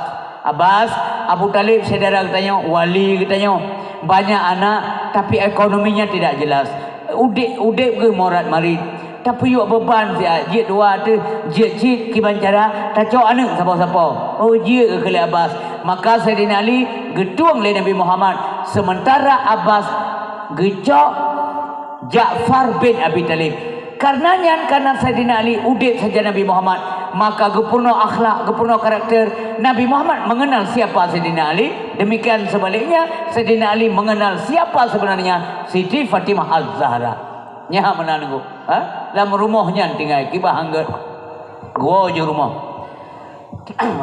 Abbas, Abu Thalib syedara geutanyoe, wali geutanyoe, banyak anak, tapi ekonominya tidak jelas. Udép, udép geuh morat marit. Tapeuyuek beuban siat, jeuet dua teuh, jeuet cit kiban cara tacok aneuëk sapo-sapo. Oh, jeuet keu lé Abbas. Maka Saidina Ali geutueng lé Nabi Muhammad, sementara Abbas geucok Ja'far bin Abi Thalib. Karena nyan, karena Saidina Ali udeb sajan Nabi Muhammad, maka geupeurunoe akhlak, geupeurunoe karakter. Nabi Muhammad mengenal siapa Saidina Ali, demikian sebaliknya, Saidina Ali mengenal siapa sebenarnya Siti Fatimah Az-Zahra. Nyan hana meunan, ha? Lam rumoh nyan tinggai, kiban han gét. Geuwoe ju rumoh.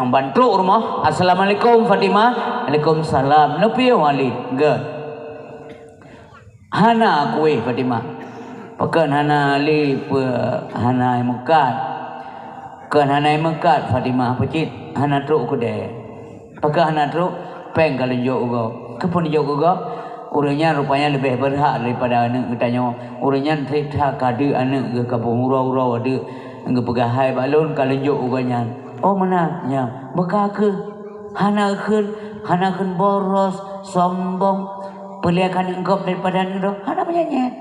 Ban trok rumoh, "Assalamualaikum, Fatimah." "Waalaikumsalam." "Neupiôh Ali?" "Gét." "Hana kueh, Fatimah." "Pakon hana Ali, peue hana meukat?" "Kon hana meukat, Fatimah, peucit hana trok keudè." "Pakon hana trok?" "Péng ka lôn jok u gob." "Keupeue neujok u gob?" "Ureuëng nyan rupanya leubeh beurhak daripada aneuëk geutanyoe. Ureuëng nyan treb that ka deuek aneuëk geuh ka beuuroe-uroe deuek, geupeugah hai bak lôn ka lôn jok u gob nyan." "Oh, meunan?" "Nyan, beuka kheueh. Hana kheun, hana kheun boros, sombong, peuliak aneuëk gob daripada aneuëk droe. Hana meunyan nyan."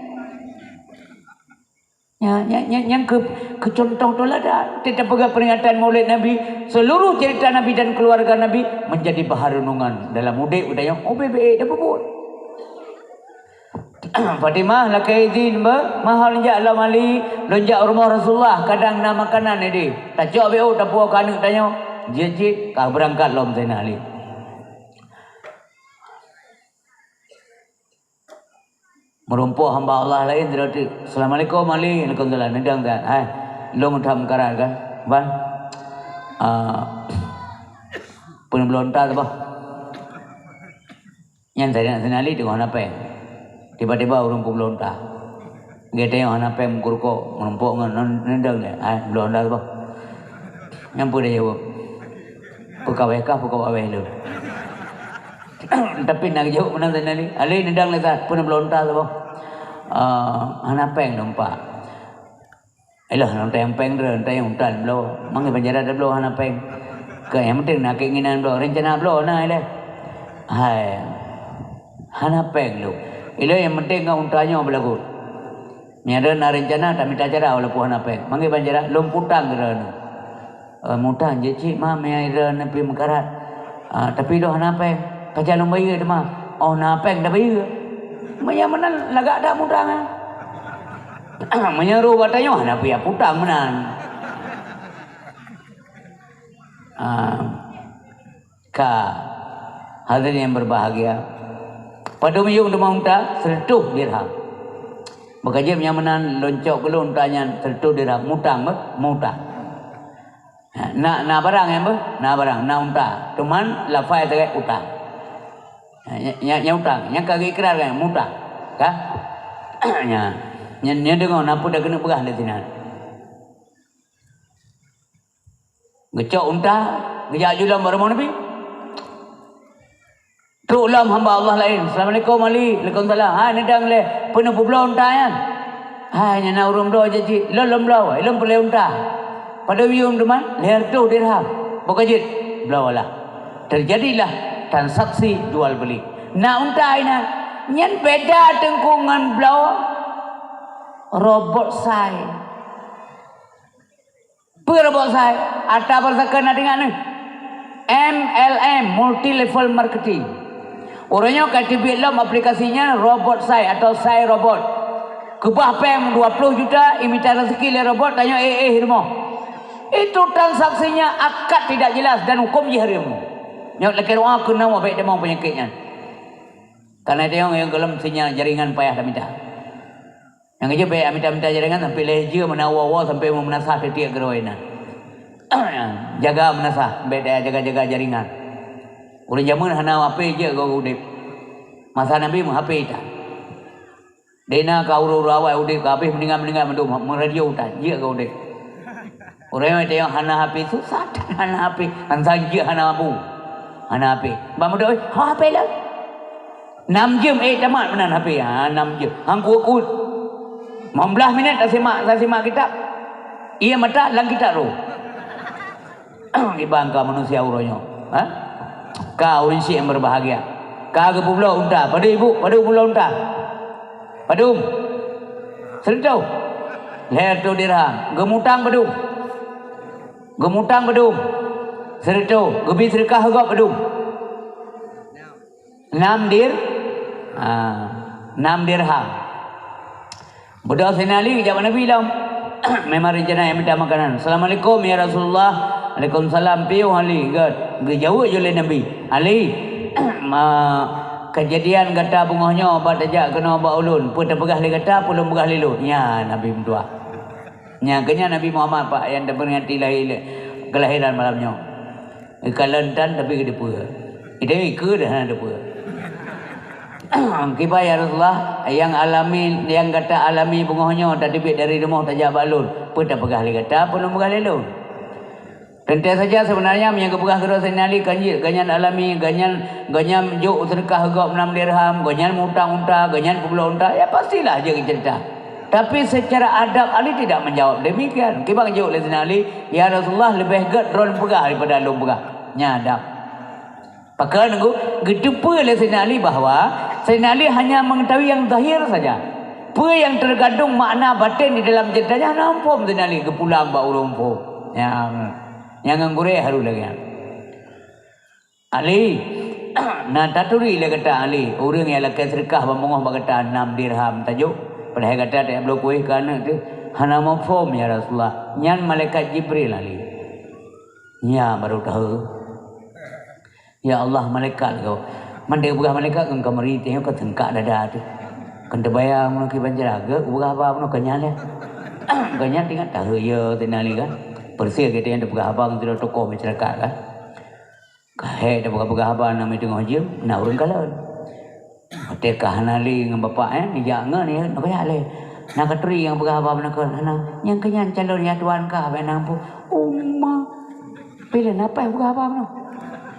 Nyan, nyan, nyan, nyan keu, keu contoh teuladan. Kita peugah peringatan Maulid Nabi, seluruh cerita Nabi dan keluarga Nabi menjadi bahan renungan dalam udeb geutanyoe, ubé-bé dan peubuet. "Fatimah, lakée izin, beu, mahal jak lom Ali, lôn jak rumoh Rasulullah, kadang na makanan ideh. Tacok beu, tapuwoe keu aneuëk tanyoe." Jeuet cit ka beurangkat lom Saidina Ali. Meurumpok hamba Allah laén sidroe teuk. "Assalamualaikum, Ali." "Waalaikumsalam." Neudong that. "Hai, lôn that meukarat kan, Ban? Ah, peue neubloe unta saboh?" Nyan Saidina Ali teungoh hana péng. Tiba-tiba ureuëng peubloe unta. Geutanyoe hana péng meukeurukok, meurumpok ngon neudong lé. "Hai, bloe unta saboh." Nyan peue jaweueb? "Peukawéh kah, peukawéh lôn." Tapi na geujaweueb meunan Saidina Ali. "Ali, neudong lé that, peue neubloe unta saboh?" "Ah, hana péng lôn, Pak." "Ilah, lôn tanyong péng droe, tanyong unta lôn bloe. Mangat banjara tabloe hana péng." "Keu nyang penting na keinginan bloe, rencana bloe na ilée." "Hai, hana péng lôn. Ilée nyang penting ngon unta nyoe beulagut. Meunyoe na rencana, tamita cara walaupun hana péng. Mangat banjara, lôn putang keu droeneuh." "Eh, mutang jeuet cit, Ma, meunyoe droeneuh pih meukarat. Ah, tapi lôn hana péng. Pajan lôn bayeue teuma?" "Oh, na péng tabayeue." Meunyoe meunan lagak that mutang, ah. Meunyoe roh bak tanyoe hana piah putang meunan. Ah, ka. Hadirin yang berbahagia. Padum yuem teuma unta? Seratus dirham. Beuka jeuet nyang meunan lôn cok keu lôn unta nyan seratus dirham. Mutang beh? Mutang. Na, na barang nyan beh? Na barang, na unta. Cuman lafai sagai utang. Nya, nya, nya utang, nyang ka geuikrarkan mutang. Ka? Nya. Nyan, nyan deungoe na peue dak keuneuk peugah lé sinan. Geucok unta, geujak ju lom bak rumoh Nabi. Trok lom hamba Allah laén. "Assalamualaikum, Ali." "Waalaikumsalam." "Hai, neudong lé, peue neupubloe unta nyan?" "Hai, nyan na ureuëng bloe jeuet cit." "Lôn lôn bloe, lôn peureulée unta." "Padum yuem teuma?" "Lhée reutôh dirham." "Beuka jeuet, bloe lah." Terjadilah transaksi jual beli. Na unta inan. Nyan beda teungku ngon bloe robot sai. Peue robot sai? Ata beureusakon na teuingat neuh. M L M, multi level marketing. Uroe nyoe ka teubiet lom aplikasi nyan, robot sai atau sai robot. Keubah péng dua ploh juta, imita raseuki lé robot, tanyoe éh-éh rumoh. Itu transaksinya akad tidak jelas dan hukum jih haram. Nyoe lakée doa keunoe bék tamong peunyakét nyan. Karena tanyoe nyang gohlom sinyal jaringan payah tamita. Nyang keujeuet bék mita-mita jaringan sampai lhée jeuem meunan woe-woe sampai meumeunasah tiek-tiek keudroe na. Jaga meunasah, bék jaga-jaga jaringan. Ureuëng jameun hana H P jeuet keu udeb. Masa Nabi meuh-H P that. Dena ka ureuëng-ureuëng awai udeb ka habéh meuninggai-meuninggai mandum meuradio that jeuet keu udeb. Ureuëng nyang teuh hana H P susah that hana H P. Ansang jeuet hana mampu. Hana H P. Bak meudoe, "Ho H P lôn." Nam jeuem ék tamat meunan H P, ha, nam jeuem. Han kuet-kuet. Limong blaih minét tasimak, tasimak kitab. Ié mata lam kitab roh. Iban ka manusia uroe nyoe. Ha? Ka ureuëng syik nyang berbahagia. Ka geupubloe unta. Padum ibu, padum publoe unta? Padum? Seureutôh. Lhèe reutôh dirham. Geumutang padum? Geumutang padum? Sireutôh. Geubri seudeukah gob padum? Nam dir-, ha, nam dirham. Beudôh Saidina Ali geujak bak Nabi lom. Memang rencana nyang mita makanan. "Assalamualaikum, ya Rasulullah." "Waalaikumsalam, piôh Ali." Geu-, geujaweueb ju lé Nabi, "Ali, ma-, keujadian gata beungoh nyoe bak tajak keunoe bak ulôn, peue tapeugah lé gata, peue lôn peugah lé lôn?" Nyan Nabi meutuah. Nyan keuh nyan Nabi Muhammad, Pak, nyang teuperingati lahé, keulahiran malam nyoe. Geukalon tan, tapi geuteupeue. Geutanyoe ikeu dah hana teupeue. Kiban, "Ya Rasulullah, nyang alami, nyang gata alami beungoh nyoe tateubiet dari rumoh tajak bak lôn, peue tapeugah lé gata, peue lôn peugah lé lôn?" Teuntèe saja seubeunarnya meunyoe geupeugah keudroe Saidina Ali kan jeuet, gobnyan alami, gobnyan, gobnyan jok seudeukah gob nam dirham, gobnyan mutang unta, gobnyan peubloe unta, ya pastilah jeuet geuceurita. Tapi secara adab Ali tidak menjawab demikian. Kiban geujaweueb lé Saidina Ali, "Ya Rasulullah, leubeh gèt droen peugah daripada lôn peugah." Nyan adab. Pakon geu-, geuteupeue lé Saidina Ali bahwa Saidina Ali hanya mengetahui yang zahir saja. Peue nyang terkandung makna batin di dalam ceurita nyan hana muphom Saidina Ali, geupulang bak ureueng muphom. Nyan, nyan ngon gurèe harôh lagèe nyan. "Ali, na taturi lé gata Ali, ureueng nyang lakèe seudeukah banmeu'oh bak gata nam dirham tajok, padahai gata tajak bloe kuéh keu aneuk teuh?" "Hana muphom, ya Rasulullah." "Nyan malaikat Jibril, Ali." Nyan barô tahu. Ya Allah, malaikat ko. Mandé peugah malaikat kan kamari teuh ka seungkak dada teuh. Kan teubayang meunan kiban cara geuh peugah haba meunan ka nyan lé. Ka nyan teuingat tahu ya Saidina Ali kan. Persis geutanyoe teupeugah haba ngon sidroe tokoh masyarakat kan. Ka hék teupeugah-peugah haba na meuteungoh jeuem, na ureueng kalon. Watèe ka hana lé ngon bapak, eh, neujak ngon, ya, neukajak lé. Na katuri nyang peugah haba meunan kon, hana. Nyang keu nyan calon ya tuan kah, bèk na muphom. Uma. Pih lé na paih peugah haba meunan.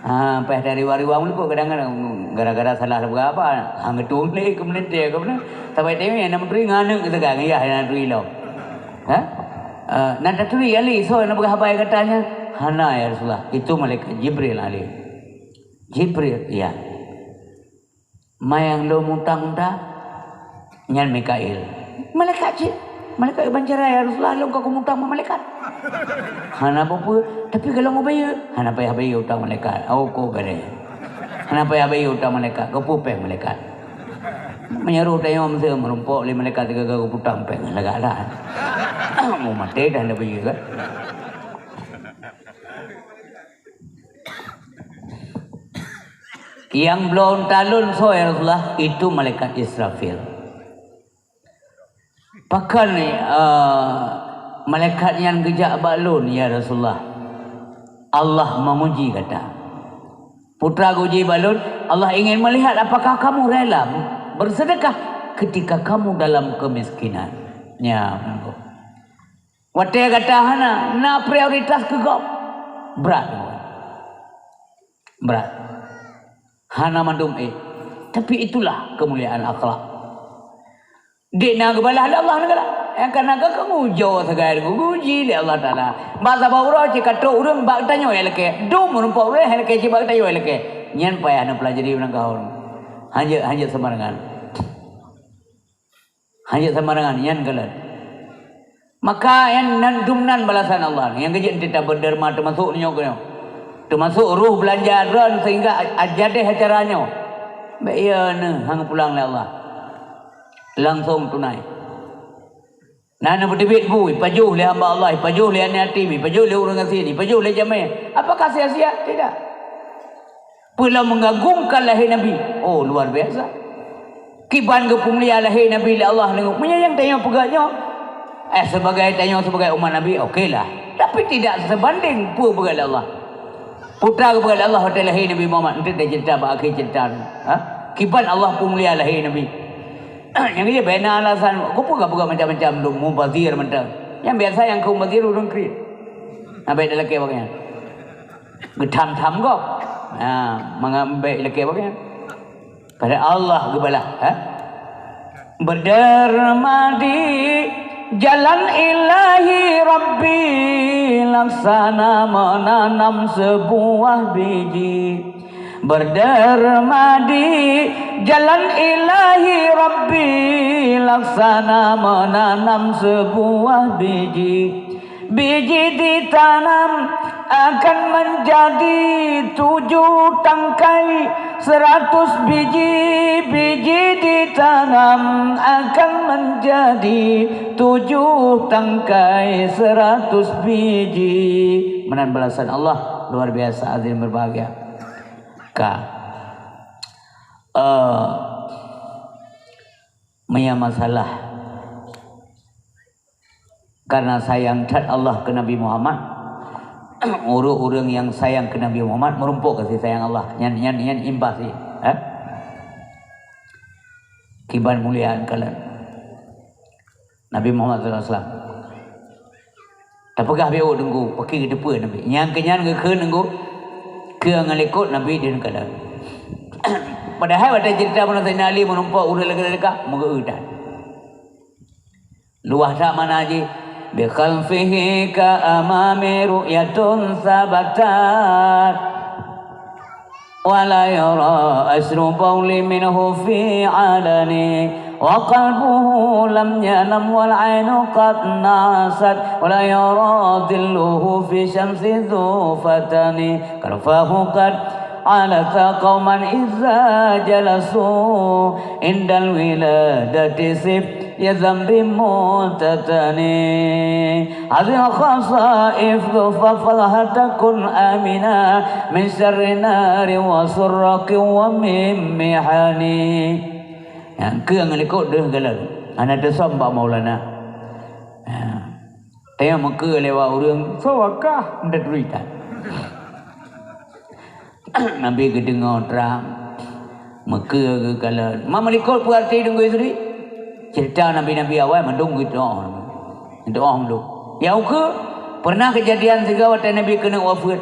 Ha, paih dari riwang-riwang meuliput kadang-kadang gara-gara salah peugah haba, hang geutueng lé keu meulintèe keu meunan. Sabai teumé na meuturi ngon aneuk geuteugah, ngon yah na turi lom. Ha? Eh, na taturi Ali, soe na peugah haba gata nyan? Hana, ya Rasulullah. Itu malaikat Jibril, Ali. Jibril, iya. Ma nyang lôn mutang unta? Nyan Mikail. Malaikat cit. Malaikat ban cara, "Ya Rasulullah, lôn ka kumutang bak malaikat." Hana peue-peue, tapi ka lôn kubayeue. Hana payah bayeue utang malaikat. Oh, ko gadeh. Hana payah bayeue utang malaikat, keupeue péng malaikat. Meunyoe roh tanyoe meuseu meurumpok lé malaikat sigaga geuputang péng, lagak that. Mau maté dah hana bayeue kan? Nyang bloe unta lôn soe, ya Rasulullah? Itu malaikat Israfil. Pakon, eh, malaikat nyan geujak bak lôn, ya Rasulullah? Allah menguji gata. Peue teuma geuuji bak lôn, Allah ingin melihat apakah kamu rela bersedekah ketika kamu dalam kemiskinan. Ya, watèe gata hana, na prioritas keu gob. Brat. Brat. Hana mandum ék. Tapi itulah kemuliaan akhlak. Dek na geubalah lé Allah neugala. Nyang kana ka keumu jo sagai geuuji lé Allah Taala. Bak saboh uroe cit ka trok ureueng bak tanyoe nyang lakèe. Dum meurumpok ureueng nyang lakèe cit bak tanyoe nyang lakèe. Nyan payah neupeulajari meunan ka ureueng. Hanjeuet, hanjeuet seumarangan. Hanjeuet seumarangan nyan kalon. Maka nyan nan dum nan balasan Allah. Nyang keujeuet teutab berderma teumasok nyoe keunoe. Teumasok roh beulanja droen sehingga a-, ajadeh acara nyoe. Bèk iya neuh hang pulang lé Allah. Langsong tunai. Na neupeuteubiet bu, ipajoh lé hamba Allah, ipajoh lé aneuk yatim, ipajoh lé ureueng gasien, ipajoh lé jamèe. Apakah sia-sia? Tidak. Peue lom mengagungkan lahé Nabi. Oh, luar biasa. Kiban geupeumulia lahé Nabi lé Allah nyoe. Meunyoe nyang tanyoe peugah nyoe, eh, sebagai tanyoe sebagai umat Nabi, oke lah. Tapi tidak sebanding peue peugah lé Allah. Peue teuma geupeugah lé Allah watèe lahé Nabi Muhammad, eunteuk taceurita bak akhé ceurita nyoe. Ha? Kiban Allah peumulia lahé Nabi. Nyang jih bèk na alasan, keupeue ka peugah macam-macam lom, mubazir mantong. Nyang biasa nyang keu mubazir ureueng kriet. Nah, bèk talakèe bak nyan. Geutham-tham gob. Ha, mangat bèk ilakèe bak nyan. Padahai Allah geubalah, ha? Berderma di jalan Ilahi Rabbi, laksana menanam sebuah biji. Berderma di jalan Ilahi Rabbi, laksana menanam sebuah biji. Biji ditanam akan menjadi tujuh tangkai, seratus biji. Biji ditanam akan menjadi tujuh tangkai, seratus biji. Meunan balasan Allah luar biasa, hadirin berbahagia. Ka. Eh, meunyo masalah karena sayang that Allah keu Nabi Muhammad, ureuëng-ureuëng nyang sayang keu Nabi Muhammad meurumpok kasih sayang Allah. Nyan, nyan, nyan imbas jih, eh? Kiban mulia kalian. Nabi Muhammad sallallahu alaihi wasallam. Tapeugah bacut Teungku, pakri geuteupeue Nabi. Nyang keunyan geukheun Teungku, keu ngon likot Nabi di kalon. Padahai watée cerita bunoe Saidina Ali meurumpok ureuëng lagée-lagée ka, meugeue that. Luwah that makna jih, bi khalfihi ka amami ru'yatun sabatat. Wa la yara asru bauli minhu fi alani. Wa qalbuhu lam yanam wal ainu qad nasat. Wa la yara dhilluhu fi syamsi dhu fatani. Karfahu qad alata qauman iza jalasu. Indal wiladati sif ya zambi mutatani. Hadhil khasaif dhufafal hatakun amina min syarri nari wa surraqi wa min mihani. Nyang keu ngon likot deuh galon. Hana teusom bak Maulana. Ha. Teuh meukeue lewat ureuëng, soe kah ndak derita. Nabi geudeungoe trang, meukeue geukalon. Ma meulikot peue arti deungon suri? Cerita nabi-nabi awai mandum geudoa. Doa mandum. Ya ukeue, pernah kejadian sigoe watée Nabi keuneuk wafeuet.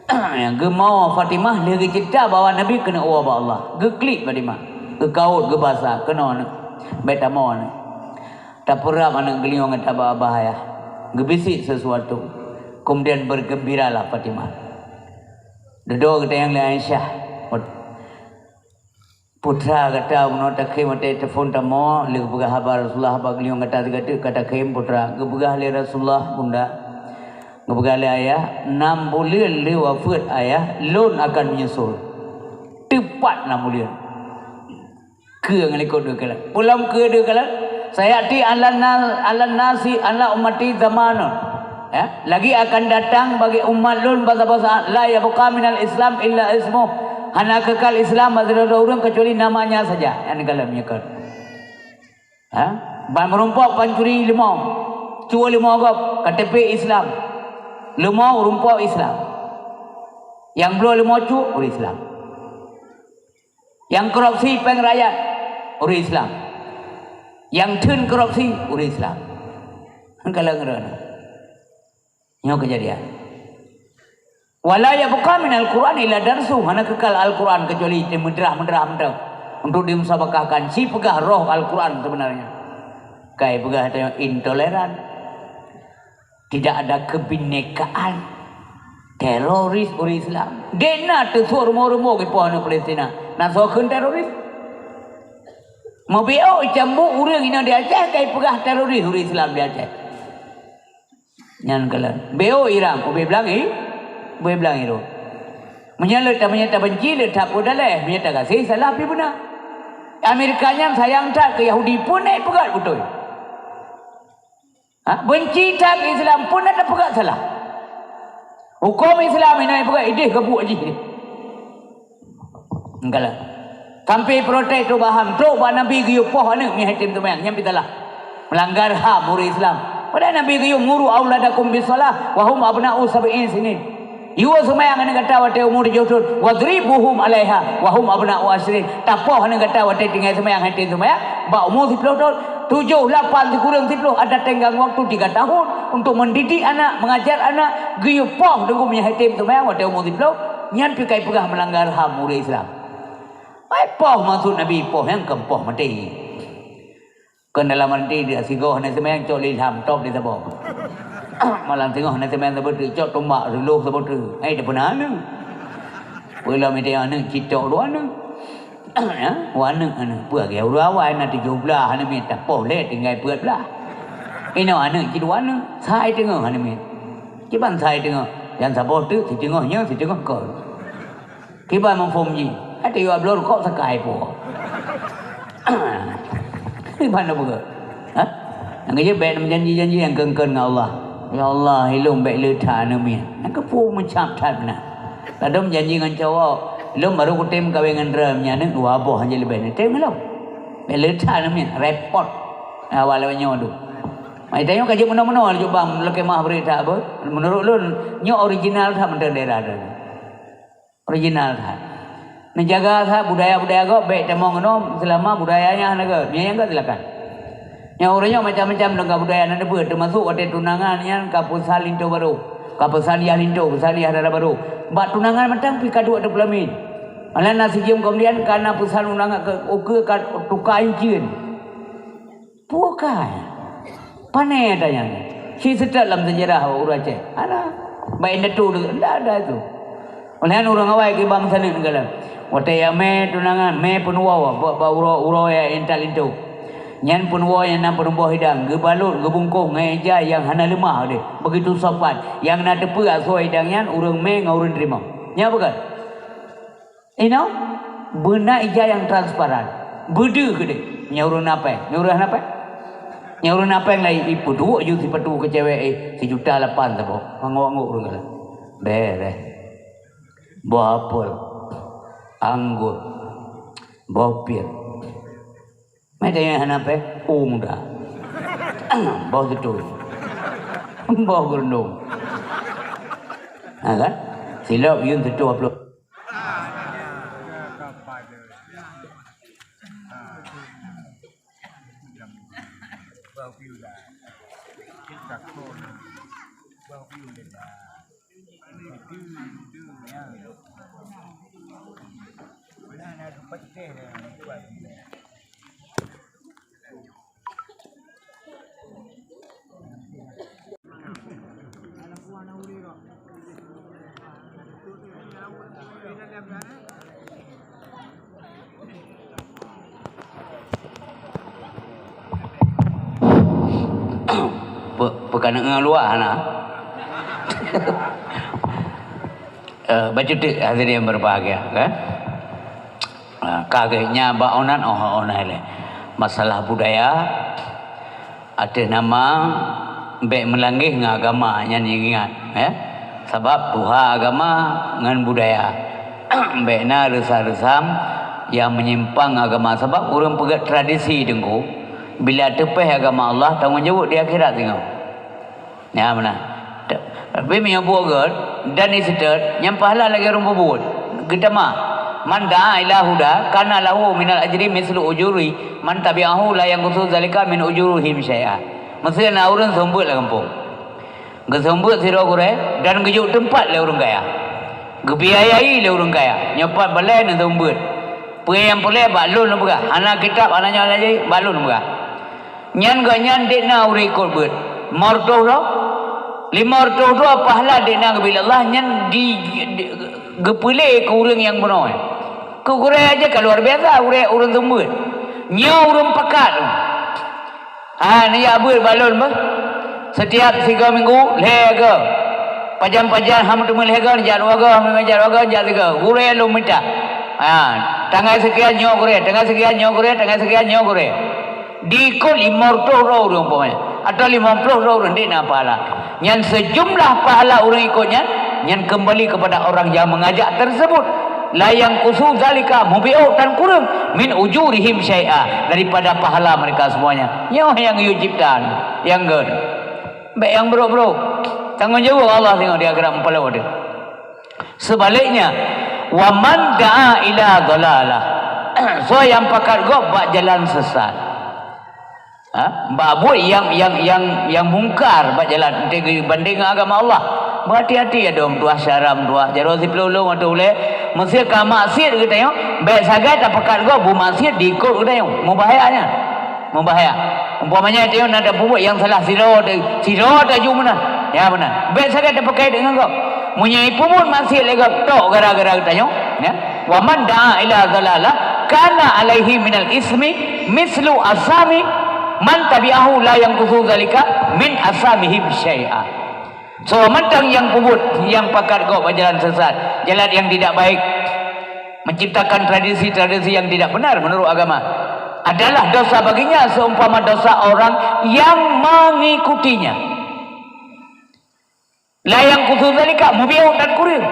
Nyang geumo Fatimah lheueh geucerita bahwa Nabi keuneuk woe bak Allah. Geuklik Fatimah. Geukaot, geubasa, keunoe aneuk. Bék tamoe aneuk. Tapeurab aneuk geuliong ngon tabah abah ayah. Geubisik sesuatu. Kemudian bergembiralah Fatimah. Dudoe geutanyong lé Aisyah, "Putra gata bunoe takhém watée telepon tamoe, lé geupeugah haba Rasulullah bak geuliong gata sigateuk ka takhém, putra." Geupeugah lé Rasulullah, "Bunda," geupeugah lé ayah, "nam buleuen lé wafeuet ayah, lôn akan menyusul." Teupat nam buleuen. Keue ngon likot deuh kalon. Peulom keue deuh kalon. Sayati alan na-, alan nasi ala ummati zamanun. Ya, lagi akan datang bagi umat lôn basa-basa la yabqa minal Islam illa ismuh. Hana kekal Islam bak sidroe ureuëng kecuali namanya saja. Nyang kalon meunyoe kon. Ha? Ban meurumpok pancuri leumo. Cue leumo gob, K T P Islam. Leumo rumpok Islam. Nyang bloe leumo cue ureuëng Islam. Nyang korupsi péng rakyat, ureuëng Islam. Nyang theun korupsi, ureuëng Islam. Kalon ngeureueng. Nyoe keujadian. Wala yabqa minal Qur'an illa darsu, hana kekal Al-Qur'an kecuali meudrah-meudrah mantong untuk dimusabakahkan. Ci peugah roh Al-Qur'an sebenarnya. Kai peugah tanyoe intoleran. Tidak ada kebinekaan. Teroris ureuëng Islam. Dena teusuek rumoh-rumoh geupoh aneuk Palestina. Na soe kheun teroris? Meubiôk cambuk ureuëng inong di Aceh kai peugah teroris ureuëng Islam di Aceh. Nyan kalon. Biôk Iran, ubé blang i, ubé blang i roh. Meunyoe le ta-, meunyoe tabenci le that peue daleh, meunyoe tagaséh salah pi beuna. Amerika nyan sayang that keu Yahudi pun ai peugah beutôi. Ha? Benci that keu Islam pun na tapeugah salah. Huköm Islam hina peugah idéh gabuk jih. Engkala. Sampai protes tu baham, trok bak Nabi geuyue poh aneuk meuhai tem seumayang, nyan pih salah. Melanggar ham ureuëng Islam. Padahai Nabi geuyue, "Muru auladakum bis shalah wa hum abna'u sab'in sinin." Yue seumayang aneuk gata watée umu tujoh thon, "Wadribuhum 'alaiha wa hum abna'u 'asyrin." Tapoh aneuk gata watée tinggai seumayang, hana tem seumayang, bak umu siplôh thon, tujoh, lapan, sikureueng siplôh, ada tenggang waktu tiga tahun untuk mendidik anak, mengajar anak, geuyue poh teungku meunyo hana tem seumayang watée umu siplôh, nyan pih kai peugah melanggar ham ureuëng Islam. Ai poh maksud Nabi poh nyang kon poh maté. Kon dalam arti dia sigoe hana seumayang cok lé ilham, top di saboh. Malam singoh hana seumayang saboh teuk, cok tombak reuloh saboh teuk. Hai, dia pernah ni. Peue lom ide aneuk cit tok dua aneuk. Ya, dua aneuk aneuk. Peue lagèe ureueng awai na tujoh blah aneuk miet, tapoh lé tinggai peuet blah. Inoe aneuk cit dua aneuk, sai teungoh aneuk miet. Kiban sai teungoh, nyang saboh teuk, siteungoh nyoe, siteungoh kon. Kiban muphom jih, até yue bloe rukok sakai po. Kiban na buka. Ha? Nyang keujeuet bèk meujanji-janji nyang keun-keun ngon Allah. "Ya Allah, ilôn bèk le that aneuk miet." Nyang keupeue meucab that meunan. Ladôm janji ngon cowok, "Lôn baru kutem kawin ngon droe, nyan aneuk dua boh aja leubeh." Tem lom. Bèk le that aneuk miet, repot. Awak lewat nyoe tu. Mai tanyoe ka jeuet meunoe-meunoe laju bang, lôn keumah bri that apa? Meunurot lôn, nyoe original that mantong daerah tu. Original that. Neujaga that budaya-budaya gob, bèk tamong keunoe seulama budaya nyan hana gob. Nyan nyang gob silakan. Nyang ureueng nyoe macam-macam lôn ka budaya na neubeuet, teumasok watèe tunangan nyan ka peusan linto barô, ka peusan yah linto, peusan yah dara barô. Bak tunangan mantong pih ka duek teupeulamin. Malah na sijeuem keumudian ka na peusan undangan keu ukeue ka tuka incien. Peue ka nyan? Pane ata nyan? Ci seutôt lam seujarah ureueng Aceh? Hana. Bak indatu ndak ada itu. Oleh nyan ureueng awai kiban meusaneut neukalon. Watèe ya mè tunangan, mè peunuwoe bak, bak uroe, uroe ya intat linto. Nyan peunuwoe nyang na peunuboh idang, geubalot, geubungkôh ngon ija nyang hana leumah deh, beugitu sopan. Nyang na teupeue asoe idang nyan ureueng mè ngon ureueng teurimong. Nyan peue ka? Inoe, beuna ija nyang transparan. Beudeuh keudeh. Nyan ureueng na pèng. Nyan ureueng hana pèng. Nyan ureueng na pèng laén, ih, peuduek ju sipatu keu cewek, eh, sijuta lapan saboh. Anggok-anggok ureueng galak. Beres. Boh apel. Anggur. Boh pir. Meunan nyang hana pèng, u muda. Boh seutôt. Boh geurundong. Ha kan? Silop yum seutôt ploh. Pe-, peukaneuk ngon luwa hana. Eh, bacut teuk hadirin yang berbahagia, kan? Ah, ka geuh nyan bak onan, oh, onan lé. Masalah budaya, ateueh nama bèk meulanggeh ngon agama nyan ingat, ya. Sabab tuha agama ngon budaya. Bèk na reusam-reusam nyang meunyimpang agama. Sabab ureueng peugèt tradisi teungku, bila teupèh agama Allah, tanggong jaweueb di akhirat singoh. Ya, meunan. Tapi meunyoe buet gèt dan iseutôt, nyan pahala lagèe ureueng peubuet. Geutamah, "Man da'a ila huda, kana lahu minal ajri mislu ujuri man tabi'ahu la yanqusu dzalika min ujurihim syai'a." Meusé na ureueng seumeubeuet lam gampông. Geuseumeubeuet sidroe gurèe dan geujok teumpat lé ureueng kaya. Geubiayai lé ureueng kaya. Nyoe pat balèe neuseumeubeuet. Peue nyang peureulèe bak lôn neupeugah. Hana kitab, hana nyoe, hana jih, bak lôn neupeugah. Nyan geuh nyan dek na ureueng ikot beuet. Limong reutôh droe, limong reutôh droe pahala dek na geubri lé Allah nyan di, di, geupeulé keu ureueng nyang bunoe. Keu gurèe aja ka luar biasa, gurèe ureueng seumeubeuet. Nyoe ureueng pakat. Ha, neujak beuet bak lôn beuh. Setiap sigoe minggu, lhèe goe. Pajan-pajan han meuteumé lhèe goe, neujak dua goe, han meuteumé jak dua goe, neujak sigoe. Gurèe lôn mita. Ha, tanggai sekian nyoe gurèe, tanggai sekian nyoe gurèe, tanggai sekian nyoe gurèe. Diikot limong reutôh droe ureueng umpamanya, atawa limong ploh droe ureueng, dek na pahala. Nyan sejumlah pahala ureueng ikot nyan, nyan keumbali keupada orang nyang meungajak teuseubut. La yanqusu dzalika, mubiôh tan kureueng, min ujurihim syai'a, daripada pahala mereka semuanya. Nyoe nyang geuyue cipta, nyang gèt. Bèk nyang brôk-brôk. Tanggong jaweueb Allah singoh di akhirat meupaloe teuh. Sebaliknya, wa man da'a ila dhalalah. Soe nyang pakat gob bak jalan sesat. Ha? Bak buet nyang, nyang, nyang, nyang mungkar bak jalan, enteuk geubandeng ngon agama Allah. Beuhati-hati adoe meutuah syara meutuah. Jaroe siplôh lôn ateueh ulèe, meusé ka maksiet geutanyoe, bèk sagai tapakat gob beumaksiet diikot geutanyoe. Mubahaya nyan. Mubahaya. Umpamanya tanyoe na tapeubuet nyang salah sidroe ta-, sidroe taju meunan. Ya meunan. Bèk sagai tapakat deungon gob. Meunyoe ipeubuet maksiet lé gob tok gara-gara geutanyoe, Ya, wa man da'a ila dhalalah kana alaihi minal ismi mislu asami man tabi'ahu la yanqusu dzalika min asamihim syai'a. So, mantong nyang peubuet, nyang pakat gob bak jalan sesat, jalan yang tidak baik, menciptakan tradisi-tradisi yang tidak benar menurut agama, adalah dosa baginya seumpama dosa orang yang mengikutinya. La yanqusu dzalika, mubiôh dan kureueng.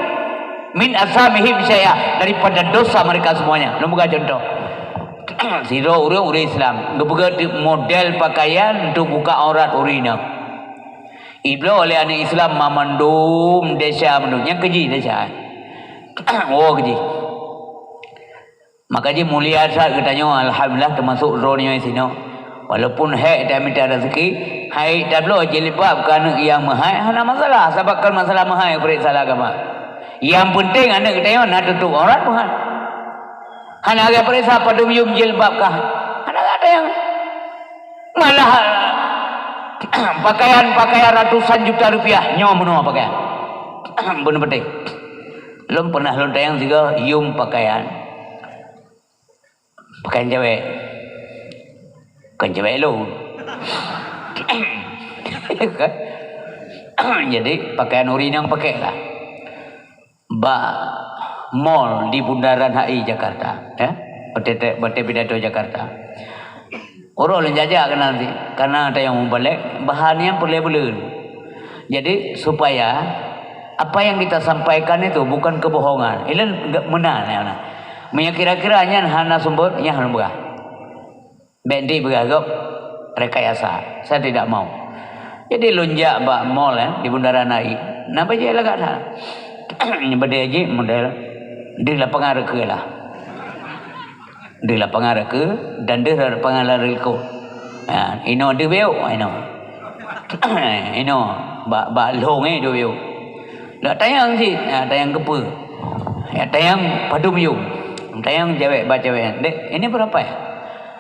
Min asamihim syai'a, daripada dosa mereka semuanya. Lôn peugah contoh. Sidroe ureuëng, ureuëng Islam, geupeugah model pakaian untuk buka aurat ureuëng inong. Ibloe oleh aneuk Islam mamandum desya mandum. Nyang keujih desya. Oh, keujih. Maka jih mulia that geutanyoe, alhamdulillah, teumasok droeneuh nyoe sinoe. Walaupun hék tamita raseuki, hai tabloe jilbab keu aneuk nyang meuhai hana masalah, sabab kon masalah meuhai peuriksa agama. Nyang peunteng aneuk geutanyoe na tutup aurat meuhai. Hana lagée peuriksa padum yum jilbab kah. Hana lagée nyang malah pakaian-pakaian ratusan juta rupiah nyoe meunoe pakaian. Beuneupeuteh. Lôn pernah lôn tanyong sigoe yum pakaian. Pakaian cewek. Kon cewek lôn. Kan? Jadi, pakaian ureuëng inong pakailah. Bak mall di Bundaran H I Jakarta, ya. Batée, batée pidato Jakarta. Uroe lôn jak-jak keunan sit, karena tayong mubalek, bahan nyang peureulée buleuen. Jadi, supaya apa yang kita sampaikan itu bukan kebohongan. Ilôn meunan, ya, nah. Meunyoe kira-kira nyan hana sumber, nyan hana beurah. Bék di beurah gob rekayasa. Saya tidak mau. Jadi, lôn jak bak mall, eh, di Bundaran H I. Na bajée lagak that. Nyan bajée jih model di lapangan reukeu lah. Di lapangan reukeu dan di lapangan lari likot. Ha, inoe di beuk, inoe. Inoe, bak, bak lhong, eh, di beuk. Dak tanyong cit, ha, tanyong keupeue. Ya, tanyong padum yum. Tanyong cewek, bak cewek. "Dek, ini berapa ya?"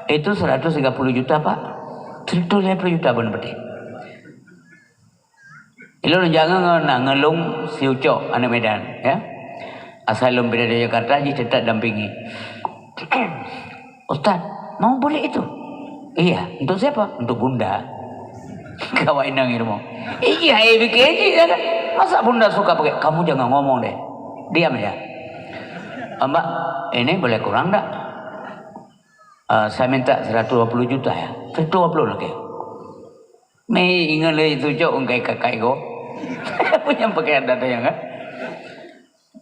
"Itu seratus tiga puluh juta, Pak." "Seratus lima puluh juta pun beutôi." Ilôn jangan ngon, ngon lôn si Ucok, aneuk Medan, ya. Asai lôn pindah dari Jakarta, jih teutap dampingi. "Ustaz, mau beli itu?" "Iya, untuk siapa?" "Untuk bunda." Kawan inong ilmu. "Iya, eh, bikin aja, ya kan? Masa bunda suka pakai?" "Kamu jangan ngomong deh. Diam aja." "Mbak, ini boleh kurang ndak?" "Eh, saya minta seratus dua puluh juta ya." "Seratus dua puluh lagi." Mei ingat lé itu cok engkai kakai go. Punya pakaian ada yang kan?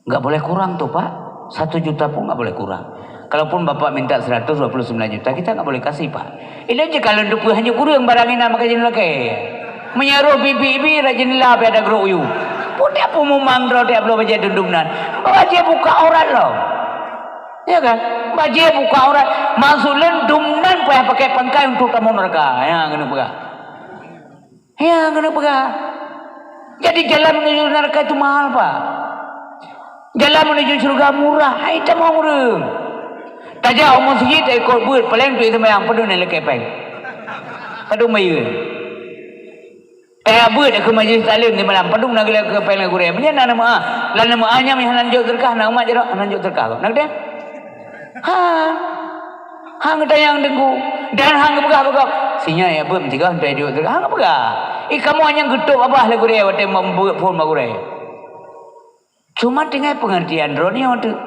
Nggak boleh kurang tuh, Pak. Satu juta pun nggak boleh kurang. Kalaupun Bapak minta seratus dua puluh sembilan juta, kita nggak boleh kasih, Pak. Ilôn je kalau dupeue hanya kurang barang ina maka jeunlah ke. Menyaruh bibi-bibi rajin lah pada guru uyu. Pun dia pun mumang droe dia belum baca dundum nan. Baca buka aurat loh. Ya kan? Bajée buka aurat. Maksud lôn, dum nan payah pakai pangkai untuk tamong neraka. Ya, keuneuk peugah. Ya, keuneuk peugah. Jadi, jalan menuju neraka itu mahal, Pak. Jalan menuju syurga murah. Hai, tamong ureuëng. Tajak u meuseujid, ikot beuet, paléng tu seumayang, padum na lakée péng. Padum bayeue. Tajak beuet keu majlis taklim di malam, padum na geulakée péng lé gurée. Meunyoe na nama, lam nama nyang hana jok teureukah, na umat jaroe hana jok teureukah. Na geude? Ha. Hang tayang deunggu. Dan hang geupeugah-peugah. Sinyoe ya beuet meusigoh hana jok teureukah. Hang geupeugah. Ih, kamoe nyang geutôp babah lé gurée watée membeuet phon bak gurée. Cuma tinggai pengertian droeneuh teuk.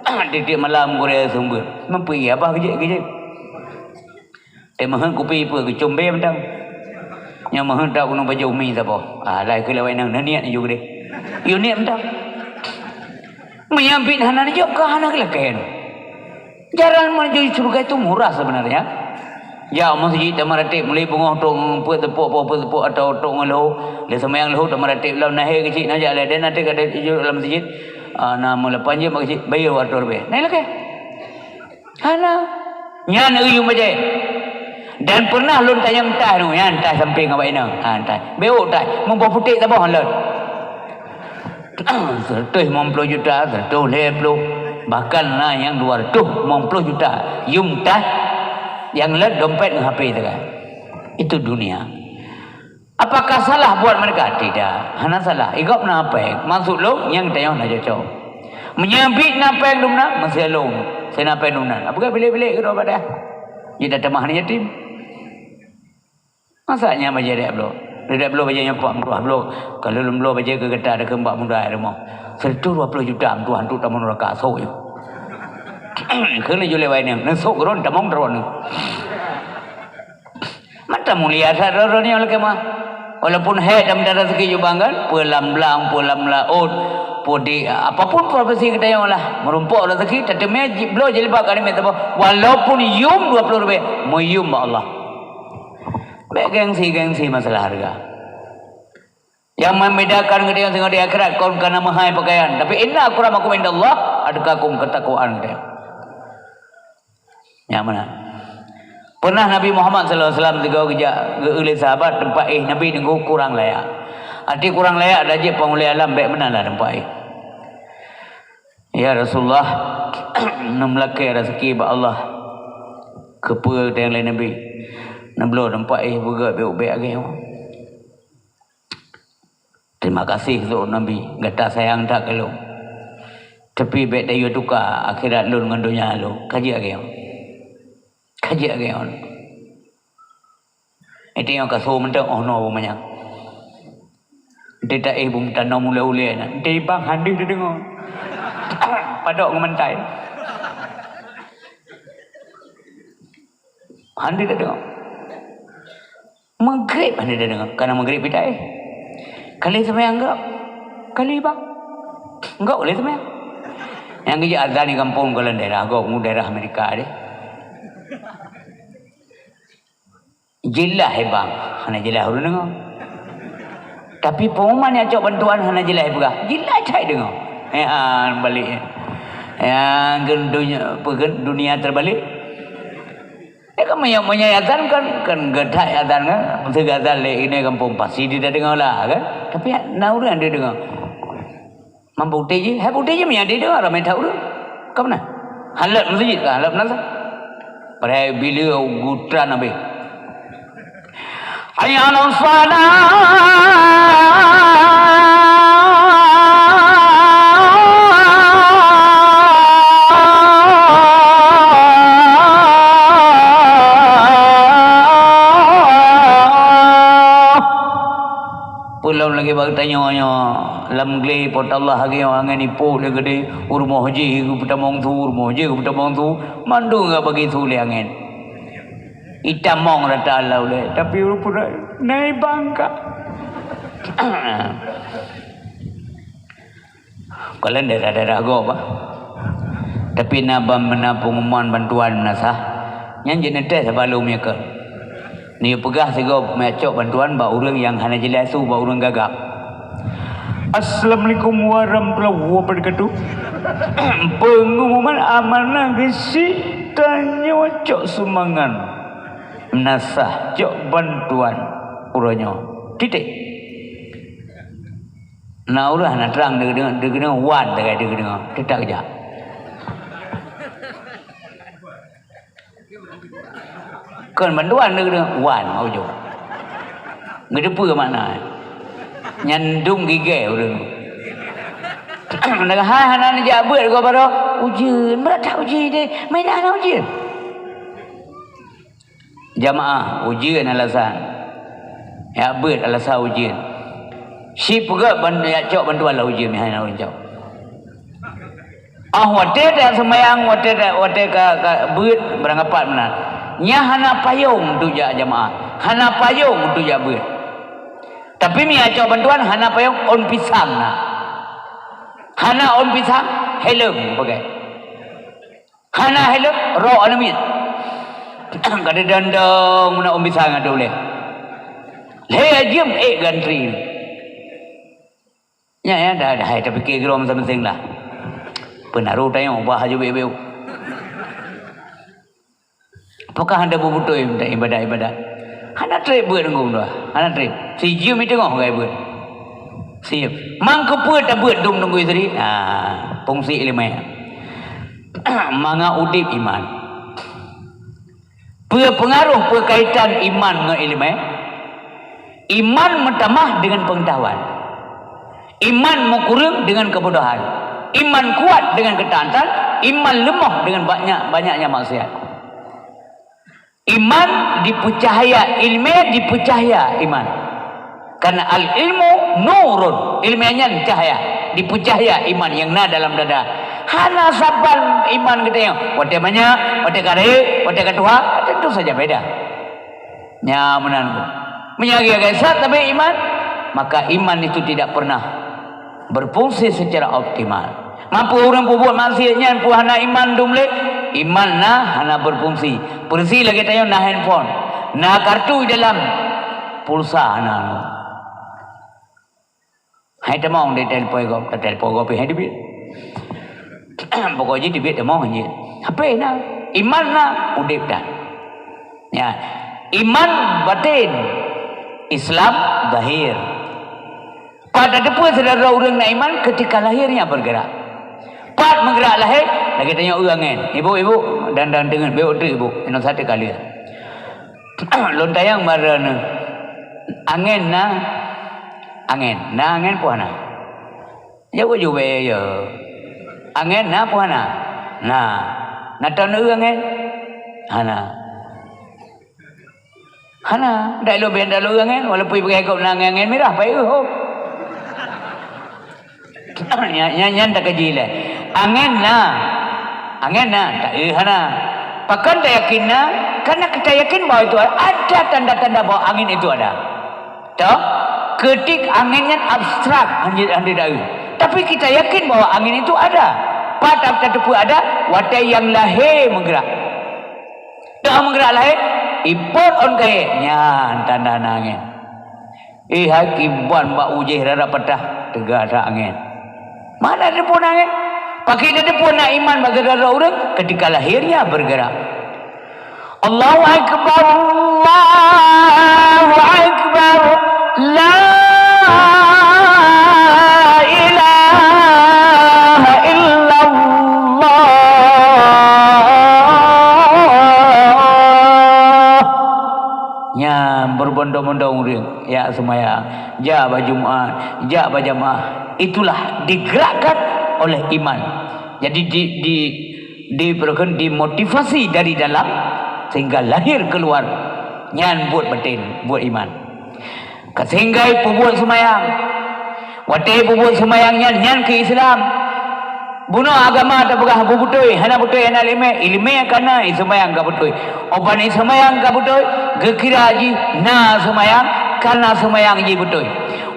Tiep-tiep malam gurée seumeubeuet. Meupeu babah geujek-geujek. Teuh meuheuet kupi peue geucombe mantong. Nyang meuheuet tak keuneuk bajée umi saboh. Ah, lai keu lawai nang neuniet ju geude. Yue niet mantong. Meunyoe biet hana neujok ka hana geulakée. Jalan menuju syurga itu murah sebenarnya. Jak meuseujid tamaratéb mulai beungoh trok ngon peuet teupok, poh peuet teupok atau trok ngon leuhô. Lé seumayang leuhô tamaratéb lam nahé keuchik na jak lé dan até ka iju lam meuseujid. Ah, na meulapan jeuet bak keuchik, bayeue dua reutôh ribèe. Na ilakée. Hana. Nyan uyueng bajée. Dan pernah lôn tanyong tah nu, nyan tah sampéng awak inong. Ha, tah. Beuk tah. Meuboh putéh saboh lôn. Seratus lima puluh juta, seratus lima puluh. Bahkan na nyang dua ratus lima puluh juta. Yum tah. Nyang lét dompet ngon H P teuka. Itu dunia. Apakah salah buat mereka? Tidak. Hana salah. Igop na apa? Maksud lôn, nyang tayong na cocok. Meunyoe biet na péng dumna, meusialong, sena péng dumna. Apa ka bilék-bilék keudroe bak dayah? Jeuet tatamah aneuk yatim. Masa nyan bajèe dek bloe? Dek bloe bajèe nyoe pat meutuah bloe. Ka lôn bloe bajèe keu gata, dikheun bak muda rumoh. Sireutoh dua ploh juta meutuah, untuk tamong neuraka, sôk nyoe. Kheun laju lé wai nyan, neusôk keudroe tamong droeneuh. Mantong mulia that droeneuh nyang lakèe meu'ah. Walaupun hék dan meudat raseuki jubang kan, peue lam blang, peue lam laôt, peue di, apapun profesi geutanyoe lah, meurumpok raseuki, tateumé ji-, bloe jilbab ka aneuk miet saboh, walaupun yum dua ploh ribèe, meuyum bak Allah. Bèk gengsi-gengsi masalah hareuga. Nyang membedakan geutanyoe singoh di akhirat kon kana meuhai pakaian, tapi inna akramakum indallah atqakum, ketakwaan geutanyoe. Nyang meunan. Pernah Nabi Muhammad sallallahu alaihi wasallam sigoe geujak geu-eu lé sahabat teumpat éh Nabi nunggu kurang layak. Arti kurang layak, dak jeuet pangulèe alam bèk meunan lah teumpat éh. "Ya Rasulullah, neumlakèe raseuki bak Allah." "Keupeue?" geutanyong lé Nabi. "Neubloe teumpat éh beugèt bèk ubé agèe." "Terima kasih lôn Nabi, gata sayang that keu lôn. Tapi bèk tayue tuka akhirat lôn ngon donya lôn." Ka jeuet agèe nyoe. Ka jeuet agèe nyoe. Itu nyang ka so mantong oh no manyang. Enti taéh bum tanom ulèe-ulèe nyan. Enti bang han deuh tadeungoe. Padok ngon mantai. Han deuh tadeungoe. Maghrib han deuh tadeungoe. Kana maghrib pih taéh. Ka lheuh seumayang gob. Ka lheuh bang. Gob lheuh seumayang. Nyang geujak azan di gampông goh lom daerah gob, ngon daerah Amerika deh. Jeulaih, eh, bang, hana jeulaih ureueng deungoe. Tapi pengumuman nyang cok bantuan hana jeulaih peugah, jeulaih that deungoe. Eh, ha, balik. Ya, gen dunia, apa, gen dunia terbalik. Ya, kan, meunyo, meunyo azan kan, kan geuthai azan kan. Meusti azan lé iné gampông pasti dideungoe lah, kan. Tapi na ureueng deungoe. Man bukeuti jih, hai bukeuti jih meunyo dideungoe ramé that ureueng. Ka meunan? Halot meuseujid ka, halot meunan sa. Padahai bileu gutran habéh. Hayya 'alas shalah. Peulom lagèe bak tanyoe nyoe, lam glé Po teu Allah lagèe nyoe angén ipok lé keudéh, u rumoh jih geupeutamong su, u rumoh jih geupeutamong su, mandum ka bagi su lé angén. Itamong rata lam ulèe, tapi ureueng pura na ibang ka. Kalon daerah-daerah gob, bah. Tapi na ban, na pengumuman bantuan meunasah. Nyan jeuet neutéh sabalom nyoe keuh. Neupeugah sigoe meucok bantuan bak ureueng nyang hana jeulaih su, bak ureueng gagap. Assalamualaikum warahmatullahi wabarakatuh. Pengumuman amanah geuchik, tanyoe cok sumbangan meunasah, cok bantuan uroe nyoe. Titik. Na ureueng hana trang deungoe, deungoe wan, tagai deungoe, teutap jak. Kon bantuan deungoe, wan, ujong. Geuteupeue makna. Nyan dum gigée ureueng. Padahai hana neujak beuet gob baroe, ujeuen, brat that ujeuen deh, meunan hana ujeuen. Jamaah, ujeuen alasan. Jak beuet alasan ujeuen. Sipeugöt ban-, jak cok bantuan lah ujeuen, meuhai na ureueng cok. Ah, watèe tajak seumayang, watèe ta-, watèe ka, ka beuet, beurangkapat meunan. Nyan hana payong untuk jak jamaah. Hana payong untuk jak beuet. Tapi meunyo jak cok bantuan, hana payong, ôn pisang na. Hana ôn pisang, helm pakai. Hana helm, rok aneuk miet. Ka teudong-dong meunan ôn pisang ateueh ulèe. Lhèe jeuem ék gantri. Nyan, ya, dah, dah, hai tapike keudroe masa penting lah. Peunaroh tanyoe bah aju beu-beu. Apakah anda beutôi ibadat-ibadat? Hana trép beuet ngon dua. Hana trép. Si jeuem i teungoh gai beuet. Siep. Mang keupeue tabeuet dum nunggu istri? Ah, fungsi ileumèe. Mangat udép iman. Peue peungaroh, peue kaitan iman ngon ileumèe? Iman meutamah deungon peungeutahuan. Iman meukureueng deungon keubodohan. Iman kuat dengan ketaatan, iman lemah dengan banyak-banyaknya maksiat. Iman dipeucahaya, ilmé dipeucahaya iman. Karena al-ilmu nurun, ilmé nyan cahya, dipeucahaya iman nyang na dalam dada. Hana saban iman geutanyoe, watée manyak, watée kareb, watée ka tuha, tentu saja beda. Nya meunan. Meunyoe agak sat tapi iman, maka iman itu tidak pernah berfungsi secara optimal. Mampu ureuëng peubuet maksiat nyan peue hana iman dum lé? Iman na hana berfungsi. Persi lagée tanyoe na handphone, na kartu dalam, pulsa hana. Hai tamong di telepon gob, telepon gob hai dibiet. Pokok jih dibiet tamong jih. H P na, iman na, udeb dan. Ya, iman batin, Islam zahir. Pat tateupeue syedara ureuëng na iman ketika lahirnya bergerak. Pat meugerak lahé, lagée tanyoe eu angén. Ibu-ibu dan dan deungon, beu treuk ibu, inong sate kali. Lôn tanyong baroe nyoe. Angén na? Angén. Na angén peue hana? Jaweueb jubé ya. Angén na peue hana? Na. Na tanoh eu angén? Hana. Hana. Dak lôn benda lôn eu angén, walaupun ipeugah gobnyan angén-angén mirah, pai eu hom. Nyan, nyan, nyan takaji lé. Angén na. Angén na, taeu hana. Pakon tayakin na? Karena kita yakin bahwa itu ada tanda-tanda bahwa angin itu ada. Toh? Keutik angén nyan abstrak, hana, hana taeu. Tapi kita yakin bahwa angin itu ada. Pat tateupeue ada, watée nyang lahé meugerak. Toh meugerak lahé, ipot ôn kayée, nyan tanda na angén. Eh, hai kiban bak ujéh rara patah, teuga that angén. Mana tateupeue na angén? Pakri tateupeue na iman bak syedara ureuëng ketika lahirnya bergerak. Allahu Akbar, Allahu Akbar, la ilaha illallah. Nyan berbondong-bondong ureuëng. Jak seumayang, jak bak Jumat, jak bak jamaah. Itulah digerakkan oleh iman. Jadi di, di, diberikan, dimotivasi dari dalam sehingga lahir keluar. Nyan buet batin, buet iman. Ka sehingga peubuet seumayang. Watée peubuet seumayang nyan, nyan keu Islam. Bunoe agama tapeugah hana beutôi, hana beutôi, hana iéleumé, iéleumé ka na, seumayang ka beutôi. Óh ban seumayang ka beutôi, geukira jih na seumayang, ka na seumayang jih beutôi.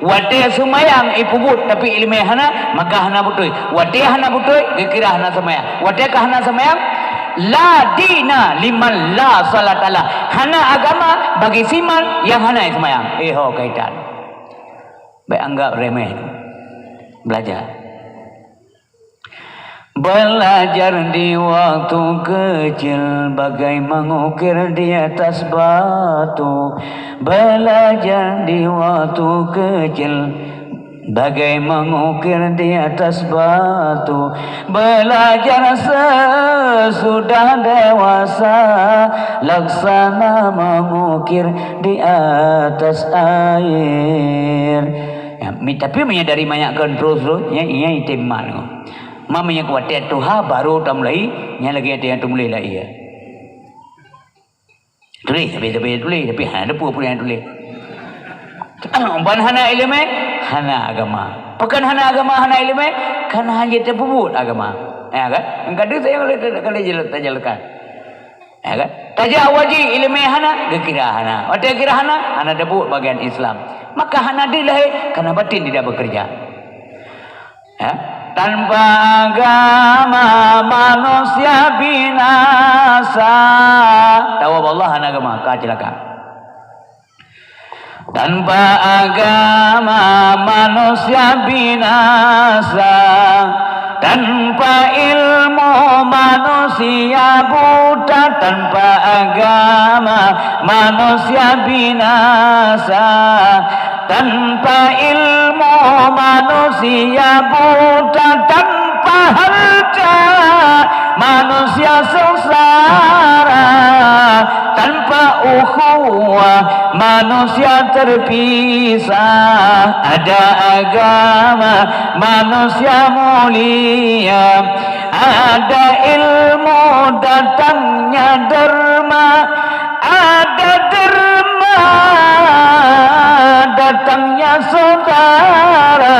Watée seumayang ipeubuet tapi iéleumé hana, maka hana beutôi. Watée hana beutôi, geukira hana seumayang. Watée ka hana seumayang, la dina liman la salata lah. Hana agama bagi siman nyang hana seumayang. Eh ho kaitan. Bék anggap remeh. Belajar. Belajar di waktu kecil bagai mengukir di atas batu. Belajar di waktu kecil bagai mengukir di atas batu. Belajar sesudah dewasa laksana mengukir di atas air. Ya, mi-, tapi meunyoe dari manyak kon terus-terus, nya, nya item mat nyoe. Ma meunyoe kuat tuha baru tamulai, nya lagée nyang tamulai lah iya. Tuléh, tapi, tapi tuléh, tapi hana teupeu peue nyang tuléh. Ban hana iéleumé, hana agama. Pakon hana agama, hana iéleumé, karena hana jiteupeue buet agama. Ya kan? Engkadu saya kalau, kalau jelas, jelaskan. Ya kan? Tajak wajéb iéleumé hana, geukira hana. Watée kira hana, hana teupeu bagian Islam. Maka hana deuh lahé, karena batin tidak bekerja. Ya? Tanpa agama manusia binasa. Tahu Allah hana agama, ka celaka. Tanpa agama manusia binasa, tanpa ilmu manusia buta, tanpa agama manusia binasa, tanpa ilmu manusia buta, tanpa harta manusia sengsara. Tanpa ukhuwah manusia terpisah, ada agama manusia mulia, ada ilmu datangnya derma, ada derma datangnya saudara.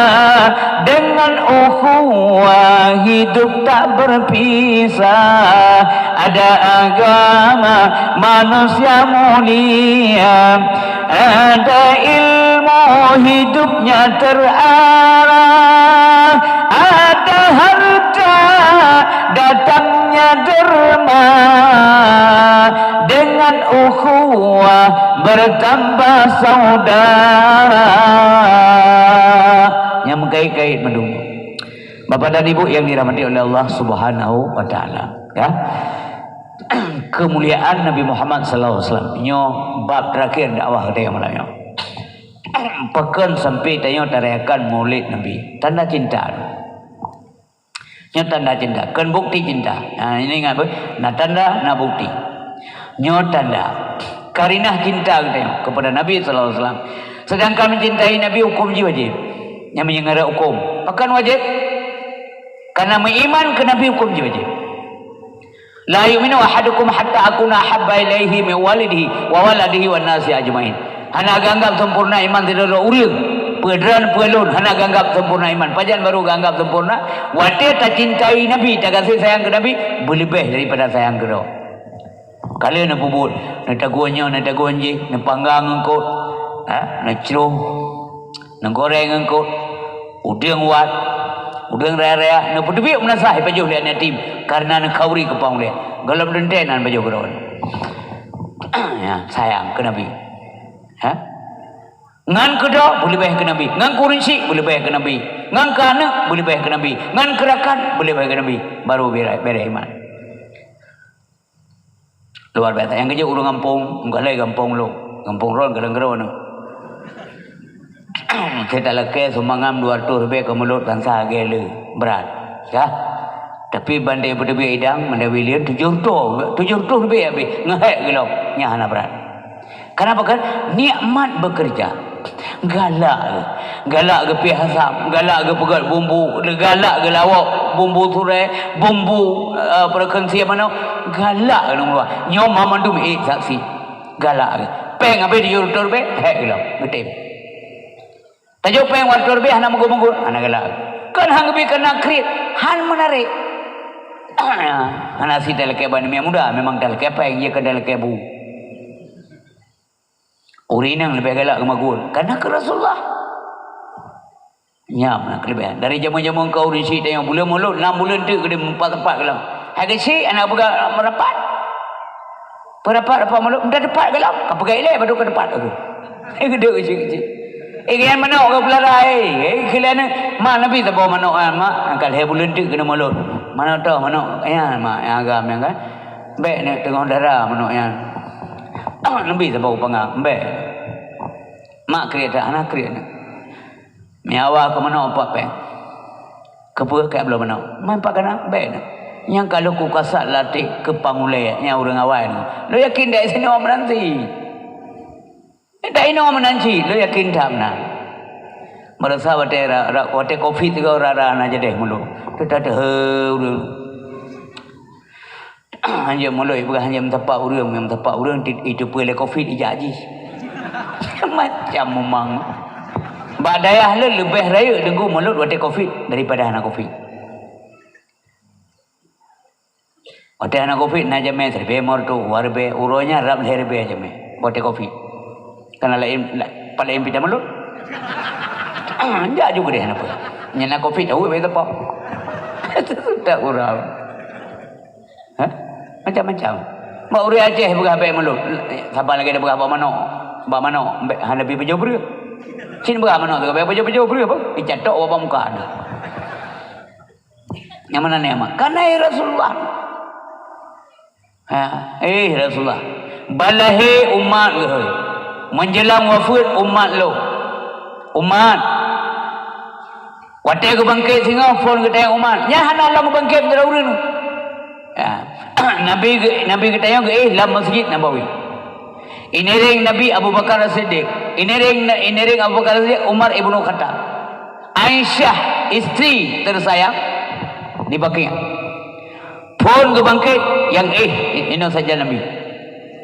Dengan ukhuwah hidup tak berpisah, ada agama manusia mulia, ada ilmu hidupnya terarah, ada harta datangnya derma, dengan ukhuwah bertambah saudara. Nyang meukait-kait meudungoe. Bapak dan Ibu yang dirahmati oleh Allah Subhanahu wa Taala, ya. Kemuliaan Nabi Muhammad sallallahu alaihi wasallam. Nyoe bab terakhir dakwah geutanyoe malam nyoe. Pakon sampai tanyoe tarayakan Maulid Nabi? Tanda cinta. Nyoe tanda cinta, kon bukti cinta. Nah, ini ingat beuh, na tanda, na bukti. Nyoe tanda. Karinah cinta geutanyoe kepada Nabi sallallahu alaihi wasallam. Sedangkan mencintai Nabi hukum jih wajib. Nyang meunyeungara hukum. Pakon wajib? Karena meuiman keu Nabi hukum jih wajib. "La yu'minu ahadukum hatta akuna ahabba ilaihi min walidihi wa waladihi wan nasi ajmain." Hana geuanggap sempurna iman sidroe ureueng. Peue droe, peue lôn, hana geuanggap sempurna iman. Pajan baru geuanggap sempurna? Watée tacintai Nabi, tagaséh sayang keu Nabi, beuleubeh daripada sayang keu droe. Ka lheueh neupeubuet, neutagun nyoe, neutagun jih, neupanggang eungkôt, ha, neucroh, neugoreng eungkôt, udeueng wat, udeueng raya-raya, neupeuteubiet meunasah jipajoh lé aneuk yatim, kareuna neukhauri keu pang ulée. Gohlom teuntée na neupajoh keu droe. Ya, sayang keu Nabi. Ha? Ngon keu droe beuleubeh keu Nabi, ngon keu ureueng syik beuleubeh keu Nabi, ngon keu aneuk beuleubeh keu Nabi, ngon keu rakan beuleubeh keu Nabi, baru bere-, bereh iman. Luar biasa. Nyang keujeuet ureueng gampông, meugalai gampông lôn. Gampông droe galeng keudroe nyoe. Saya talakée sumbangan dua ratus ribèe keu mulod bansa lagèe le, brat. Kah? Tapi bandé peuteubiet idang, mandé wilien tujoh reutôh, tujoh reutôh ribèe habéh. Ngehek geulom, nyan hana brat. Kenapa kan? Nikmat bekerja. Galak geuh. Galak geupiah asam, galak geupeugöt bumbu, galak geulawok bumbu surée, bumbu, eh, peureukeuen sie manok, galak geuh ngon luwa. Nyoe mandum ék saksi. Galak geuh. Péng habéh di reutôh ribèe, hék geuh lom, geutem. Tajok péng reutôh ribèe hana meugut-meugut, hana galak geuh. Kon han geubi keu na kriet, han meunarek. Hana sit talakée ban miet muda, memang talakée péng, jeuet keu talakée bu. Ureueng inong leubeh galak keu magun, karena keu Rasulullah. Nyan na keuleubehan. Dari jameun-jameun ka ureueng syik tanyoe buleuen mulod, nam buleuen teuk keudeh meupat-pat geulam. Hai keuchik, aneuk peugah meurapat. Peurapat-rapat mulod, meutat teupat geulam. Ka peugah ilée, baru ka teupat aku. Geudeuk keuchik-keuchik. Eh, kian manok ka peulara, eh. Eh, keulian, mak Nabi saboh manok, ah, mak. Ka lhée buleuen teuk keudeh mulod. Manok toh, manok. Nyan, mak, nyang agam nyan kan. Bék nyoe teungoh dara manok nyan. Nabi saboh panggang, bék. Mak kriet that, hana kriet nyoe. Meuawa keu manok empat péng. Keupeue keu bloe manok? Man pat kana, bék nyoe. Nyang ka lheueh kukasat lateh keu pang ulée, nyang ureueng awai nyoe. Lôn yakin dak sinoe meunan cit. Dak inoe meunan cit, lôn yakin that meunan. Meurasa watée ra-, ra-, watée covid sigoe rara na jadeh mulod. Teutateuhe ureueng. Hanjeuet mulod, peugah hanjeuet meusapat ureueng, meusapat ureueng, ti-, iteupeue lé covid ijak jih. Macam memang. Bak dayah le leubeh rayeuk deungon mulod watée covid daripada hana covid. Watée hana covid na jamé siribée meureutôh, dua ribée, uroe nyan rab lhée ribée jamé. Watée covid. Kana laén, la-, pat laén pih tamulod. Jak ju keudeh hana peue. Nyan na covid, tahu bae teupok. Sudah urang. Ha? Macam-macam. Bak ureueng Aceh peugah bék mulod. Saban lagée tapeugah bak manok. Bak manok, bék hana pi pajoh breueh. Cit peugah manok teuka bék pajoh-pajoh breueh apa? Icatok bak muka anda. Nyang mana nikmat? Karena ya Rasulullah. Ha, eh Rasulullah. Balahé umat geuh. Menjelang wafat umat lo. Umat. Watée geubangkét singoh phon geutanyong umat. Nyan hana lom geubangkét sidroe ureueng. Ya. Nabi ge-, Nabi geutanyong geuéh lam Masjid Nabawi. Iniring Nabi Abu Bakar As-Siddiq. Iniring, iniring Abu Bakar As-Siddiq, Umar Ibnu Khattab. Aisyah, istri tersayang, di Baqi'. Phon geubangkét nyang éh, inoe saja Nabi.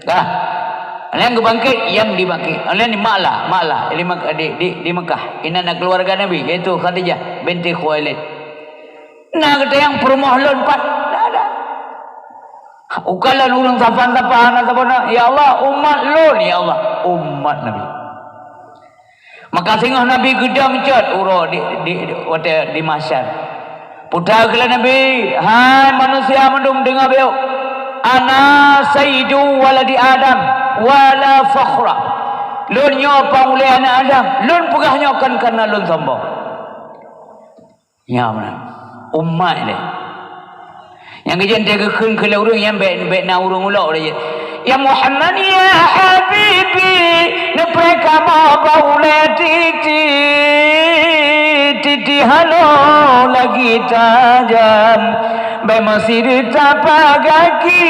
Dah. Nyang geubangkét nyang di Baqi'. Nyang di Ma'la, Ma'la, di Mek-, di, di, di Mekah. Inan na keuluwarga Nabi, yaitu Khadijah binti Khuwailid. Na gata nyang peurumoh lôn pat? Dah, dah. Ukalon ureuëng sapan-sapan, na saboh na, "Ya Allah, umat lôn, ya Allah." Umat Nabi. Maka singoh Nabi geudong cot uroe di, di, di, watée di mahsyar. Peugah keu lé Nabi, "Hai manusia mandum, deungoe bacut! Ana sayyidu waladi Adam, wala fakhra. Lôn nyoe panghulée aneuëk Adam. Lôn peugah nyoe kon kareuna lôn sombong." Nyan meunan. Umat lé. Nyang geujak teugeukheun keu lé ureuëng nyan bék, bék na ureuëng ulok lé jih. "Ya Muhammad, ya habibi, neupreh kamoe bak ulée titi, titi halo lagi tajam, bék meusideuta paih gaki."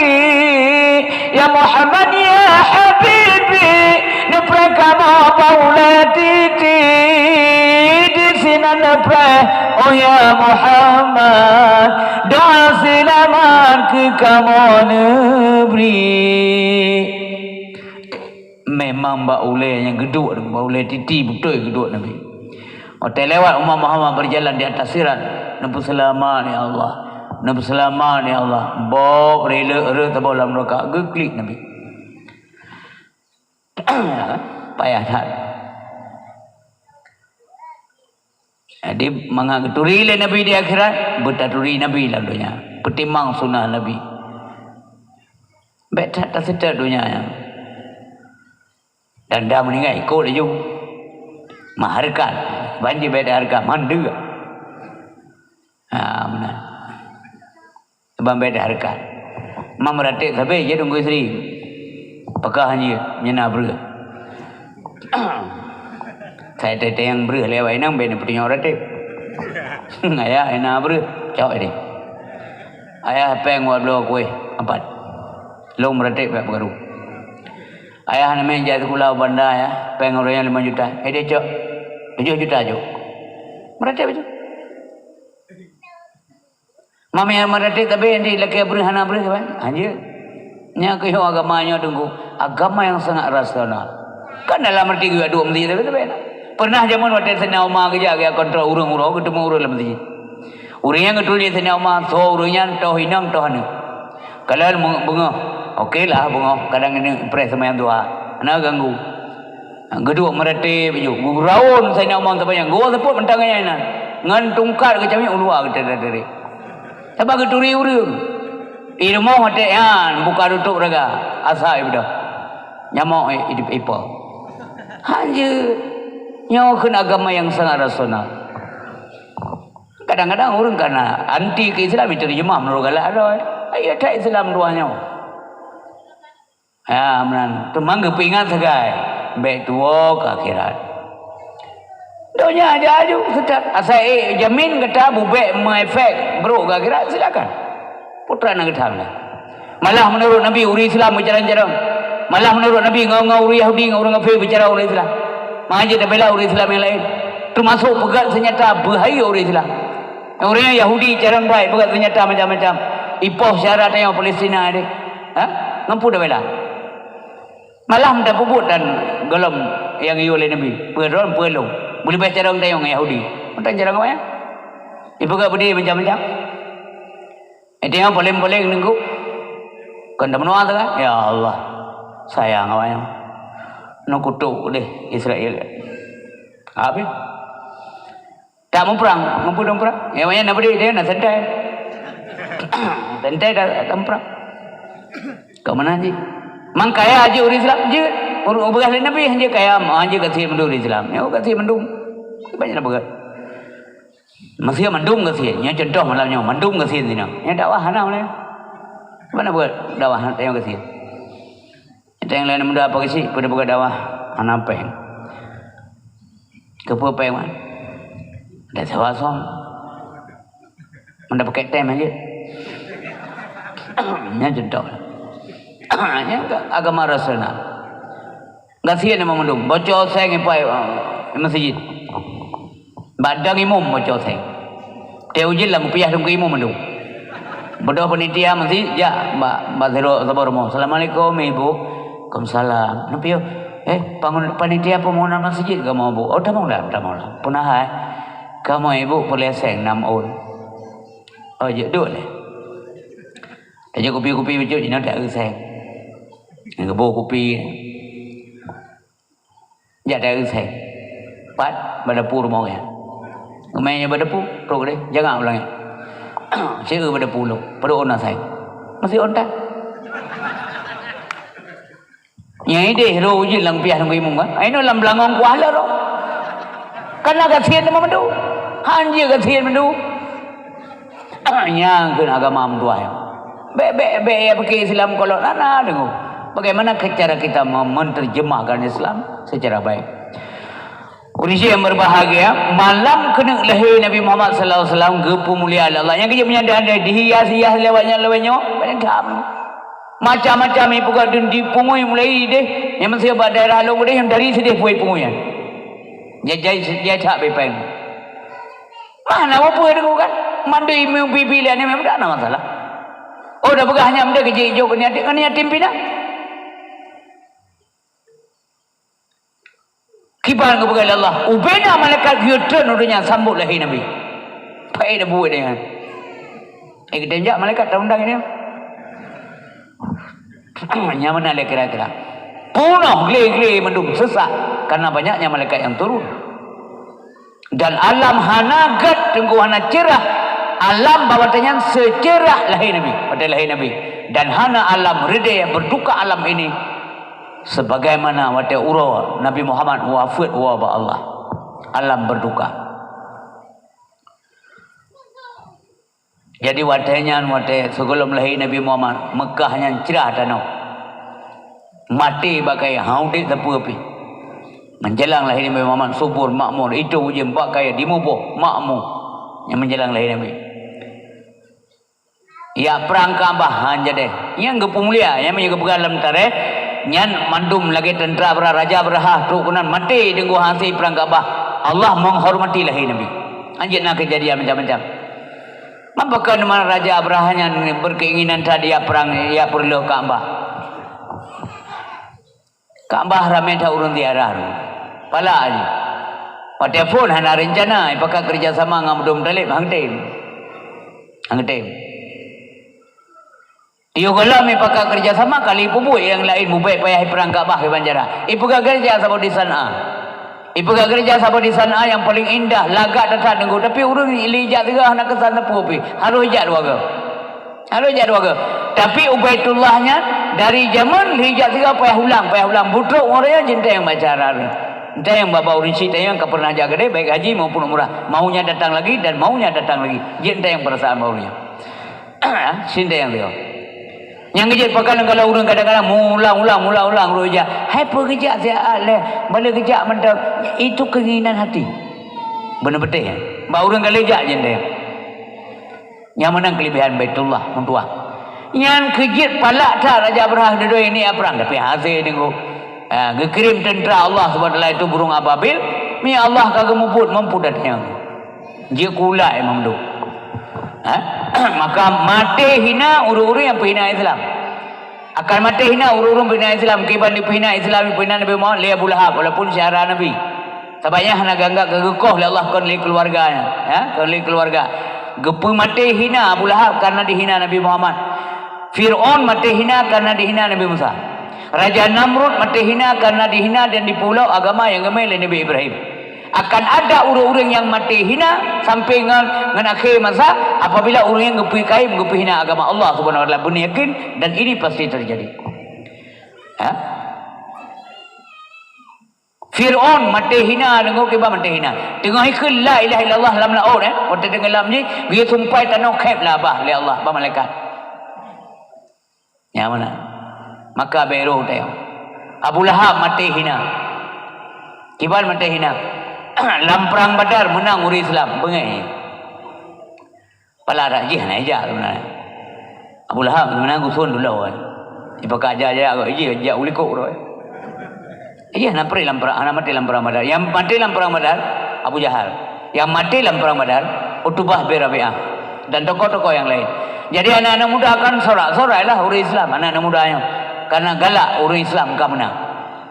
"Ya Muhammad, ya habibi, neupreh kamoe bak ulée titi, disinan neupreh, oh ya Muhammad, doa seulamat keu kamoe neubri." Memang bak ulée nyang geuduek, bak ulée titi beutôi geuduek Nabi. Watée lewat umat Muhammad berjalan di atas sirat, "Neupeuseulamat, ya Allah. Neupeuseulamat, ya Allah." Bob, rilek, rhot saboh lam neuraka, geuklik Nabi. Payah that. Jadi, mangat geuturi lé Nabi di akhirat, beutaturi Nabi lam donya. Peutimang sunnah Nabi. Bék that taseutôt donya nyan. Dan dah meuninggai, ikot laju. Meuhareukat. Ban jih bék hareukat, mandum. Ha, meunan. Ban bék hareukat. Meuratéb sabe jih teungku istri. Pakah jih, nyang na breueh. Sai teuntèe nyang breueh lé awak inong, bék neupeutunyok ratéb. Ayah, na breueh, cok deh. Ayah, péng dua ploh kueh, apat. Lôn meuratéb bak peukaru. Ayah, neumè jak sikula u Banda, ya. Péng uroe nyan limong juta. Eh, deh, cok. Tujoh juta, cok. Meuratéb, cok. Mami, meuratéb, tapi di lakèe breueh hana breueh, kan? Hanjeuet. Nyan keuh agama nyoe, teungku. Agama yang sangat rasional. Kan dalam arti geuduek meuseujid, tapi, tapi, pernah jameun watèe Saidina Umar geujak, geujak kontrol ureueng uroe, geuteumèe ureueng lam meuseujid. Ureueng nyan geutuléh Saidina Umar, soe ureueng nyan, toh inong, toh aneuk. Kalon beungoh. Oke lah, beungoh. Kadang aneuk preh seumayang duha. Hana ganggu. Geuduek meuratéb baju. Geuraon Saidina Umar seumayang. Geuwoe seupôt mantong nyan inan. Ngon tungkat geucamiek u luwa geuteurik-teurik. Sabab geuturi ureueng. I rumoh watèe nyan buka tutôp raga. Asa ibadah. Nyamok i, i, ipo. Hanjeuet. Nyoe kheun agama yang sangat rasional. Kadang-kadang ureueng kana anti keu Islam, itu terjemah meunurot galak droe. Ayo that Islam dua nyoe. Ya, meunan. Teuma geupeuingat sagai, bèk tuwoe keu akhirat. Donya aja aju seutôt. Asai, eh, jamin gata bubèk meuefek brôk keu akhirat, silakan. Peue teuma na gata meunan. Malah meunurot Nabi, ureueng Islam beucarông-carông. Malah meunurot Nabi, ngon, ngon ureueng Yahudi, ngon ureueng kafé beucarông ureueng Islam. Mangat jeuet tabela ureueng Islam nyang laén. Teumasok peugöt seunjata beuhayeu ureueng Islam. Ureueng Yahudi carông brat, peugöt seunjata macam-macam. Ipoh syedara tanyoe Palestina deh. Ha? Ngon peue tabela? Malah tapeubuet dan gohlom nyang geuyue lé Nabi. Peue droe, peue lôn. Beuleubeh carông tanyoe ngon Yahudi. Mantong carông awaknyan. Ipeugöt beudé macam-macam. Itu nyang paléng-paléng teungku. Kon tameunoe teuka, ya Allah, sayang awaknyan. Neukutok deh Israel. Habéh. Tak muprang, muprang, muprang. Ya, awaknyan na beudé, dia na santai. Santai tak, tak muprang. Keu meunan jih. Mang kaya jih ureueng Islam, jeuet. Ureueng beureukat lé Nabi, hanjeuet kaya, hanjeuet gasien mandum ureueng Islam. Ya, gasien mandum. Banyak na beureukat. Meusé mandum gasien, nyoe cuntoh malam nyoe, mandum gasien sinoe. Nyoe dakwah hana ulèe. Mana buet dakwah hana tanyoe gasien? Nyang laén muda apa gasien, pada buka dakwah hana péng. Keupeue péng, man? Ada sewa som. Mana pakai tem aja. Nyan cuntoh. Nyan agama rasional. Gasien na mandum, boco seng ipai, eh, masjid. Bak dang imum boco seng. Teu ujeuen lam piah dong keu imum mandum. Beudôh panitia masjid jak bak, bak sidroe saboh rumoh. "Assalamualaikum, Ibu." "Waalaikumsalam." "Napa?" "Eh, pangun-, panitia pembangunan masjid kamoe, Bu?" "Oh, tamong lam, tamong lam." "Peue na hai?" "Kamoe, Ibu, peureulèe seng nam ôn." "Oh, jeuet duek lé." Tajak kupi-kupi bacut inoe tak eu seng. Geuboh kupi. Jak dayeuh seng. Pat bak dapu rumoh nyan. Geumai nyan bak dapu, trok deh, jangan ulang nyan. Seueu bak dapu lom, padum na seng. Masih ontan. Nyang ideh roh ujeuen lam piah nunggu imum kan. Aino lam beulangong kuah lé roh. Karena gasien teuma mandu. Hanjeuet gasien mandu. Nyang kheun agama meutuah nyan. Bèk, bèk, bèk ya pike Islam kolot hana deungoe. Bagaimana cara kita mem-, menerjemahkan Islam secara baik? Ureueng nyang berbahagia, malam keuneuk lahé Nabi Muhammad sallallahu alaihi wasallam geupeumulia lé Allah. Nyang keuneuk meunyan dihias-hias lewat nyan lewat nyoe, banyak tham. Macam-macam ipeugah dun dipungui mulai deh, nyang meuseuh bak daerah lôn deh, nyang dari sideh puai pungui nyan. Jai, jai, jai cak bepeng. Mana apa deungoe kan? Mandum imum pipi lé aneuk muda, hana masalah. Oh, dah peugah nyan, meudah keu jijok keu yatim, keu yatim pinak. Kiban geupeugah lé Allah, ubena malaikat geutreun u donya sambot lahé Nabi. Pai da buet nyan. Eh, geutanjak malaikat taundang ini. Nyan meunan lé kira-kira. Peunoh glé-glé mandum seusak karena banyaknya malaikat yang turun. Dan alam hana gét teungku, hana cerah. Alam bak watèe nyan seucerah lahé Nabi, watèe lahé Nabi. Dan hana alam reudèe berduka alam ini sebagaimana watèe uroe Nabi Muhammad wafeuet woe bak Allah. Alam berduka. Jadi watèe nyan, watèe sigohlom lahé Nabi Muhammad, Meukah nyan crah tanoh. Maté bak kayèe, hana udép sapeue pih. Menjelang lahé Nabi Muhammad, subur, makmur, itôh ujeuen bak kayèe, dimuboh, makmur. Nyan menjelang lahé Nabi. Jak prang Ka'bah, han jadeh. Nyang geupeumulia, nyang meunyoe geupeugah lam tarikh, nyan mandum lagèe teuntra Abrahah, Raja Abrahah, trok keunan maté deungoe hase prang Ka'bah. Allah menghormati lahé Nabi. Hanjeuet na keujadian macam-macam. Meupeukon teuma Raja Abrahah nyan beukeinginan that jak prang, jak peureuloh Ka'bah. Ka'bah ramé that ureueng ziarah tu. Palak jih. Watèe phôn hana reuncana, ipakat keureuja sama ngon Abdul Muthalib, han tem. Han tem. Yoh gohlom ipakat keureuja sama, kali peubuet nyang laén, mubèk payah iprang Ka'bah kiban cara. Ipeugah geureuja saboh di Sanaa. Ipeugah geureuja saboh di Sanaa nyang paleng indah, lagak that-that deungoe. Tapi ureueng lheuh jak sigoe hana keusan sapeue pih. Harôh jak dua goe. Harôh jak dua goe. Tapi u Baitullah nyan, dari jameun lheuh jak sigoe payah ulang, payah ulang. Butrok ureueng nyan jeuet tayang bak cara. Tayang bak, bak ureueng syiek tayang ka pernah jak keudéh, baik haji maupun umrah. Maunya datang lagi dan maunya datang lagi. Jeuet tayang perasaan bak ureueng nyan. Sinteng dia. Nyang geujeuet pakon kalau ureueng kadang-kadang meuulang-ulang, meuulang-ulang roh ija. Hai peue geujak siat lé, bala geujak mantong. Itu keinginan hati. Beuna beuteh. Bak ureueng ka lheuh jak jeuet tayang. Nyang meunan keulebihan Baitullah, meutuah. Nyan keu jeuet palak that Raja Abrahah dudoe ini prang, tapi hase deungoe. Ha, geukirém teuntra Allah Subhanahu wa Taala itu burung ababil, mi Allah ka geumubuet mampu datang. Jeuet keu ulak imam tu. Ha? Maka maté hina ureueng-ureueng nyang peuhina Islam. Akan maté hina ureueng-ureueng peuhina Islam, kiban dipeuhina Islam, dipeuhina Nabi Muhammad lé Abu Lahab, walaupun syedara Nabi. Sabab nyan hana geuanggap geukoh lé Allah kon lé keuluwarga nyan, ya, kon lé keuluwarga. Geupeumaté hina Abu Lahab karena dihina Nabi Muhammad. Fir'aun maté hina karena dihina Nabi Musa. Raja Namrud maté hina karena dihina dan dipeulok agama nyang geumé lé Nabi Ibrahim. Akan ada ureueng-ureueng nyang maté hina sampai ngon, ngon akhé masa apabila ureueng nyan geupeukaém, geupeuhina agama Allah Subhanahu wa Taala, beuna yakin dan ini pasti terjadi. Ha? Fir'aun maté hina, deungoe kiban maté hina. Teungoh ikheun la ilaha illallah lam laôt, eh, watèe teungoh lam jih, geuyue sumpai tanoh khép lah bah lé Allah, bak malaikat. Nyang mana? Maka bèk roh tayong. Abu Lahab maté hina. Kiban maté hina. Lam prang Badar meunang ureueng Islam, beungéh. Pala dak jih hana ijak sebenarnya. Abu Lahab sebenarnya guson dulu, eh. Ipakat jak-jak, ijih jak u likot tu, eh. Iya, hana maté lam perang, hana maté lam perang Badar. Yang maté lam perang Badar, Abu Jahal. Yang maté lam perang Badar, Utbah bin Rabi'ah. Dan tokoh-tokoh yang lain. Jadi anak-anak muda kan sorak-sorak lah ureueng Islam, anak-anak muda nyoe. Karena galak ureueng Islam ka menang.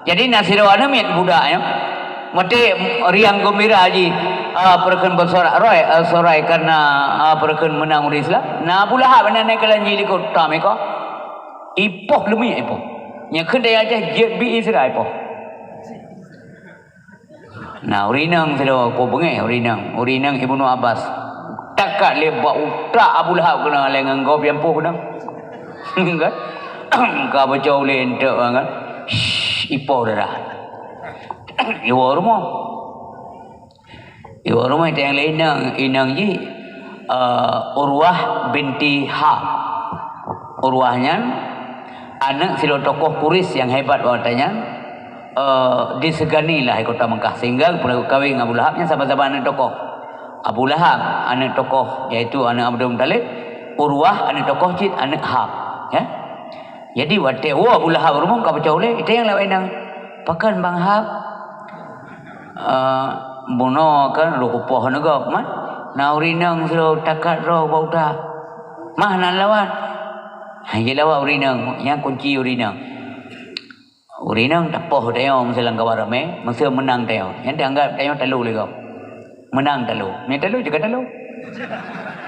Jadi na sidroe aneuk miet budak nyoe. Maté riang geumbira jih, ah, peureukeun beusorak roi, ah, sorai karena, ah, peureukeun menang ureueng Islam. Na Abu Lahab aneuk-aneuk keulan jih likot tam iko. Ipoh leumiek ipoh. Nyang kheun dayah Aceh jeuet bi Isra ipoh. Nah, ureueng inong sidroe, ku beungéh ureueng inong. Ureueng inong Ibnu Abbas. Takat lé bak utak Abu Lahab keunoe lé ngon gob nyang poh keunoe. Kan? Ka beucok ulèe enteuk kan? Shh, ipoh darah. Iwoe rumoh. Iwoe rumoh teuh lé inong, inong jih, eh, Urwah binti Hab. Urwah nyan aneuk sidroe tokoh Quraisy nyang hebat bak watèe nyan, eh, disegani lah di kota Mekah, sehingga pernah kawin ngon Abu Lahab nyan sama-sama aneuk tokoh. Abu Lahab aneuk tokoh, yaitu aneuk Abdul Muttalib, Urwah aneuk tokoh cit aneuk Hab, ya. Jadi watèe woe Abu Lahab rumoh ka peucok ulèe, itanyong lé awak inong, "Pakon Bang Hab?" "Eh, bunoe kan roh kupoh aneuk gob, man. Na ureueng inong sidroe takat droe bak utak. Mah na lawat." Hai jilawat ureueng inong, nyan kunci ureueng inong. Ureueng inong tapoh tanyoe meuseu lam kawan ramè, meuseu meunang tanyoe. Nyan teuanggap tanyoe talo lé gob. Meunang talo. Meunyoe talo, jaga talo.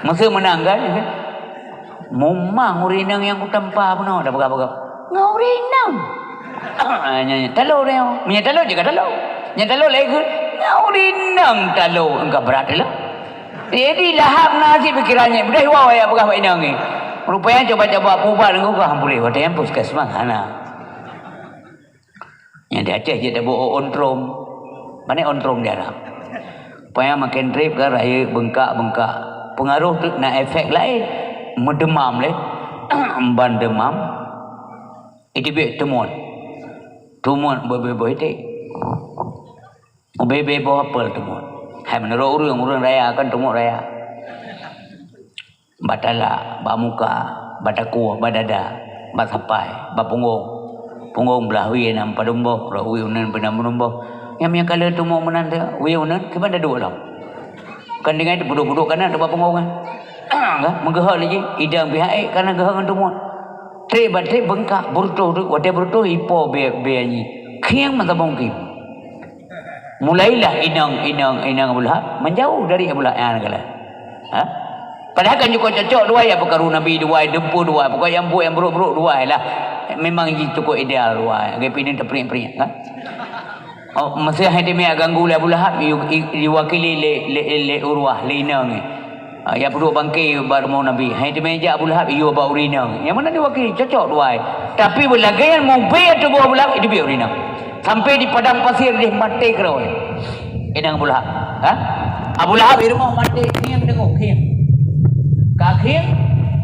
Meuseu meunang kan? Mumang ureueng inong nyang kutampa bunoe, dak peugah-peugah. Ngon ureueng inong. Ah, nyan, nyan, talo tanyoe. Meunyoe talo, jaga talo. Nyan talo lagèe kheun, ngon ureueng inong talo. Engka brat talo. Jadi, Lahab na cit pikeran nyan. Beudôh woe ya peugah bak inong nyan. Rupanya coba-coba peuubat ngon gah, han puléh. Watèe nyan puskesmas hana. Nyang di Aceh jeuet taboh ôn trom. Pane ôn trom di Arab. Paya maken trép kan rayeuk beungkak-beungkak. Peungaroh teuk na efek laén. Meudeumam lé. Ban deumam. Iteubiet teumon. Teumon beu-beu-beu iték. Ubé-bé boh apel teumon. Hai meunurot ureueng, ureueng raya kan teumon raya. Bak talak, bak muka, bak takue, bak dada, bak sapai, bak punggong. Punggong blah wie na padum boh, rot wie uneun pih na padum boh. Nyang meunyoe ka lheueh teumon meunan teuh, wie uneun kiban taduek lom. Kan deungon teupudok-pudok kana teuh bak punggong kan. Kan meugeuhot lé jih, idang pih hak ék kana geuhot ngon teumon. Trép bak trép beungkak, beureutoh teuk, watèe beureutoh ipo bée, bée nyan. Khieng mata bongkém. Mulailah inong, inong, inong Abu Lahab menjauh dari Abu Lahab. Nyan kala. Ha? Padahai kan jukuk cocok dua ya, peukaru Nabi dua, dempue dua, pokok nyang buet nyang brok-brok dua lah. Memang jih cukup ideal dua. Lagèe pih nyan teupriek-priek, kan? Oh, meusé hai teumé ganggu lé Abu Lahab, i-, i-, diwakili lé, lé, lé Urwah, lé inong. Ah, ya peuduek bangke bak rumoh Nabi. Hai teumé jak Abu Lahab, iyue bak ureueng inong. Nyang meunan diwakili, cocok dua. Tapi beulagèe nyan mubé tuboh Abu Lahab, iteubiet ureueng inong. Sampai di padang pasir deh maté keudroe. Inong Abu Lahab. Ha? Abu Lahab di rumoh maté, khieng teungoh, khieng. Ka khieng,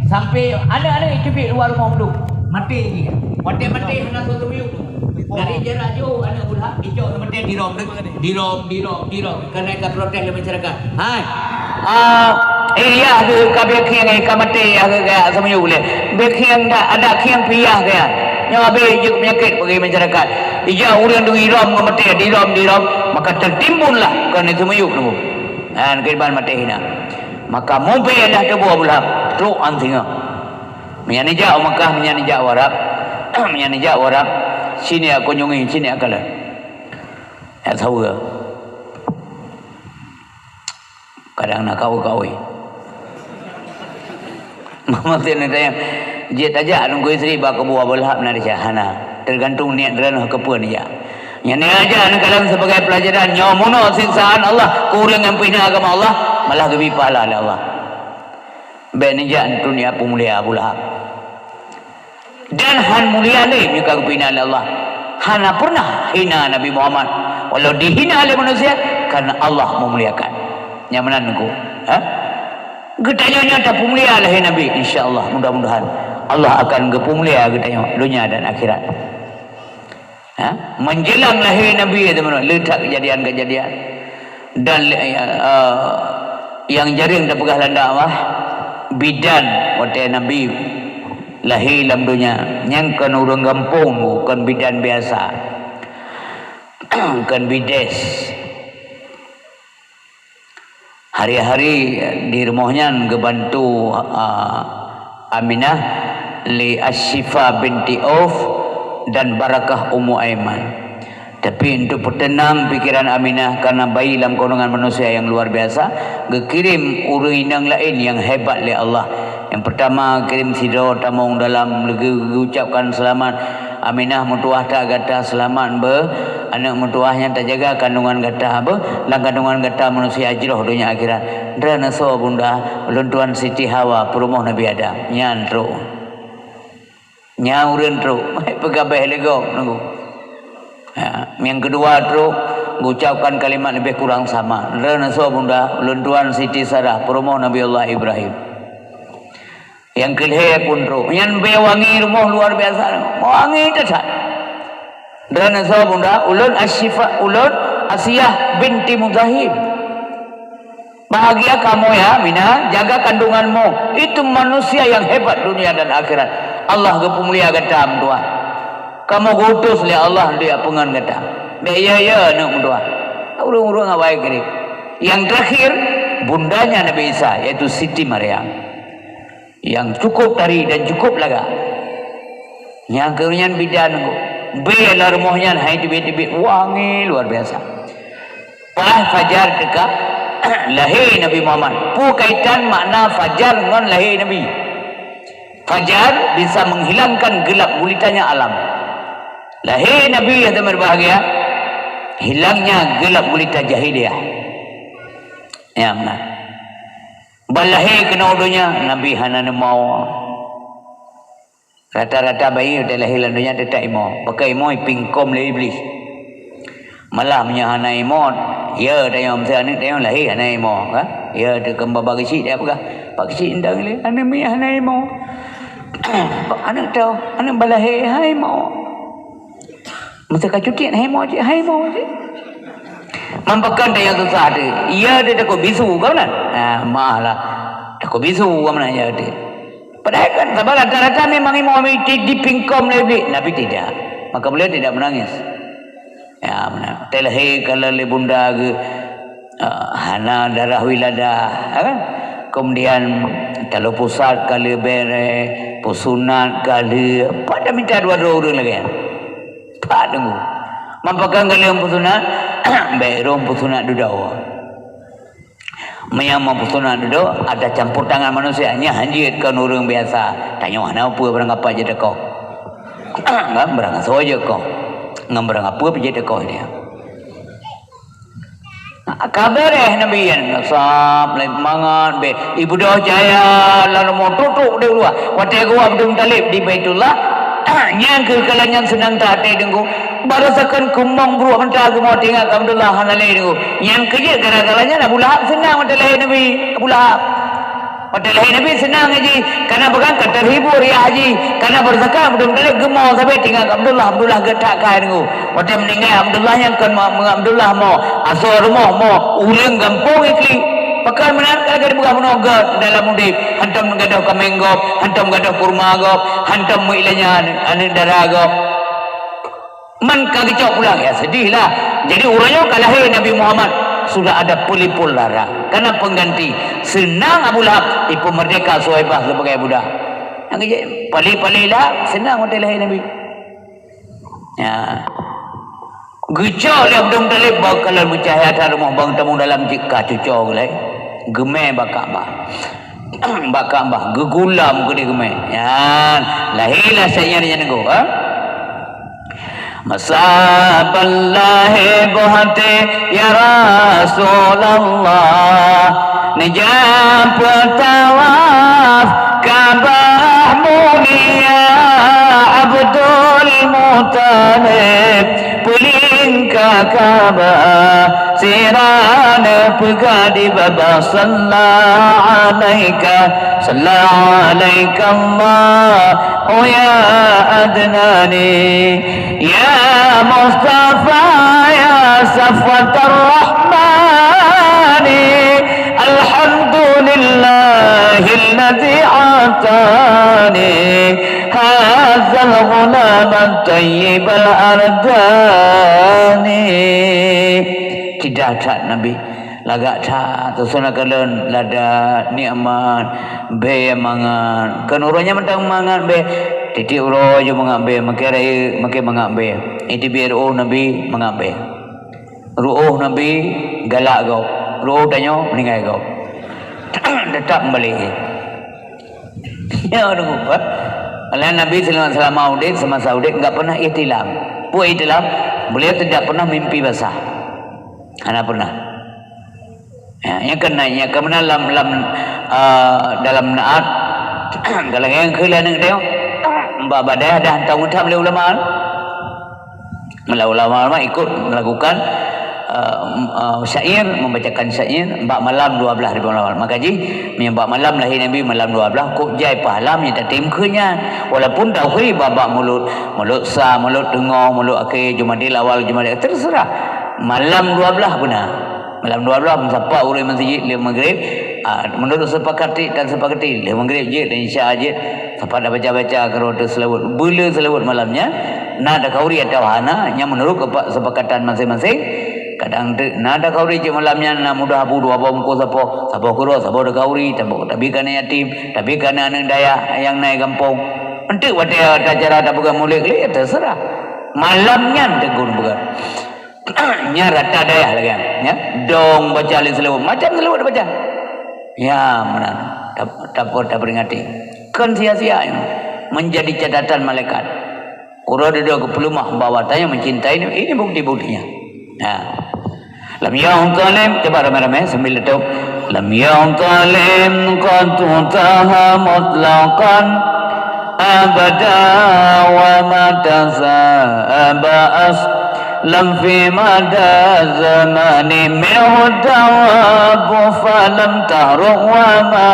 sampai aneuk-aneuk iteubiet luwa rumoh meuduek. Maté jih. Watèe maté hana soe teumiyueb. Dari jarak jiôh aneuk Abu Lahab icok teumaté dirôm, dirôm, dirôm, dirôm. Keuneuk ka protes lé masyarakat. Hai. Ah, eh, yah deuh ka bèe khieng, eh, ka maté, yah ka, ka seumiyueb lé. Bèe khieng dak, adak khieng pih yah ka. Nyoe abéh jeuet peunyakét bagi masyarakat. Ijak ureueng deuh irôm ngon maté, dirôm, dirôm, maka tertimbunlah keuneuk seumiyueb nunggu. Nyan keuiban maté hina. Maka mubé dah tuboh Abu Lahab, trok án singoh. Meunyan ijak u Makkah, meunyan ijak u Arab, meunyan ijak u Arab, sini aku kunjungi, sini aku kalon. Nyak saweue. Kadang na kawe-kawe. Maksud nyan tanyong, jeuet tajak Teungku Yusri bak kubu Abu Lahab na desya? Hana. Teugantung niet droeneuh keupeue neujak. Nyan neuaja neukalon sibagai peulajaran, nyoe meunoe siksaan Allah keu ureueng nyang pih na agama Allah, malah geubri pahala lé Allah. Bèk neujak neutron jak peumulia Abu Lahab. Dan han mulia lé meunyoe ka geupina lé Allah. Hana pernah hina Nabi Muhammad. Walau dihina lé manusia, karena Allah memuliakan. Nyang meunan Teungku. Ha? Geutanyoe nyoe tapeumulia lahé Nabi, insya Allah, mudah-mudahan Allah akan geupeumulia geutanyoe, donya dan akhirat. Ha? Menjelang lahé Nabi, teman-teman, le that kejadian-kejadian. Dan, eh, nyang jareueng tapeugah lam dakwah, bidan watèe Nabi lahé lam donya, nyan kon ureueng gampông, kon bidan biasa. kon bides. Hari-hari di rumoh nyan geubantu, a, Aminah lé Asyifa binti Auf dan Barakah Ummu Aiman. Tapi untuk peuteunang pikeran Aminah, karena bayi lam kandungan manusia nyang luar biasa, geukirém ureuëng inong laén nyang hebat lé Allah. Nyang peurtama, kirém sidroe tamong dalam, leugi geucapkan seulamat. Aminah, meutuwah that gata, seulamat beu. Aneuëk meutuwah nyan tajaga kandungan gata, beu, lam kandungan gata manusia jroh donya akhirat. Droeneuh soe bunda, ulôn tuan Siti Hawa, peurumoh Nabi Adam. Nyan trok. Nyan ureuëng trok, peugabeh lé gob, nunggu. Ha, nyang keudua trok, geucapkan kalimat lebih kurang sama. Droeneuh soe bunda, ulôn tuan Siti Sarah, peurumoh Nabi Allah Ibrahim. Nyang keulhée pun trok. Nyan bée wangi rumoh luar biasa. Wangi that-that. Droeneuh soe bunda, ulôn Asyifa, ulôn Asiah binti Muzahim. Bahagia kamu ya, Mina, jaga kandunganmu. Itu manusia yang hebat dunia dan akhirat. Allah geupeumulia gata, meutuah. Kamu geuutus lé Allah untuk peungon gata. Bée ya, ya, aneuk meutuah. Ureuëng-ureuëng awai kiri. Yang terakhir, bundanya Nabi Isa, yaitu Siti Maryam. Nyang cukup tari dan cukup lagak. Nyang keunyan bidan, bée lam rumoh nyan hai teubiet-teubiet wangi luar biasa. Pas fajar teuka, lahé Nabi Muhammad. Peue kaitan makna fajar ngon lahé Nabi? Fajar bisa menghilangkan gelap gulitanya alam. Lahé Nabi yang berbahagia, hilangnya gelap gulita jahiliyah. Ya, benar. Ban lahé keunoe donya, Nabi hana neumoe. Rata-rata bayi watée lahé lam donya teutab imoe. Pakon imoe? Ipingkom lé Iblih. Malah meunyoe hana imoe, ya tanyoe, meusé aneuk tanyoe lahé hana imoe, kan? Ya, teukheun baba geuchik dia peugah, "Pak geuchik, endang lé, aneuk miet hana imoe." Aneuk tau, aneuk ban lahé hana imoe. Masa ka cuti, hai mo cit, hai mo cit. Mampakon teuh nyang susah teuh. Iya teuh takot bisu, kan? Ha, malah. Takot bisu, kan, iya teuh. Padahai kan, saban rata-rata memang imoe di, dipingkom lé Iblih. Nabi tidak. Maka beliau tidak menangis. Ya, benar. Teuh lahé ka lé bunda geuh, eh, hana darah wiladah, ya kan? Kemudian, taloe pusat ka lheueh bereh, peusunat ka lheueh, pat dah mita dua droe ureuëng lagée nyan. Pat teunggu. Mampakon ka lheueh peusunat, bék rhom peusunat dudoe. Meunyo meusunat dudoe, ada campur tangan manusia, nyan hanjeuet kon ureuëng biasa. Tanyoe hana peue barang apa jeuet teukoh. Kan barang asoe jeuet koh. Ngon barang apa pih jeuet teukoh dia. Ka bereh Nabi nyan, sab lé mangat beh. Ibudoh cahya lam rumoh, trok-trok di luwa. Watée geuwoe Abdul Muthalib di Baitullah, nyan keuh kala nyan seunang that até teungku. Baro sakon kumong bruek meuta geumoe teuingat keu Abdullah hana lé teungku. Nyan keuh jeuet gara-gara nyan Abu Lahab seunang watée lahé Nabi, Abu Lahab. Watée lahé Nabi seunang jih, kana peugah ka teuhibur yah jih, kana beureusaka Abdul Muthalib geumoe sabe teuingat Abdullah, Abdullah geutak keu hai teungku. Watée meuninggai Abdullah nyan kon ma-, meu Abdullah mo, asoe rumoh mo, ureuëng gampông iklik. Pakon meunan ka lagée peugah bunoe gét dalam udeb, hantom gadoh kaméng gob, hantom gadoh kurma gob, hantom meuilanya aneuëk, aneuëk dara gob. Man ka geucok pulang, ya sedih lah. Jadi uroe nyoe ka lahé Nabi Muhammad, sudah ada pelipur lara. Kana pengganti, seunang Abu Lahab ipeumeurdeka Suhaibah sebagai budak. Nyang jeuet palé-palé Lahab, seunang watée lahé Nabi. Ya. Geucok lé Abdul Muthalib bak kalon meucahya that rumoh bang tamu dalam jih ka cuco gulai. Geumé bak Ka'bah. Bak Ka'bah geugulam keudeh geumé. Nyan, lahé lah sajan nyan teungku, ha? Masa ban lahé boh até, ya Rasulullah, neujak peutawaf Ka'bah mulia Abdul Muthalib. Peuling ka Ka'bah, sira neupeugah di babah, "Salla alaika, salla alaika Allah, oh ya Adnani, ya Mustafa, ya Safwatar Rahmani, alhamdulillahilladzi atani hadzal ghulam at-thayyib al-ardani." Indah that Nabi. Lagak that, susunan kalon ladat, nikmat, bèe mangat. Kon uroe nyan mantong mangat bèe. Tiep-tiep uroe ju mangat bèe, makai rayeuk, makai mangat bèe. Iteubiet ru'uh Nabi mangat bèe. Ru'uh Nabi galak gob. Ru'uh tanyoe meuninggai gob. Teutap meubalek jih. Ya, ureueng geupeugah. Oleh Nabi selama, selama udép, semasa udép, enggak pernah ihtilam. Peue ihtilam? Beliau tidak pernah mimpi basah. Hana pernah. Ya, nyang keunan, nyang keunan lam, lam, eh, dalam naat, dalam nyang keu lhèe nyoe, bak, bak dayah dah tahu that lé ulama. Meulah ulama-ulama ikut melakukan, eh, eh, syair, membacakan syair bak malam dua belas Rabiul Awal. Maka jih, meunyoe bak malam lahé Nabi malam dua belas, kok jai pahala meunyoe tatem keu nyan. Walaupun taukui bak, bak mulod, mulod sa, mulod teungoh, mulod akhé, Jumadil Awal, Jumadil, terserah. Malam dua belas beuna. Malam dua belas meusapat ureueng meuseujid lheueh Maghrib, ah, meunurot seupakati dan seupakati, lheueh Maghrib jeuet dan Isya jeuet, sapat tabaca-baca keudroe teuh seulaweuet, beuleu seulaweuet malam nyan, na takhauri atawa hana, nyan meunurot keupa-, seupakatan maséng-maséng. Kadang teuk na takhauri cit malam nyan, na mudah bu dua boh bungkôh sapoh, saboh keudroe, saboh takhauri, taboh, tabi keu aneuk yatim, tabi keu aneuk-aneuk dayah nyang na i gampông. Enteuk watèe acara tapeugah mulod lé, ya teuseurah. Malam nyan teungku neupeugah. Nyan rata dayah lagèe nyan, ya. Dong baca lé seulaweuet, macam seulaweuet baca. Ya, meunan. Tap-, tapeue taperingati. Kon sia-sia nyan. Menjadi catatan malaikat. Uroe dudoe geupeuleumah bahwa tanyoe mencintai ini, ini bukti-buktinya. Ya. Lam yadh zalim, coba ramé-ramé sambil letup. Lam yadh zalim qattu taha mutlaqan abada wa ma tasaba as. Lam fi mada zamani minhu tawabu falam tahruk wa ma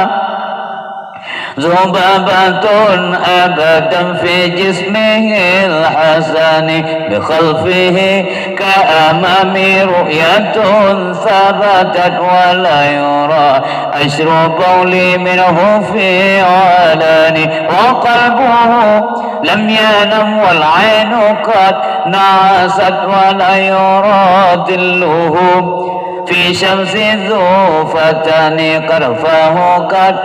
zubabatun abadan fi jismihil hasani bi khalfihi ka amami ru'yatun sabatat wa la yura asyru bawli minhu fi alani wa qalbuhu lam yanam wal ainu qad na'asat wa la yura dhilluhu fi syamsi dhu fatani qarfahu qad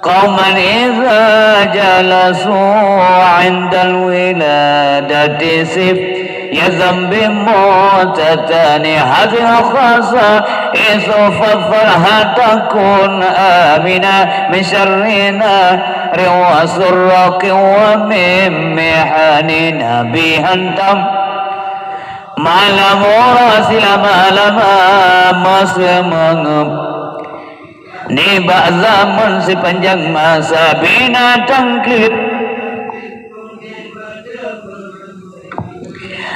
qauman idza jalasu 'indal wiladati sif ya zambi mutatani hadhil khasa isu fafal hatakun amina min syarrina riwa surraqi wa min mihani nabi hantam malam ura silama-lama masa mengep Nibak zaman sipanjang masa binatang keuet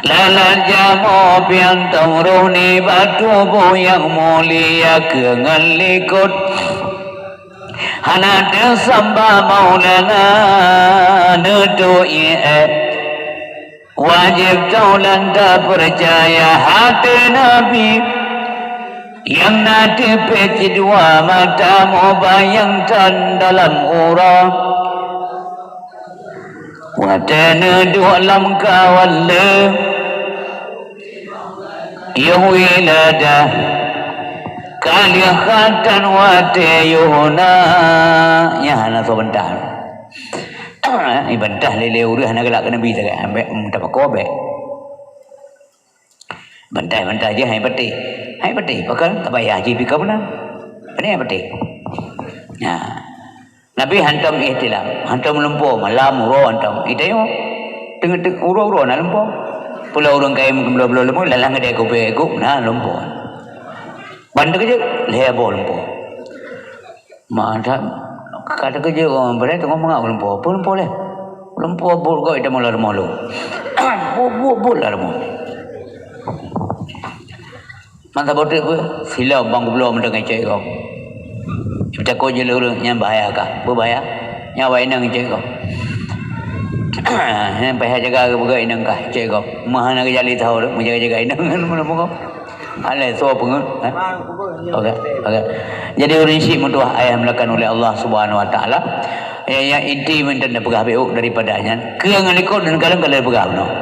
lalat jamoe pian tong roh nibak tuboh nyang mulia keu ngon likot. Hana teusamba Maulana neutu'i eh. Wajéb taulan tapeucaya até Nabi nyang na teupéh cit dua mata mubayang tan dalam uroe. Watée neuduek lam kawan le yoh wiladah ka lheueh khatan watée yoh na nyan hana soe bantah. Ibantah lé-lé ureuëng hana galak keu Nabi sagai, ambek, hmm, tapako bek. Bantah-bantah je hai patéh. Hai patéh, pakon tabayah jih pih ka meunan. Pane hai patéh. Nah. Nabi hantom ihtilam, hantom lumpo malam uroe hantom. Ita yo. Tengah-tengah uroe-uroe na lumpo. Pula ureuëng kayém keumblo-blo lumpo, lalang gede kubé gub na lumpo. Ban teukeujot lhée boh lumpo. Mantap. Ka teukeujot ureuëng beurai teungoh meungak lumpo. Peue lumpo lé? Lumpo buet gok ita mula rumoh lu. Buet-buet-buet lah rumoh. Mantap boh teuk peue? Sila bang gublo mantong ngecek gok. Ita ko je lureueng nyan bahaya kah? Peue bahaya? Nyawa inong ngecek gok. Nyan payah jaga geupeugah inong kah ngecek gok. Meuhana geujali tahu tu, meujaga-jaga inong ngon meunumpu gok. Alai soe peungeut, eh? Oke, oke. Jadi ureuëng syiek meutuah ayah mulakan oleh Allah Subhanahu Wa Taala. Ya, ya inti mantong dah peugah beuk daripada nyan. Keu ngon likot dan kalon-kalon peugah bunoe.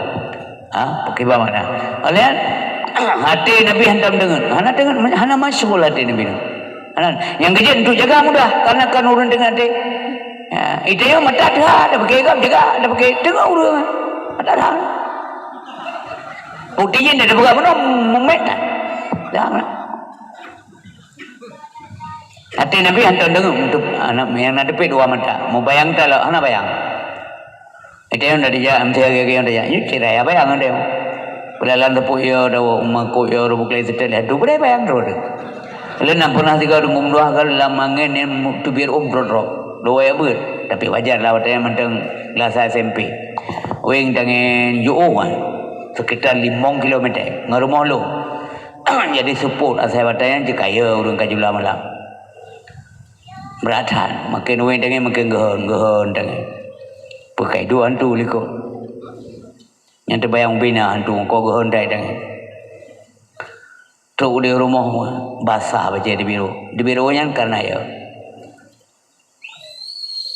Ha, pakai ba makna. Oleh Até Nabi hantom deungon. Hana deungon, hana masyghul até Nabi nyan. Hana, nyang keujeuet untuk jaga mudah, karena kan ureuëng deungon até. Ya, itu yang mata dah, dah pakai gam jaga, dah pakai tengok ureuëng. Mata dah. Bukti nyan dah buka bunoe, mumet dah. Dah. Até Nabi hantom deungon untuk aneuk nyang na teupet dua mata. Mubayang talak, hana bayang. Até nyang dari jak, mesti lagi nyang dari jak. Nyoe cerai, apa yang ada? Pelalan tepuk ya, dawa umat kok ya, rubu kelai setel ya. Tu boleh bayang terus. Lalu nak pernah tiga dua dua kali lam angin ni tubir um drot drot. Dua ya ber. Tapi wajar lah, watèe manteng kelas S M P. Weng tangen jauh kan. Sekitar limong kilometer. Ngan rumah lo. Jadi seupôt asai watèe nyan jikaya ureuëng ka jula malam. Brat that, makin weng tangai makin geuhon, geuhon tangai. Peukai dua hantu likot. Nyang teubayang bina hantu ko geuhon dai tangai. Trok di rumoh basah bajée di biro. Di biro nyan karena ya.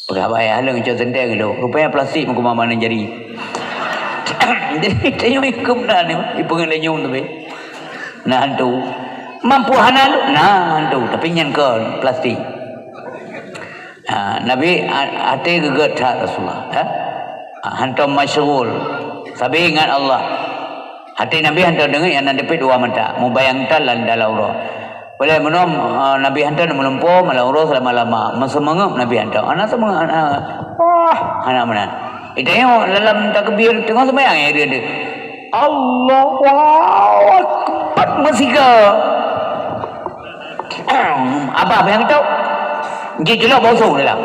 Peugah bayah leueng cok senteng lo. Rupanya plastik meukeumah mana jari. Jadi tayong ikeup na ni, ipeungeut lanyong tu be. Nah hantu. Mampu hana lu, nah hantu, tapi nyan kon plastik. Ha, Nabi a- até geugét that Rasulullah, ya. Ha, hantom masyghul. Sabe ingat Allah. Até Nabi hantom deungon nyang na teupet dua mata, mubayang tan lam dalam uroe. Boleh meunum, ha, Nabi hantom meulumpo malam uroe selama-lama. Meuseumeungeup Nabi hantom. Hana seumeungeup, hana. Wah, hana meunan. Itayong dalam takbir teungoh seumayang ya dia. Allahu Akbar meusiga. Abah nyang tau. Ji jelok bosong dalam.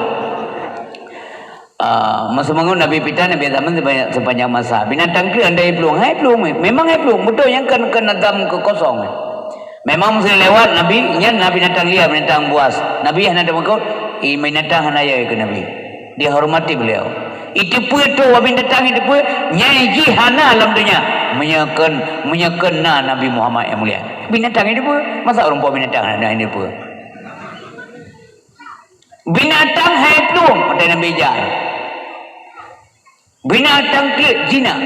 Ah, masa mangat Nabi Pita, Nabi zaman sepanjang, sepanjang masa. Binatang ke andai plueng, hai plueng, memang hai plueng. Betul yang kan kan adam ke kosong. Memang mesti lewat Nabi, nyan Nabi binatang liar, binatang buas. Nabi hana ada makot, i binatang hana ya ke Nabi. Dihormati beliau. Itu pun tu, binatang itu pun, nyai jih hana alam dunia. Menyekan, menyekan na Nabi Muhammad yang mulia. Binatang itu pun, masa rumpok binatang hana itu pun. Binatang hai plueng, kata Nabi Jan. Binatang klik jinak.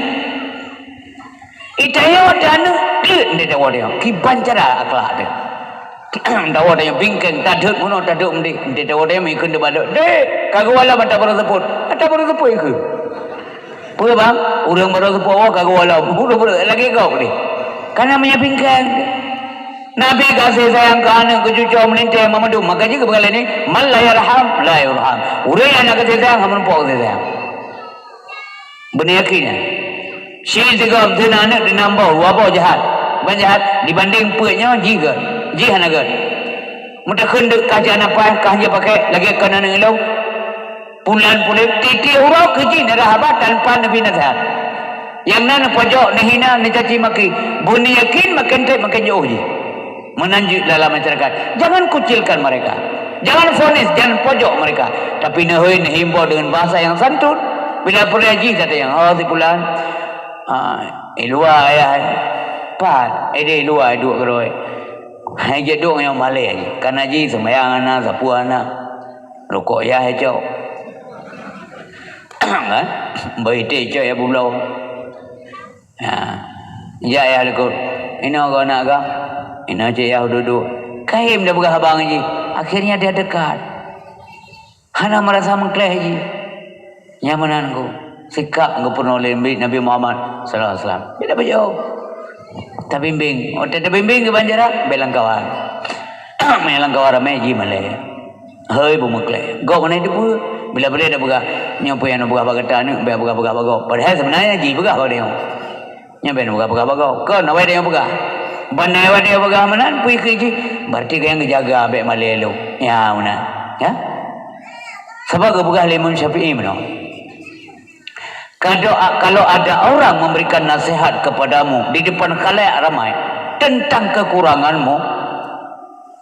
Itayong teuh aneuk klik ndeh dawa dia. Kiban cara akhlak dia. Dawa dia bingkeng, tadhut munoh, tadhut mendek. Ndeh dawa dia mengikut dia balok. Dek, kagak wala mata baru seput. Mata baru seput ikut. Peue bang? Ureuëng baru seput awak kagak wala. Ureuëng baru lagi kau ni. Karena meunyo bingkeng. Nabi kasih sayang ke aneuk, ke cucu, meulinteh, meumandum. Maka jih keupeugah lé ni, "Man la yarham, la yurham." Ureuëng nyang hana kasih sayang, hana meureumpok kasih sayang. Beuna yakin nyan. Shi sigom, sinan aneuk, dinan boh, dua boh jahat. Ban jahat, dibanding peuet nyoe, jih gét. Jih hana gét. Meutakheun deuk kah jak napan, kah jak pakai, lagée kon aneuk ilong. Pulan puléh, tieb-tieb uroe keu jih neurah haba tanpa neubri naseuhat. Nyang na neupojok, neuhina, neucaci maki. Beuna yakin, maken treb, maken jiôh jih. Meunan jeuet lam masyarakat. Jangan kucilkan mereka. Jangan vonis, jangan pojok mereka. Tapi neuhôi, neuhimbau dengan bahasa yang santun. Bila peureulée jih, kata nyang, "Oh, si pulan, ah, i luwa ayah, pat, eh, di luwa duek keudroe." Hai jeuet duek ngon nyang malée jih. Kana jih seumayang hana, sapeue hana. Rukok yah cok. Kan? Beri teh cok ya bulo. Ha. Jak yah likot. Inoe kau nak kah? Inoe cok yah dudu. Kahem dah peugah abang jih. Akhirnya dia dekat. Hana merasa meukleh jih. Nyang meunan ku. Sikap geupeurunoe lé Nabi Muhammad sallallahu alaihi wasallam. Dia dah beujoe. Tabimbing. Oh, tabimbing ke banjara, belang kawan. Meunyo lam kawan ramé jih malée. Hei, beumeuklé. Gob meunan teupeue? Bila boleh dah peugah, nyoe peue nyang neupeugah bak gata nyoe, bèk peugah-peugah bak gob. Padahai seubeunanya jih peugah bak tanyoe. Nyoe bèk neupeugah-peugah bak gob. Kon awai tanyoe peugah. Ban awai tanyoe peugah meunan, peue keu jih? Berarti gobnyan geujaga bèk malée lom. Ya, meunan. Ya? Sabab geupeugah lé Imam Syafi'i meunoe. Kalau, kalau ada orang memberikan nasihat kepadamu di depan khalayak ramai tentang kekuranganmu,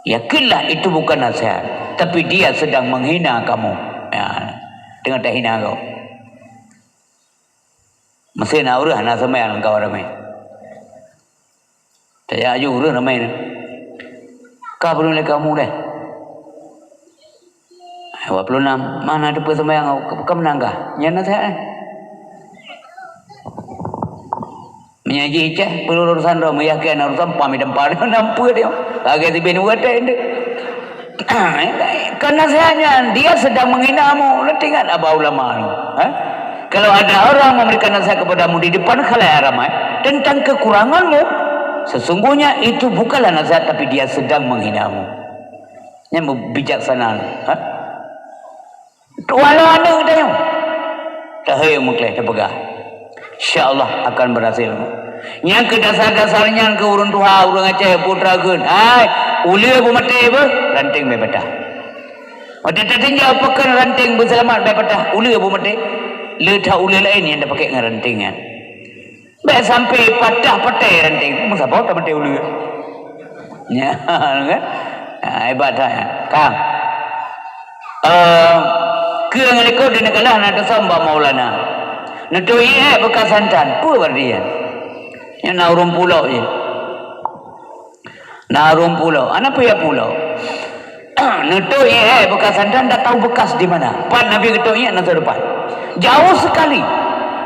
yakinlah itu bukan nasihat, tapi dia sedang menghina kamu. Ya, teungoh tahina kau. Meusé na ureuëng hana seumayang lam kawan ramai. Tajak aju ureuëng ramai nyan. Ka peurunoe lé kamu deh. Dua puluh enam, mana ada peuseumayang, ka meunan kah? Nyan nasihat, eh? Meunyoe jih Aceh, peue urusan droe, meuyah keu na urusan pam idam pam, na peue dia. Lagèe si bin uroe teh. Kan nasihat nyan, dia sedang menghinamu. Nanti ingat abah ulama tu. Ha? Kalau ada orang memberikan nasihat kepadamu di depan khalayak ramai tentang kekuranganmu, sesungguhnya itu bukanlah nasihat, tapi dia sedang menghinamu. Nyan bijaksana. Ha? Tuala aneuk tanyoe. Tahé meukleh tapeugah. Insya Allah akan berhasil. Nyang keu dasar-dasar nyan keu ureueng tuha, ureueng Aceh, putra kheun. Hai, uleue beumaté beuh, ranting bèk patah. Watèe tatinjau pakon ranting beuseulamat bèk patah, uleue beumaté. Le that uleue laén nyang tapaké ngon ranting nyan. Bèk sampai patah paté ranting. Meusaboh tamaté uleue. Nya, kan? Ha, hebat that, ya. Ka. Eh, keu nyang likot di neukalah na teusom bak Maulana. Neutôh ié beuka santan, peue berarti nyan? Nyan na ureueng pulo jih. Na ureueng pulo. Ana peue ya pulo? Neutôh ié beuka santan, tak tahu bekas di mana. Pat Nabi geutôh ié na teumpat. Jauh sekali.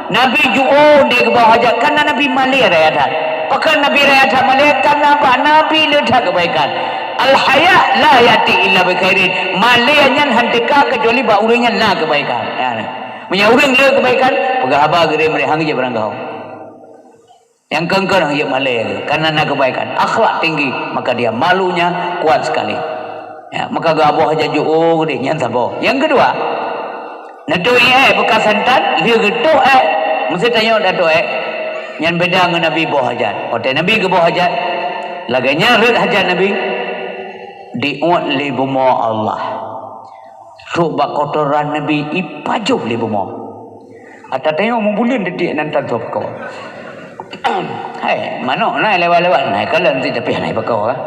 Nabi jiôh di keuboh hajat, karena Nabi malèe raya that. Pakon Nabi raya that malèe? Karena bak Nabi le that keubaikan. Al-haya la ya'ti illa bi khairin. Malèe nyan han teuka kecuali bak ureueng nyang na keubaikan. Ya, ni. Meunyoe ureueng le keubaikan, peugah haba geurem-rem han geujak barangkaho. Nyang keungkon han jeuet malèe, karena na keubaikan, akhlak tinggi, maka dia malunya kuat sekali. Ya, maka geuboh hajat jiôh deh, nyan saboh. Nyang keudua, neutôh ié beuka santan, lheueh geutôh ié, meusti tanyoe tatôh ié. Nyan beda ngon Nabi boh hajat. Watèe Nabi geuboh hajat, lagèe nyan rhot hajat Nabi, diuet lé bumoe Allah. Trok bak kotoran Nabi ipajoh lé bumoe. Ata tanyoe meubuleuen titik nan tan soe pakoe. Hai, manok na lewat-lewat, na ikalon ti tapi hana ipakoe, kan?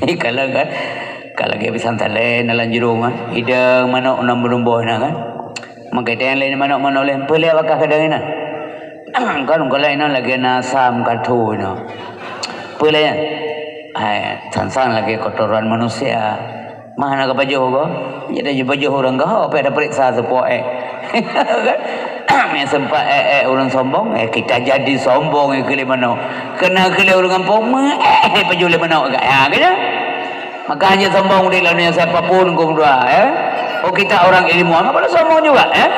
Ikalon, kan? Ka lagèe pisang talèe na lam jurông, kan? Idong manok na meurumboh na, kan? Maka tanyoe laén manok-manok laén, peue lé bak kah kadang inan? Kan, kan laén na lagèe na asam katho na. Peue lé nyan? Hai, sang-sang lagèe kotoran manusia. Mah na geupajoh goe? Jadi geupajoh ureueng goe, apa ada periksa seupôt, eh. Yang sempat, eh, eh, ureueng sombong, eh, kita jadi sombong, eh, keu lé manok. Keu na keu lé ureueng gampông, meu'èh, eh, pajoh lé manok agak. Ya, gitu. Maka hana sombong di dalam dunia siapa pun, gum dua, eh. Oh, kita orang ilmu, apa ada sombong juga, eh?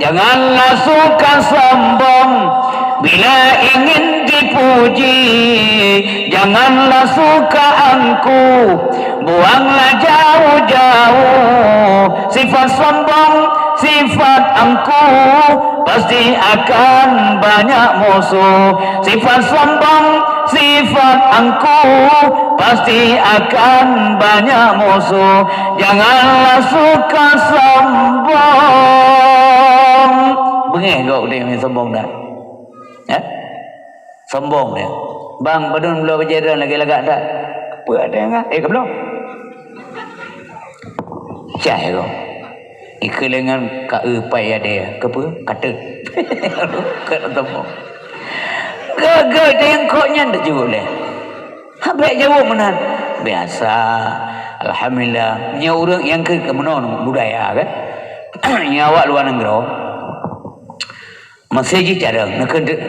Janganlah suka sombong bila ingin dipuji. Janganlah suka angkuh, buanglah jauh-jauh. Sifat sombong, sifat angkuh, pasti akan banyak musuh. Sifat sombong, sifat angkuh, pasti akan banyak musuh. Janganlah suka sombong. Beungéh gob udeb sombong dah. Ya? Sombong dia. Bang, padum bloe bajèe droen lagèe lagak that. Peue ada nyang, eh, ka bloe. Cai gob. Ikeu lengan ka eu pai ada. Keu peue? Ka teut. Ka sombong. Geuh-geuh teuh nyang kok nyan teujeuet lé. Habéh jaweueb meunan. Biasa. Alhamdulillah. Nyoe ureueng nyang keu keumeunong budaya kan. Nyang awak luwa nanggroe. Meusé jih carông, neukheun teuk.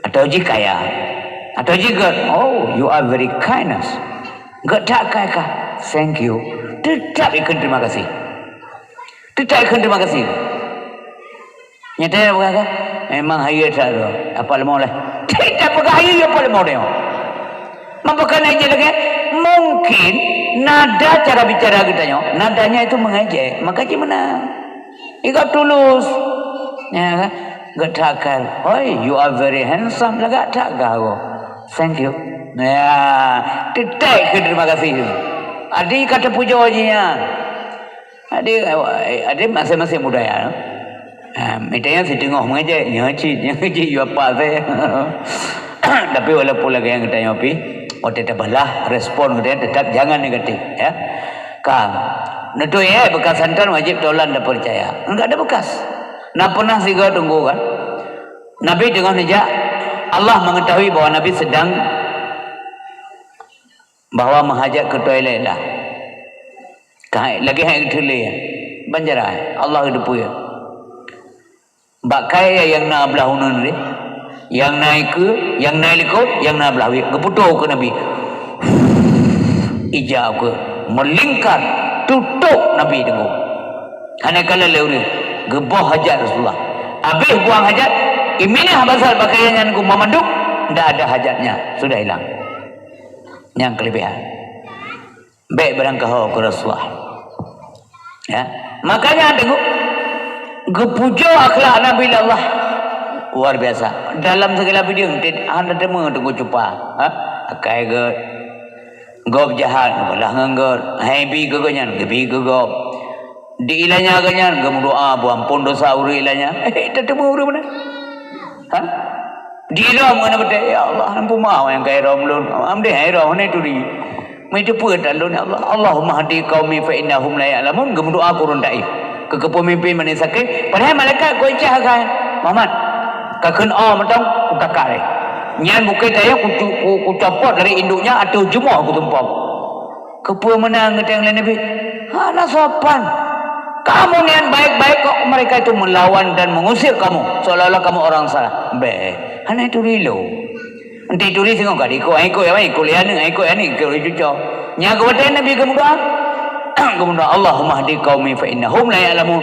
Atau jih kaya. Atau jih gèt, "Oh, you are very kindness." Gèt that kai kah, "Thank you." Teutap ikheun terima kasih. Teutap ikheun terima kasih. Nyata ya bukan kah? Memang hayeue that tu. Apa leumo leh? Tidak peugah hayeue apa leumo dia. Maka na ejek lagèe, mungkin nada cara bicara geutanyoe, nadanya itu mengejek, maka cit meunan. Igob tulus. Ya kan? Geutak kan, "Oi, you are very handsome," lagak that gah gob. "Thank you." Ya, teutap keu terima kasih tu. Adi ka teupujoe jih nyan. Adi, adi masing-masing budaya. Ha, mita nyan siteungoh mengejek, nyoe cit, nyoe cit, you apa saya. Tapi walaupun lagèe nyang geutanyoe pih, watèe tabalah, respon geutanyoe tetap jangan negatif, ya. Ka, neutôh ié beuka santan wajib taulan dan percaya. Enggak ada bekas. Na peunah sigoe teungku kan? Nabi teungoh neujak, Allah mengetahui bahwa Nabi sedang bahwa meuhajat keu toilet lah. Ka hai, lagèe hai geuteulé. Ban jarak, Allah geuteupeue. Bak kayèe nyang na blah uneuen deh. Nyang na ikeue, nyang na likot, nyang na blaih wiet, geuputôh keu Nabi. Ija ukeue meulingkar, tutôp Nabi teungoh. Hana kalon lé ureuëng, geuboh hajat Rasulullah. Habéh buang hajat, imilah basal pakaian nyan keu mandum, ndak ada hajatnya, sudah hilang. Nyang keulebihan. Bék beurangkaho keu Rasulullah. Ya. Makanya teungoh geupujoe akhlak Nabi lé Allah. Luar biasa. Dalam segala bidang, hana teumé teungoh cupa. Ha? Akai gét. Gob jahat, geubalah ngon gét. Hai bi keu gobnyan, geubi keu gob. Di ilanya gobnyan, geumeudoa, beuampôn dosa ureuëng ilanya. Eh, teuteupeue ureuëng meunan. Ha? Di ilong ngon beutôi, "Ya Allah, ampun meu'ah nyang ka ilong lôn." Am deh ilong hana turi. Meuteupeue that lôn, ya Allah. "Allahumma hdi qaumi fa innahum la ya'lamun." Geumeudoa keu ureuëng Taif. Keu, keu peumimpin Bani Sakif. Padahai malaikat geuicah akai. Muhammad, ka kheun oh mantong, kukakak lé. Nyan bukét tayang kucu-, ku-, kucopot dari induknya ateueh jumoh kutumpom. Keupeue meunan geutanyong lé Nabi? Hana sopan. Kamu niat baik-baik kok mereka itu melawan dan mengusir kamu, seolah-olah kamu orang salah. Bék, hana itu rilo. Enti turi singoh ka diikot, ikot ya, ikot lé aneuk, ikot aneuk, ikot lé cucoe. Nyan geuwatée Nabi geumeudoa, geumeudoa, "Allahumma hdi qaumi fa innahum la ya'lamun."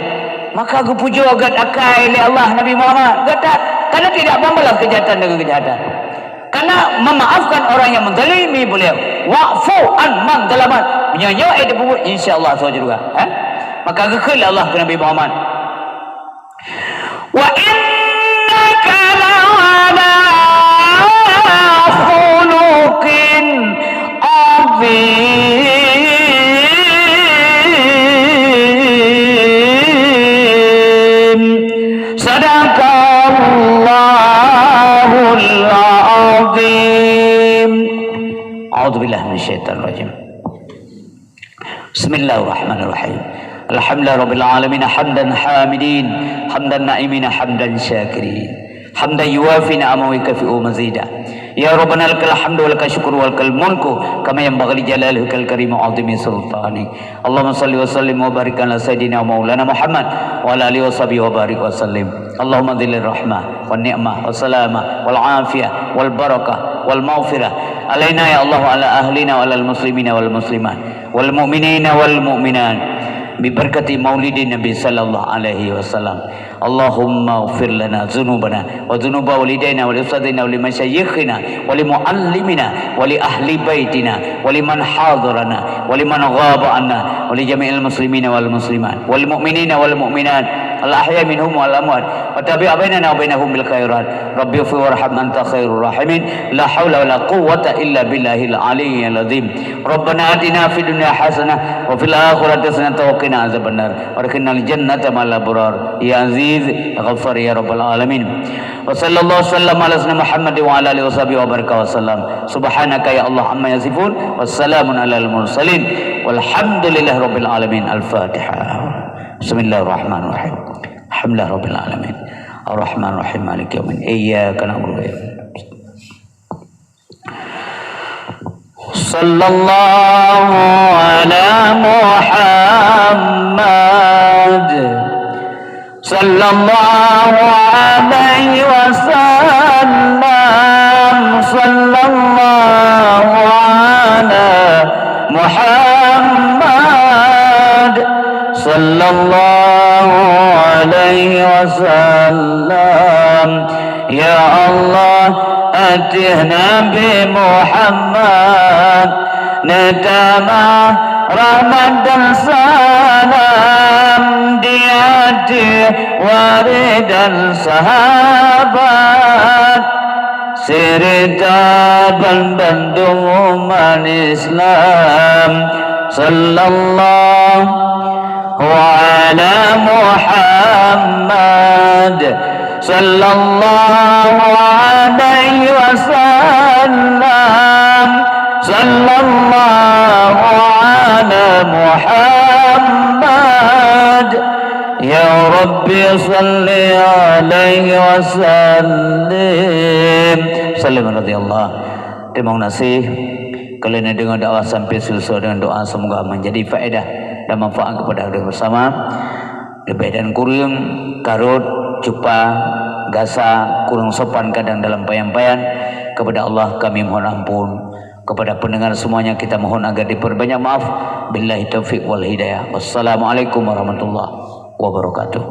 Maka geupujoe gét akai lé Allah Nabi Muhammad. Gata, karena tidak membalas kejahatan dengan kejahatan. Karena memaafkan orang yang menzalimi beliau. "Wa'fu an man zalaman." Meunyoe nyoe eh teupeue, insya Allah soe juga. Ha? Maka geukheun lé Allah keu Nabi Muhammad. Wa innaka la'ala khuluqin azim. Sadaqallahul azim. A'udzubillahi minasyaitonirrajim. Bismillahirrahmanirrahim. Alhamdulillahirabbil alamin, hamdan hamidin, hamdan na'imin, hamdan syakirin. Hamdan yuwafi ni'amahu wa yukafi'u mazida. Ya Rabbana lakal hamdu wa lakal syukru wa lakal mulku, kama yanbaghi li jalali wajhikal karim wa 'azimi sultanik. Allahumma shalli wa sallim wa barik ala sayyidina wa maulana Muhammad wa ala alihi wa sahbihi wa barik wa sallim. Allahumma anzilur rahmah wan ni'mah was salamah wal afiyah wal barakah wal maghfirah alaina ya Allah wa ala ahlina wa alal muslimina wal muslimat. Wal mu'minina wal mu'minat, bi barakati maulidin Nabi sallallahu alaihi wasallam. Allahumma ighfir lana dzunubana wa dzunuba walidaina wa li ustadzina wa li masyayikhina wa li muallimina wa li ahli baitina wa liman hadarana wa liman ghaba anna wa li jami'il muslimina wal muslimat wal mu'minina wal mu'minat al ahya minhum wal amwat wa tabi' bainana wa bainahum bil khairat. Rabbi ighfir warham anta khairur rahimin. La haula wala quwwata illa billahil aliyyil azim. Rabbana atina fid dunya hasanah wa fil akhirati hasanatan wa qina azabannar. Wa adkhilnal jannata ma'al abrar. Ya Aziz, ya Ghaffar, ya Rabbal alamin. Wa sallallahu wasallam ala sayyidina Muhammad wa ala alihi wa sahbihi wa baraka wa sallam. Subhanaka ya Allah amma yasifun. Wa salamun alal mursalin. Walhamdulillahi rabbil alamin. Al-Fatihah. Bismillahirrahmanirrahim. Alhamdulillahirabbil alamin. Arrahmanirrahim. Maliki yaumiddin. Iyyaka na'budu wa iyyaka nasta'in. Sallallahu ala Muhammad. Sallallahu alaihi wasallam. Sallallahu ala Muhammad. Sallallahu alaihi wasallam. Ya Allah, ateueh Nabi Muhammad, neutamah rahmat dan salam, di ateueh waréh dan sahabat, seureuta banmandum umat Islam. Sallallahu ala Muhammad. Sallallahu alaihi wasallam. Sallallahu ala Muhammad. Ya Rabbi salli alaihi wasallim. Sallim radhiyallahu. Terima kasih. Kalau na deungoe dakwah sampai selesai dengan doa, semoga menjadi faedah dan manfaat kepada kita bersama. Leubeh dan kureueng, ka rhot, cupa, gasa, kurang sopan kadang dalam payan-payan, kepada Allah kami mohon ampun. Kepada pendengar semuanya kita mohon agar diperbanyak maaf. Billahi taufiq wal hidayah. Wassalamualaikum warahmatullahi wabarakatuh.